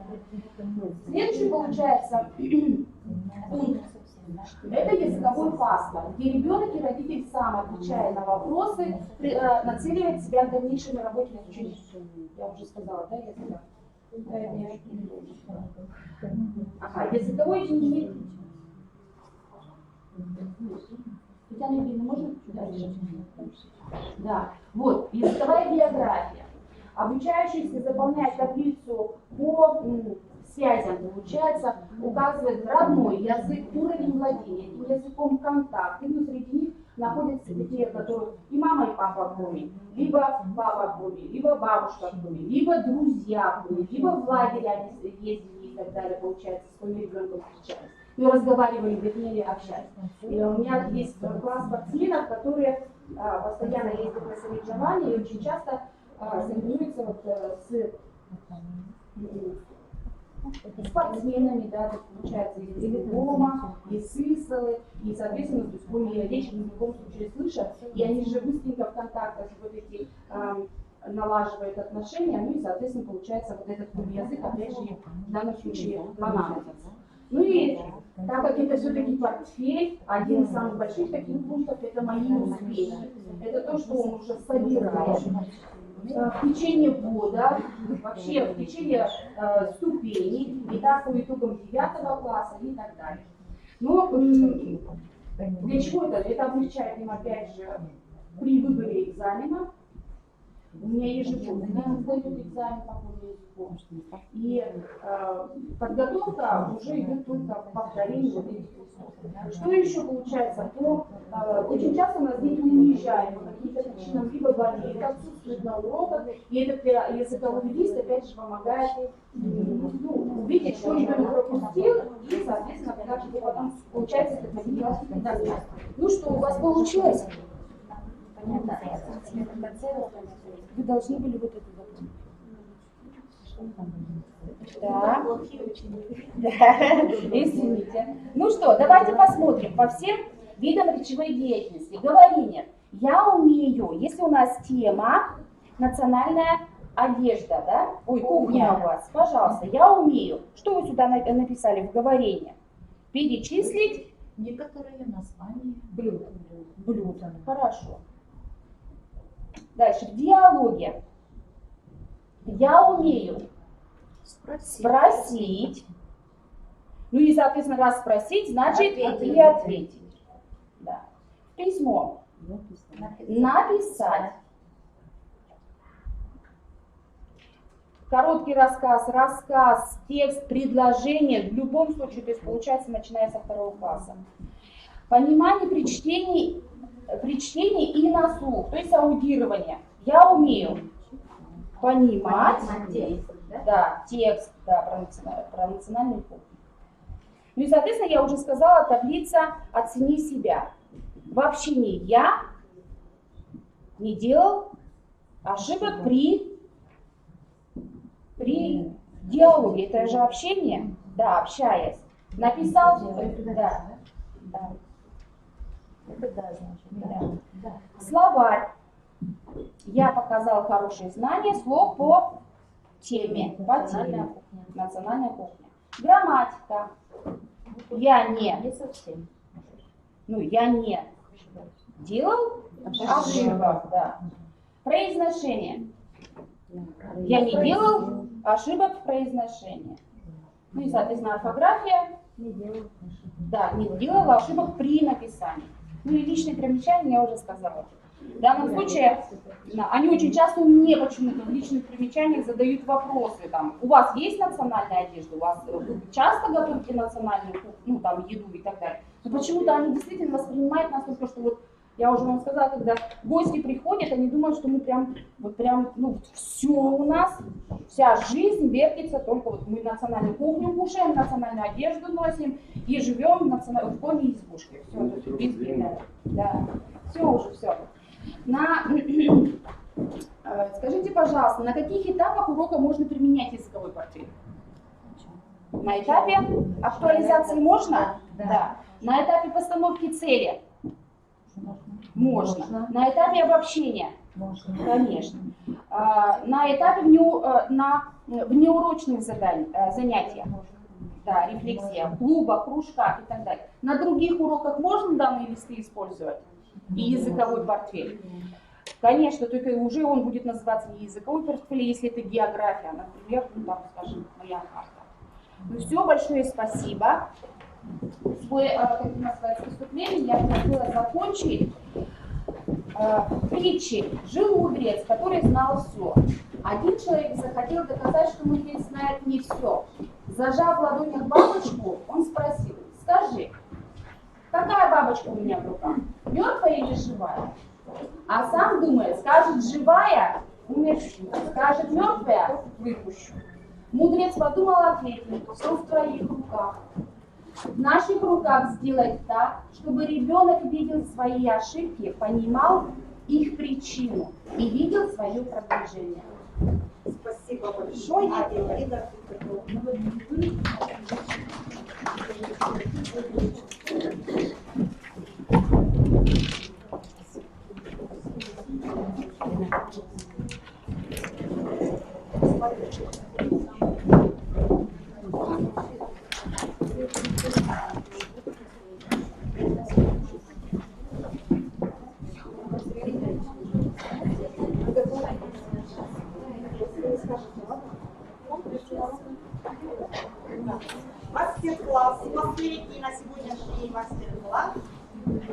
Следующий, получается, пункт. Это языковой паспорт, где ребенок и родитель сам, отвечая на вопросы, при- э, нацеливает себя к дальнейшей работе над учеником. Я уже сказала, да, я сказала? Ага, языковой дневник. Татьяна Евгеньевна, можно чуть дальше? Да, вот, языковая биография. Обучающийся заполняет таблицу по м, связям, получается, указывает родной язык, уровень владения этим языком, контакты, но среди них находятся такие, которые и мама, и папа коми, либо папа коми, либо бабушка коми, либо друзья коми, либо в лагере они ездили и так далее, получается, с коми ребенком встречались. Ну, разговаривали, вернее, общались. И у меня есть класс спортсменов, которые а, постоянно ездят на соревнования и очень часто а, соревнуются вот, э, с спортсменами, да, то есть получается, из Риома, из Сысолы, и, соответственно, то есть, коли речь в любом случае слышат, и они же быстренько в контактах вот эти, эм, налаживают отношения, ну и, соответственно, получается, вот этот язык, опять же, в данном случае понадобится. Ну и так как это все-таки портфель, один из самых больших таких пунктов — это мои успехи. Это то, что он уже собирает, э, в течение года, вообще в течение, э, ступеней, и так по итогам девятого класса и так далее. Но, м, для чего это? Это облегчает им, опять же, при выборе экзамена. У меня ежегодно сдают экзамен по коми языку. И, э, подготовка уже идет только к повторению вот этих условий. Что еще получается? По, э, очень часто у нас дети уезжают по каким-то причинам, либо болеют, отсутствуют на уроках, и этот, э, языковой лист, опять же, помогает, м, ну, увидеть, что ребенок пропустил, и, соответственно, как его потом получается этот материал достать. Ну что, у вас получилось? Вы должны были вот это запомнить. Да. Да. Извините. Ну что, давайте посмотрим по всем видам речевой деятельности. Говорение. Я умею. Если у нас тема национальная одежда, да? Ой, кухня у вас. Пожалуйста, я умею. Что вы сюда на- написали в говорение? Перечислить. Некоторые названия Блюд. Блюд. Хорошо. Дальше. В диалоге. Я умею спросить. Спросить. Ну и, соответственно, раз спросить, значит Ответить. И ответить. Да. Письмо. Написать. Короткий рассказ, рассказ, текст, предложение. В любом случае, то есть получается, начиная со второго класса. Понимание при чтении, при чтении и на слух, то есть аудирование. Я умею понимать, Надеюсь, да? Да, текст, да, про, национа- про национальную кухню. Ну и, соответственно, я уже сказала, таблица «Оцени себя». В общении я не делал ошибок при, при диалоге. Это же общение, да, общаясь. Написал, да, да. Это да, значит. Да. Да. Словарь. Я показал хорошие знания слов по теме, по теме. Национальная кухня. Грамматика. Я не, Не совсем. ну, я не делал ошибок, да. Произношение. Я не делал ошибок в произношении. Ну и, соответственно, орфография. Не делал ошибок. Да, не делала ошибок при написании. Ну и личные примечания я уже сказала. В данном случае, на- они очень часто мне почему-то в личных примечаниях задают вопросы. Там, у вас есть национальная одежда, у вас, э, вы часто готовите национальную кухню, ну, там, еду и так далее. Но почему-то они действительно воспринимают нас только, что вот я уже вам сказала, когда гости приходят, они думают, что мы прям, вот прям, ну, все у нас, вся жизнь вертится только вот мы национальную кухню кушаем, национальную одежду носим и живем в, национа- в коми избушке. Все, без беды. Да, все уже, все. На, э, скажите, пожалуйста, на каких этапах урока можно применять языковой портфель? На этапе актуализации можно? Да. На этапе постановки цели? Можно. На этапе обобщения? Можно. Конечно. А, на этапе вне, э, на внеурочных заданий, э, занятиях? Да, рефлексия, клуба, кружка и так далее. На других уроках можно данные листы использовать? И языковой портфель? Конечно, только уже он будет называться не языковой портфель, если это география, например, ну, там, скажем, моя карта. Ну все, большое спасибо. Свой, э, как у нас говорится, выступление я бы хотела закончить, э, притчей. Жил мудрец, который знал все. Один человек захотел доказать, что мудрец знает не все. Зажав в ладонях бабочку, он спросил: «Скажи, какая бабочка у меня в руках? Мертвая или живая?» А сам думает, скажет «живая — умерщу», скажет «мертвая — выпущу». Мудрец подумал, ответил: «Все в твоих руках. В наших руках сделать так, чтобы ребенок видел свои ошибки, понимал их причину и видел свое продвижение». Спасибо. Большой, а ты Мастер-класс, последний мастер-класс.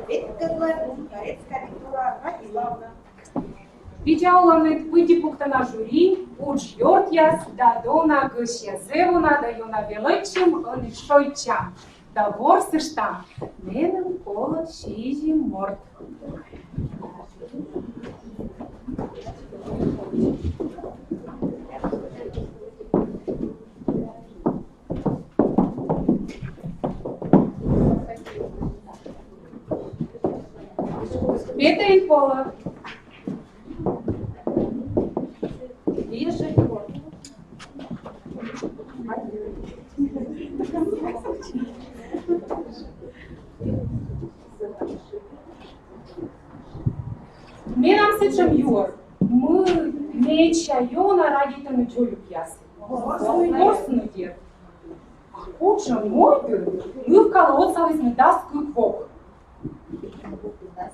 Веткадлы Горецкая Виктория Радиславовна. Видза оланныд, пыдди пуктана жюри, удж ёртъяс да дона гӧсьтъяс. Зэв уна да ёна велӧдчим, ӧні шойччам да ворсыштам. Меным колӧ сизим морт. Петӧй полӧ. Вижу. Менам сэтшӧм юӧр. Мый медся ёна радейтӧны дзолюкъяс? Ворсны, ворсны, дерт. А кутшӧм мойдын нывкалы отсалісны дас кык вок? Да.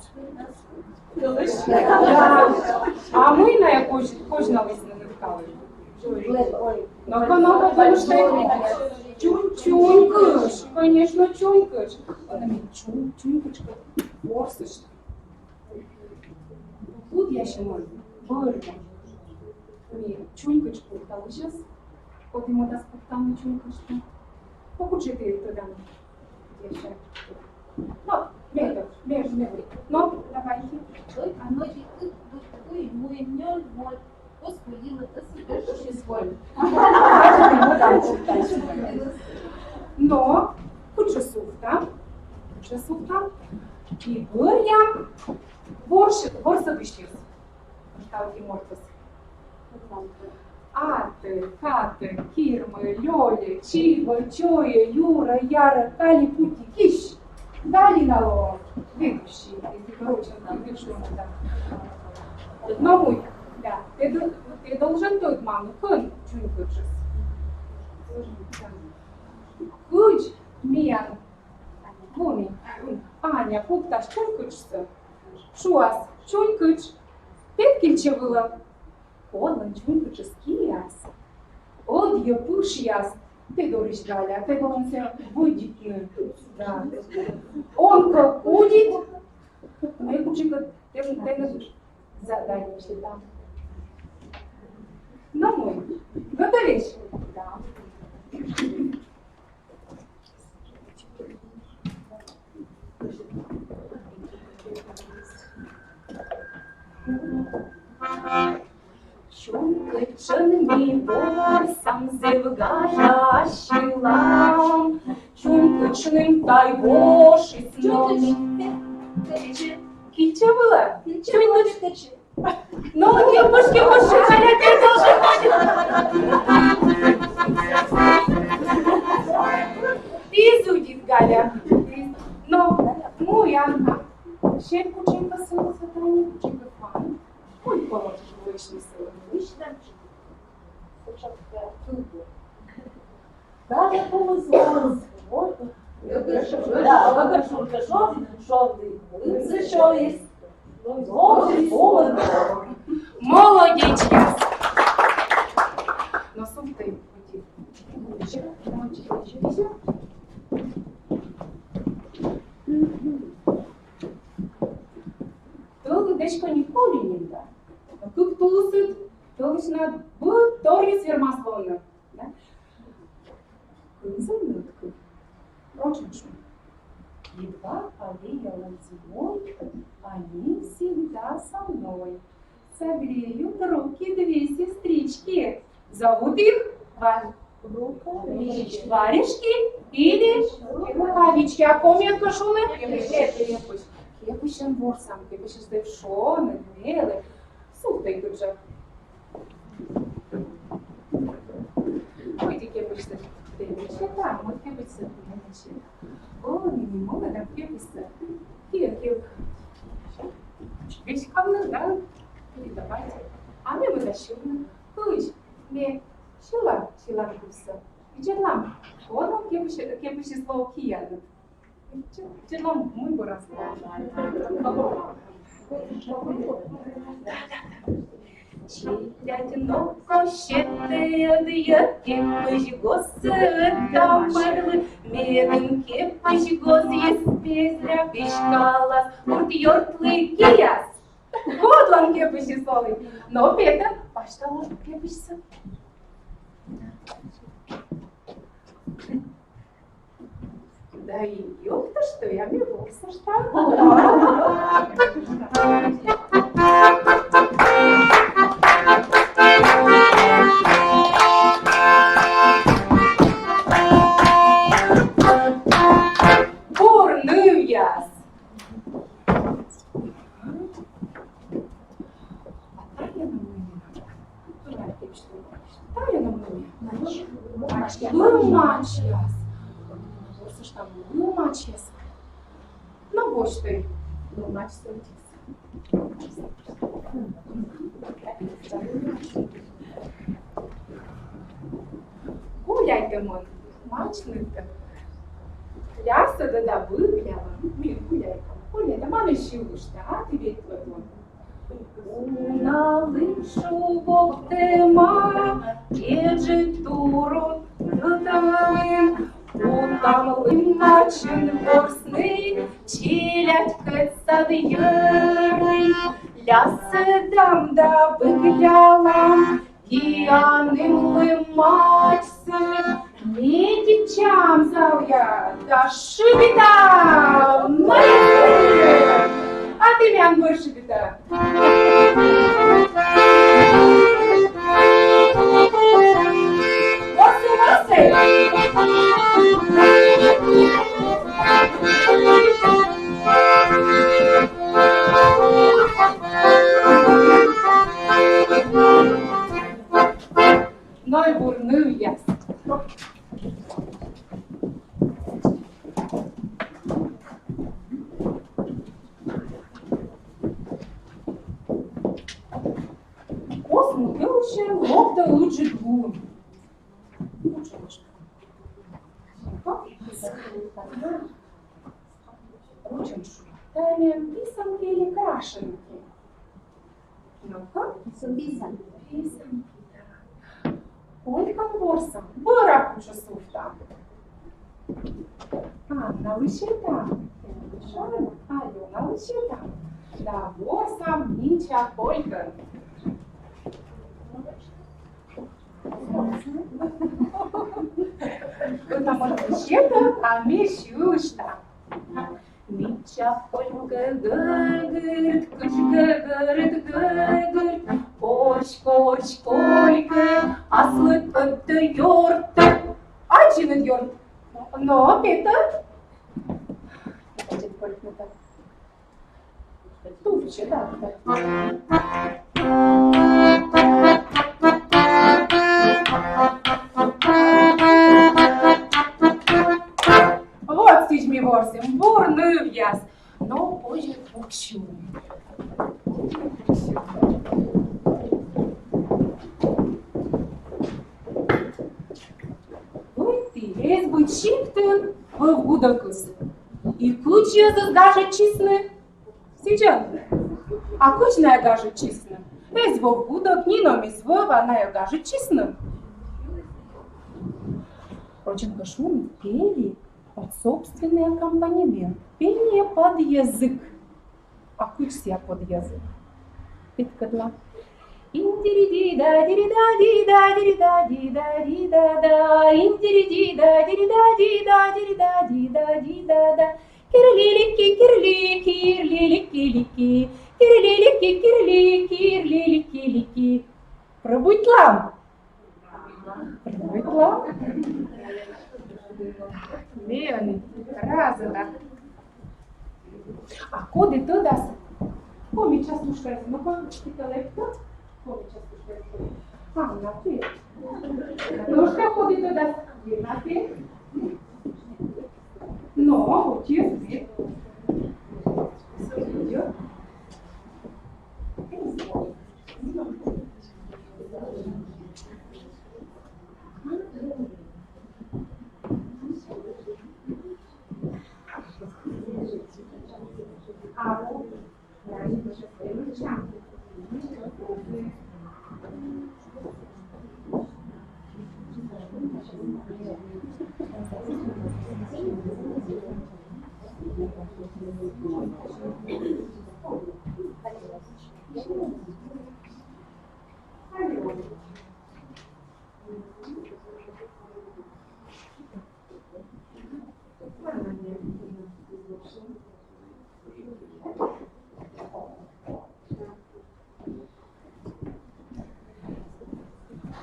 А мый найӧ козь-, козьналісны нывкалы? Но-ка, но-ка, думыштӧй. Чунь-, чунькытш, конечно, чунькытш. Ӧні ми чунь-, чунькытш ворсыштам. Кудъясьӧ мый бӧръя. Ми чунькытш пукталысьӧс. Коді мӧдас пуктавны чунькытш? Но кутшӧм ті тӧданныд? Яща. Но, ме, ме, ме. Но, давайте. Ой, а ноги ты, ты, ты, мой нёль, мой. Господи, вот это супер, что здесь боль. Но, кутшӧм сувтам, кутшӧм сувтам. И бӧръя ворс-, ворсӧдысьяс. Ставки мортыс. Атӧ, катӧ, кирмӧ, лёльӧ, чивӧ, чойӧ, юрӧ, ярӧ, кали, пути, кись. Галина Ломова, ведущий, между прочим, там ведущий, да. Но мый, да, тэ д-, тэ должен тӧдмавны, кӧн чунькытшыс. Да. Кыдз миян, Аня, Аня пуктас чунькытшсӧ, шуас: чунькытш, петкильчӧ вылӧ. Кодлӧн чунькытшыс киас, ӧдйӧ пышъяс тэ дорысь, Галя, тэ должен сійӧс вӧдитны. Да. Он кӧ кудит, ме кутшӧмкӧ тэ-, тэнӧ задание сетам. Но мый, готовишь? Да. Чунькытшӧн ми ворсам, зэв гажа сьылам. Чунькытшным тай вошис но. Кильчӧ вылӧ. Чунькытш. Но, кепыш, кепыш, Галя, тэ должен. Тэ зудит, Галя. Но, ну, Янка. Сеть кутшӧмкӧ сылы задание, кутшӧмкӧ фан. Ой, положи, вышли сылы. Вышли. Даже полузвон. Да, гӧгӧр шуркӧ шонді, шонді. Лымсӧ сёйис. Молодечьяс. Но сувтӧй. Тӧлыд эськӧ нин колі нин да. Но кык тулысыд, тӧлысьнад быдторйыс вермас лоны. Да? Кынза нин кык. Прочим шуӧ: едва одеяло зимой, они всегда со мной. Согреют руки две сестрички. Зовут их Ва-, Варежки или Рукавички. А коми кӧ шуны? Кепысь. Кепысьӧн ворсам, кепысьыс зэв шоныд, велӧдны. Сувтӧй кыдзи. О, нинӧм, молодец, кепыссӧ. Киӧ, киӧ. Веськавны да передавайте. А ме мӧда сьывны. Кыдз ме сьыла сьыланкывсӧ, видзӧдлам, кодлӧн кепысь, кепысьыс лоӧ киянныд. Видзӧдлам, мый бӧрас. Челядь ног сетӧ ӧдйӧ, кепысь гозсӧ тамӧрлы, медым кепысь гозйыс пезля веськалас мурт ёртлы кияс. Кодлӧн кепысьыс лоӧ? Но петӧ, пасьтала кепысьсӧ. Да и ёнджыка, что я ме ворсышта. Бур нывъяс! А тайӧ на мый? Тайӧ на мый? Лымачьяс. Лымачьяс. Но босьт тай лымачьяс. Гуляйтӧмӧн мачнытӧ лясӧдӧ да быглялӧ. Ми гуляйтам, гуляйтам, а ме сьылышта, а ті ветлӧдлӧй. Уналысь шугӧвтӧма, кежыд турун вӧтавын, кутам лымачын ворсны, челядькӧд сад йӧрын, лясӧдам да быглялам кианым лымачсӧ. Медичам залъя да шыбитам! Молодец! А ті миян бӧр шыбита. Ворсӧй, ворсӧй! Но и бур нывъяс. Оз мунны локтӧ ыджыд лун. Рочӧн шуӧ: тайӧ писанки или крашенки? Ну-ка. Писанки. Писанки, да. Колькӧн ворсам, бӧр кучӧ сувтам. Анналы сетам. Алёналы сетам. Да ворсам мича колькӧн. Кӧть на мый сетӧ, а ме сьылышта. Мича колька гӧгӧрд, кыдз гӧгӧрд, гӧгӧрд, корсь, корсь колька, аслыд ӧтӧ ёртӧ. Аддзинныд ёрт? Но, петӧ. Тупчы, да. Вот сідз ми ворсім, бур нывъяс. Но позьӧ пуксьыны. Вунті эз быд сиктын вӧв гудӧкыс. И кыдз йӧзыс гажӧдчисны? Сідз ӧд? А кыдз найӧ гажӧдчисны? Эз вӧв гудӧк, нинӧм эз вӧв, а найӧ гажӧдчисны. Рочӧн кӧ шуны, пели под собственный аккомпанемент. Пение под язык. А кыдз сійӧ под язык? Петкӧдла. Индириди да дирида дида дирида дида дида да. Индириди да дирида дида дирида дида дида да. Кирилики, кирилики, кирилики, кирилики, кирилики, кирилики. Пробуйтлам. Пробуйтлам. Ме ӧні разӧда. А коді тӧдас коми частушкаяс? Ну-ка, кыдз лэптӧ коми частушкаяс? Анна, ті. Аннушка, коді тӧдас? Дина, ті. Но, вот если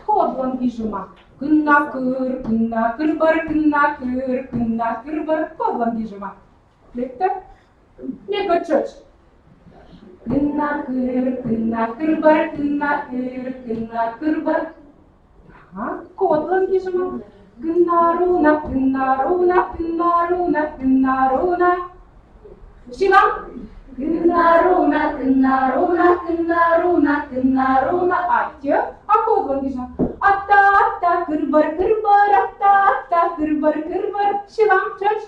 Кодлӧн гижӧма? Кыннакыр, кыннакырбӧр, кыннакыр, кыннакырбӧр. Кодлӧн гижӧма? Лэптӧ? Мед тшӧтш. Кыннакыр, кыннакырбӧр, кыннакыр, кыннакырбӧр. Ага, кодлӧн гижӧма? Кыннаруна, кыннаруна, кыннаруна, кыннаруна. Сьылам. Кыннаруна, кыннаруна, кыннаруна, кыннаруна. Аттьӧ. А кодлӧн гижӧма? Атта, атта, кырбӧр, кырбӧр, атта, атта, кырбӧр, кырбӧр. Сьылам тшӧтш.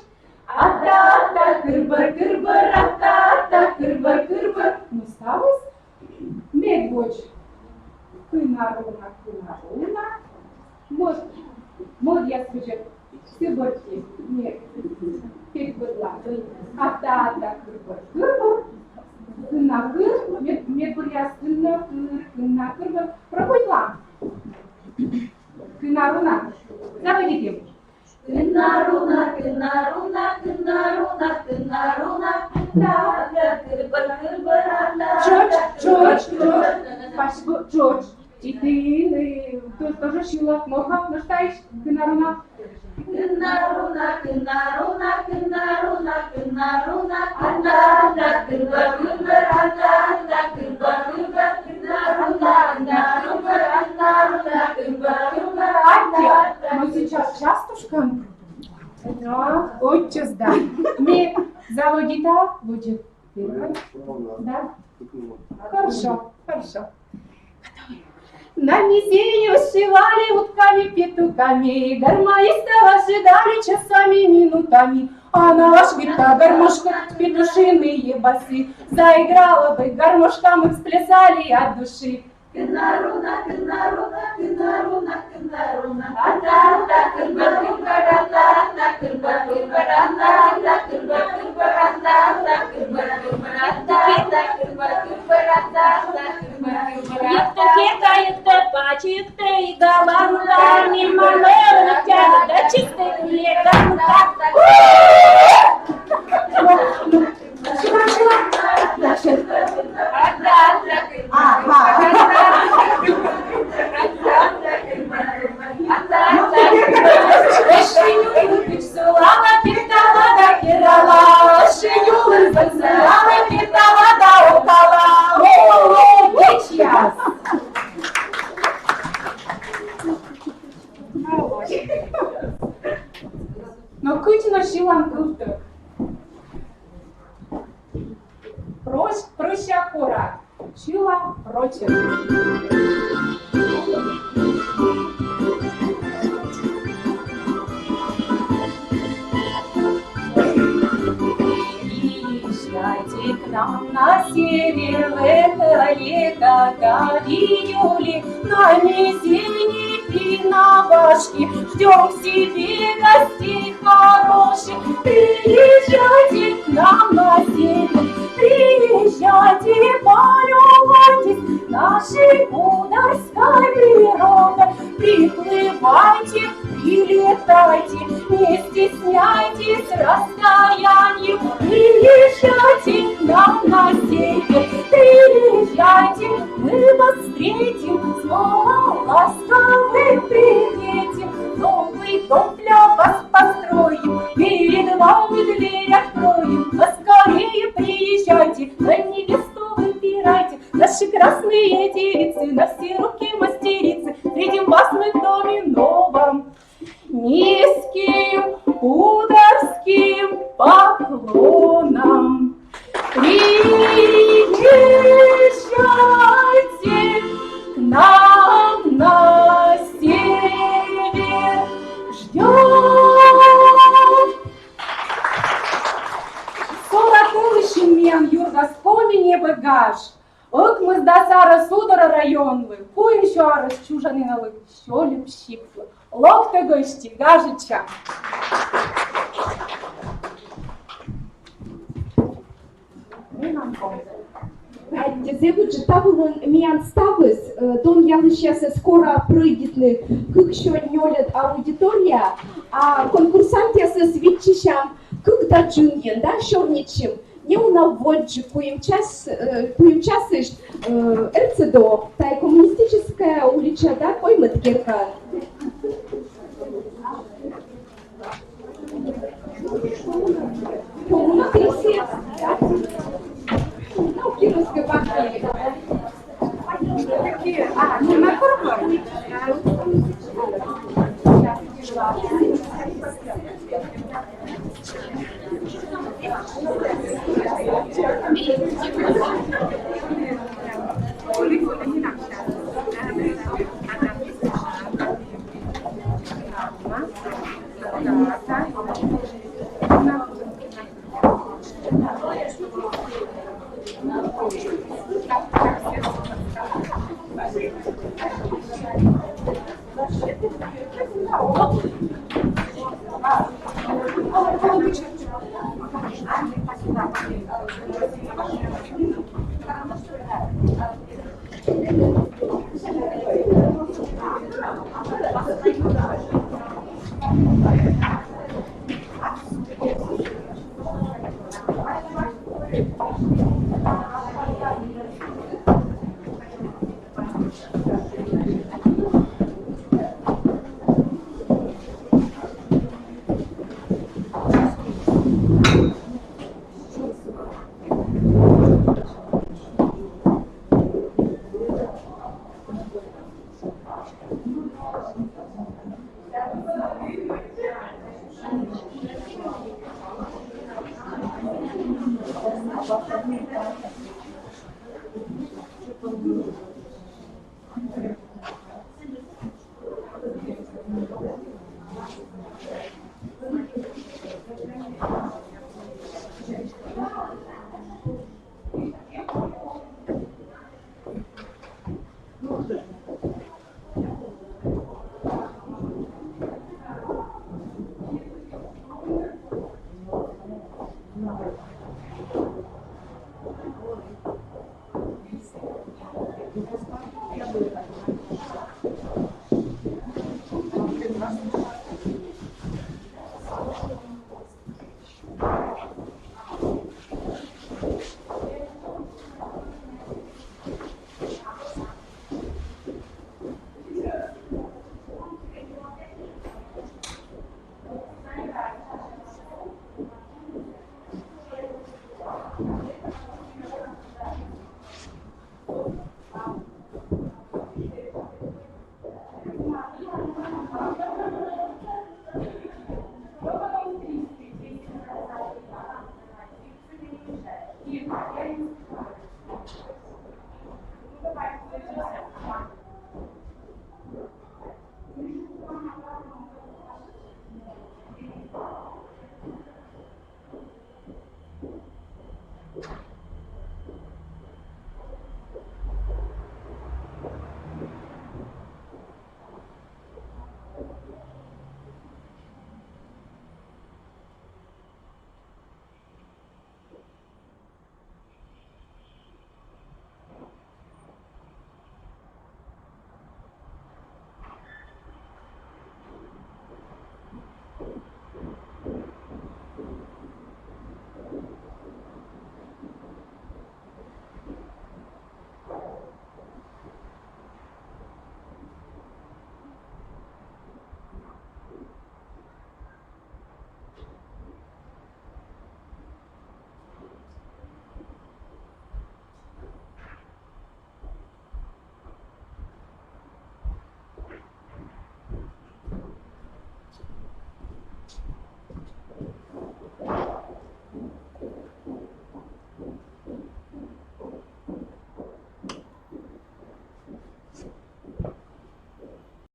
Атта, атта, кырбӧр, кырбӧр, атта, атта, кырбӧр, кырбӧр. Ну, ставыс. Медводз. Кыннаруна, кыннаруна. Мӧд, мӧдъяс водзӧ сы бӧрти. Мед петь быдлаын. Атта, атта, кырбӧр, кырбӧр. Кыннакыр, мед, медбӧръяс кыннакыр, кыннакырбӧр. Пробуйтлам. Кыннаруна. Заводитім. Кыннаруна, кыннаруна, кыннаруна, кыннаруна, кыннаруна, кырбӧр, кырбӧр, анда. Тшӧтш, тшӧтш, тшӧтш. Спасибо, тшӧтш. И тэ, э, то-, тоже сьылы. Но-ка, нӧшта ещё, кыннаруна. Кыннаруна, кыннаруна, кыннаруна, кыннаруна, анда, анда, кырбӧр, кырбӧр, анда, анда, кырбӧр, кырбӧр, кыннаруна, анда, кырбӧр, анда, анда, кырбӧр, кырбӧр, анда. Аттьӧ. Мы сейчас частушкаӧн. Да, отчасти, да. Ми заводитам, будет. Да? Хорошо, хорошо. На мезени вышивали утками, петухами, гармонистов ожидали часами, минутами. А на вышивке гармошка, петушиные басы. Заиграла бы гармошка, мы сплясали от души. Кыннаруна, кыннаруна, кыннаруна, кыннаруна. Анда, анда, кырбӧр, кырбӧр, анда, анда, кырбӧр, кырбӧр, анда, анда, кырбӧр, кырбӧр, анда, анда, кырбӧр, кырбӧр, анда, анда, кырбӧр, кырбӧр, анда, анда, кырбӧр, кырбӧр, анда. Йӧктӧ, кека, йӧктӧ, пач йӧктӧ, и галанта, мимо нӧртӧ, да чистӧ леганта. Ага. Осенью улыбочку сылала, петала да керала, осенью улыбочку сылала, петала да укала. О, сейчас. Но кыдз нӧ сьылан кывтӧг? Прӧсь-, прӧся кора. Сьыла прӧчӧн. Приезжайте к нам на север в это лето, да в июле на мезени и на Вашке. Ждём в себе гостей хороших. Приезжайте к нам на север, приезжайте, полюбуйтесь нашей Кударской природой. Приплывайте, прилетайте, не стесняйтесь расстоянием. Приезжайте к нам на север, приезжайте, мы вас встретим снова ласковым приветом. Новый дом для вас построим, перед вами дверь откроем. Поскорее приезжайте, на невесту выбирайте. Наши красные девицы, на все руки мастерицы. Встретим вас мы в доме новом. Низким, Кударским, Ӧкмысдас арӧс Удора районлы, куимсё арӧс чужанінлы, сё льӧп сиплы. Локтӧ гӧсьтъяс, гажӧдчам. Аттьӧ, зэв ыджыд та вылын миян ставыс, э, дон ялысьясӧс кора прӧйдитны кыксё нёльӧд аудитория, а конкурсантъясӧс виччысям кык да джынйӧн, да, сёрнитчим. Неуна водзджык, куим час, э, куим часысь, э, РЦДО, тайӧ Коммунистическая улича, да, коймӧд керка. Коммуна тридцать. Ну, Кировская партия.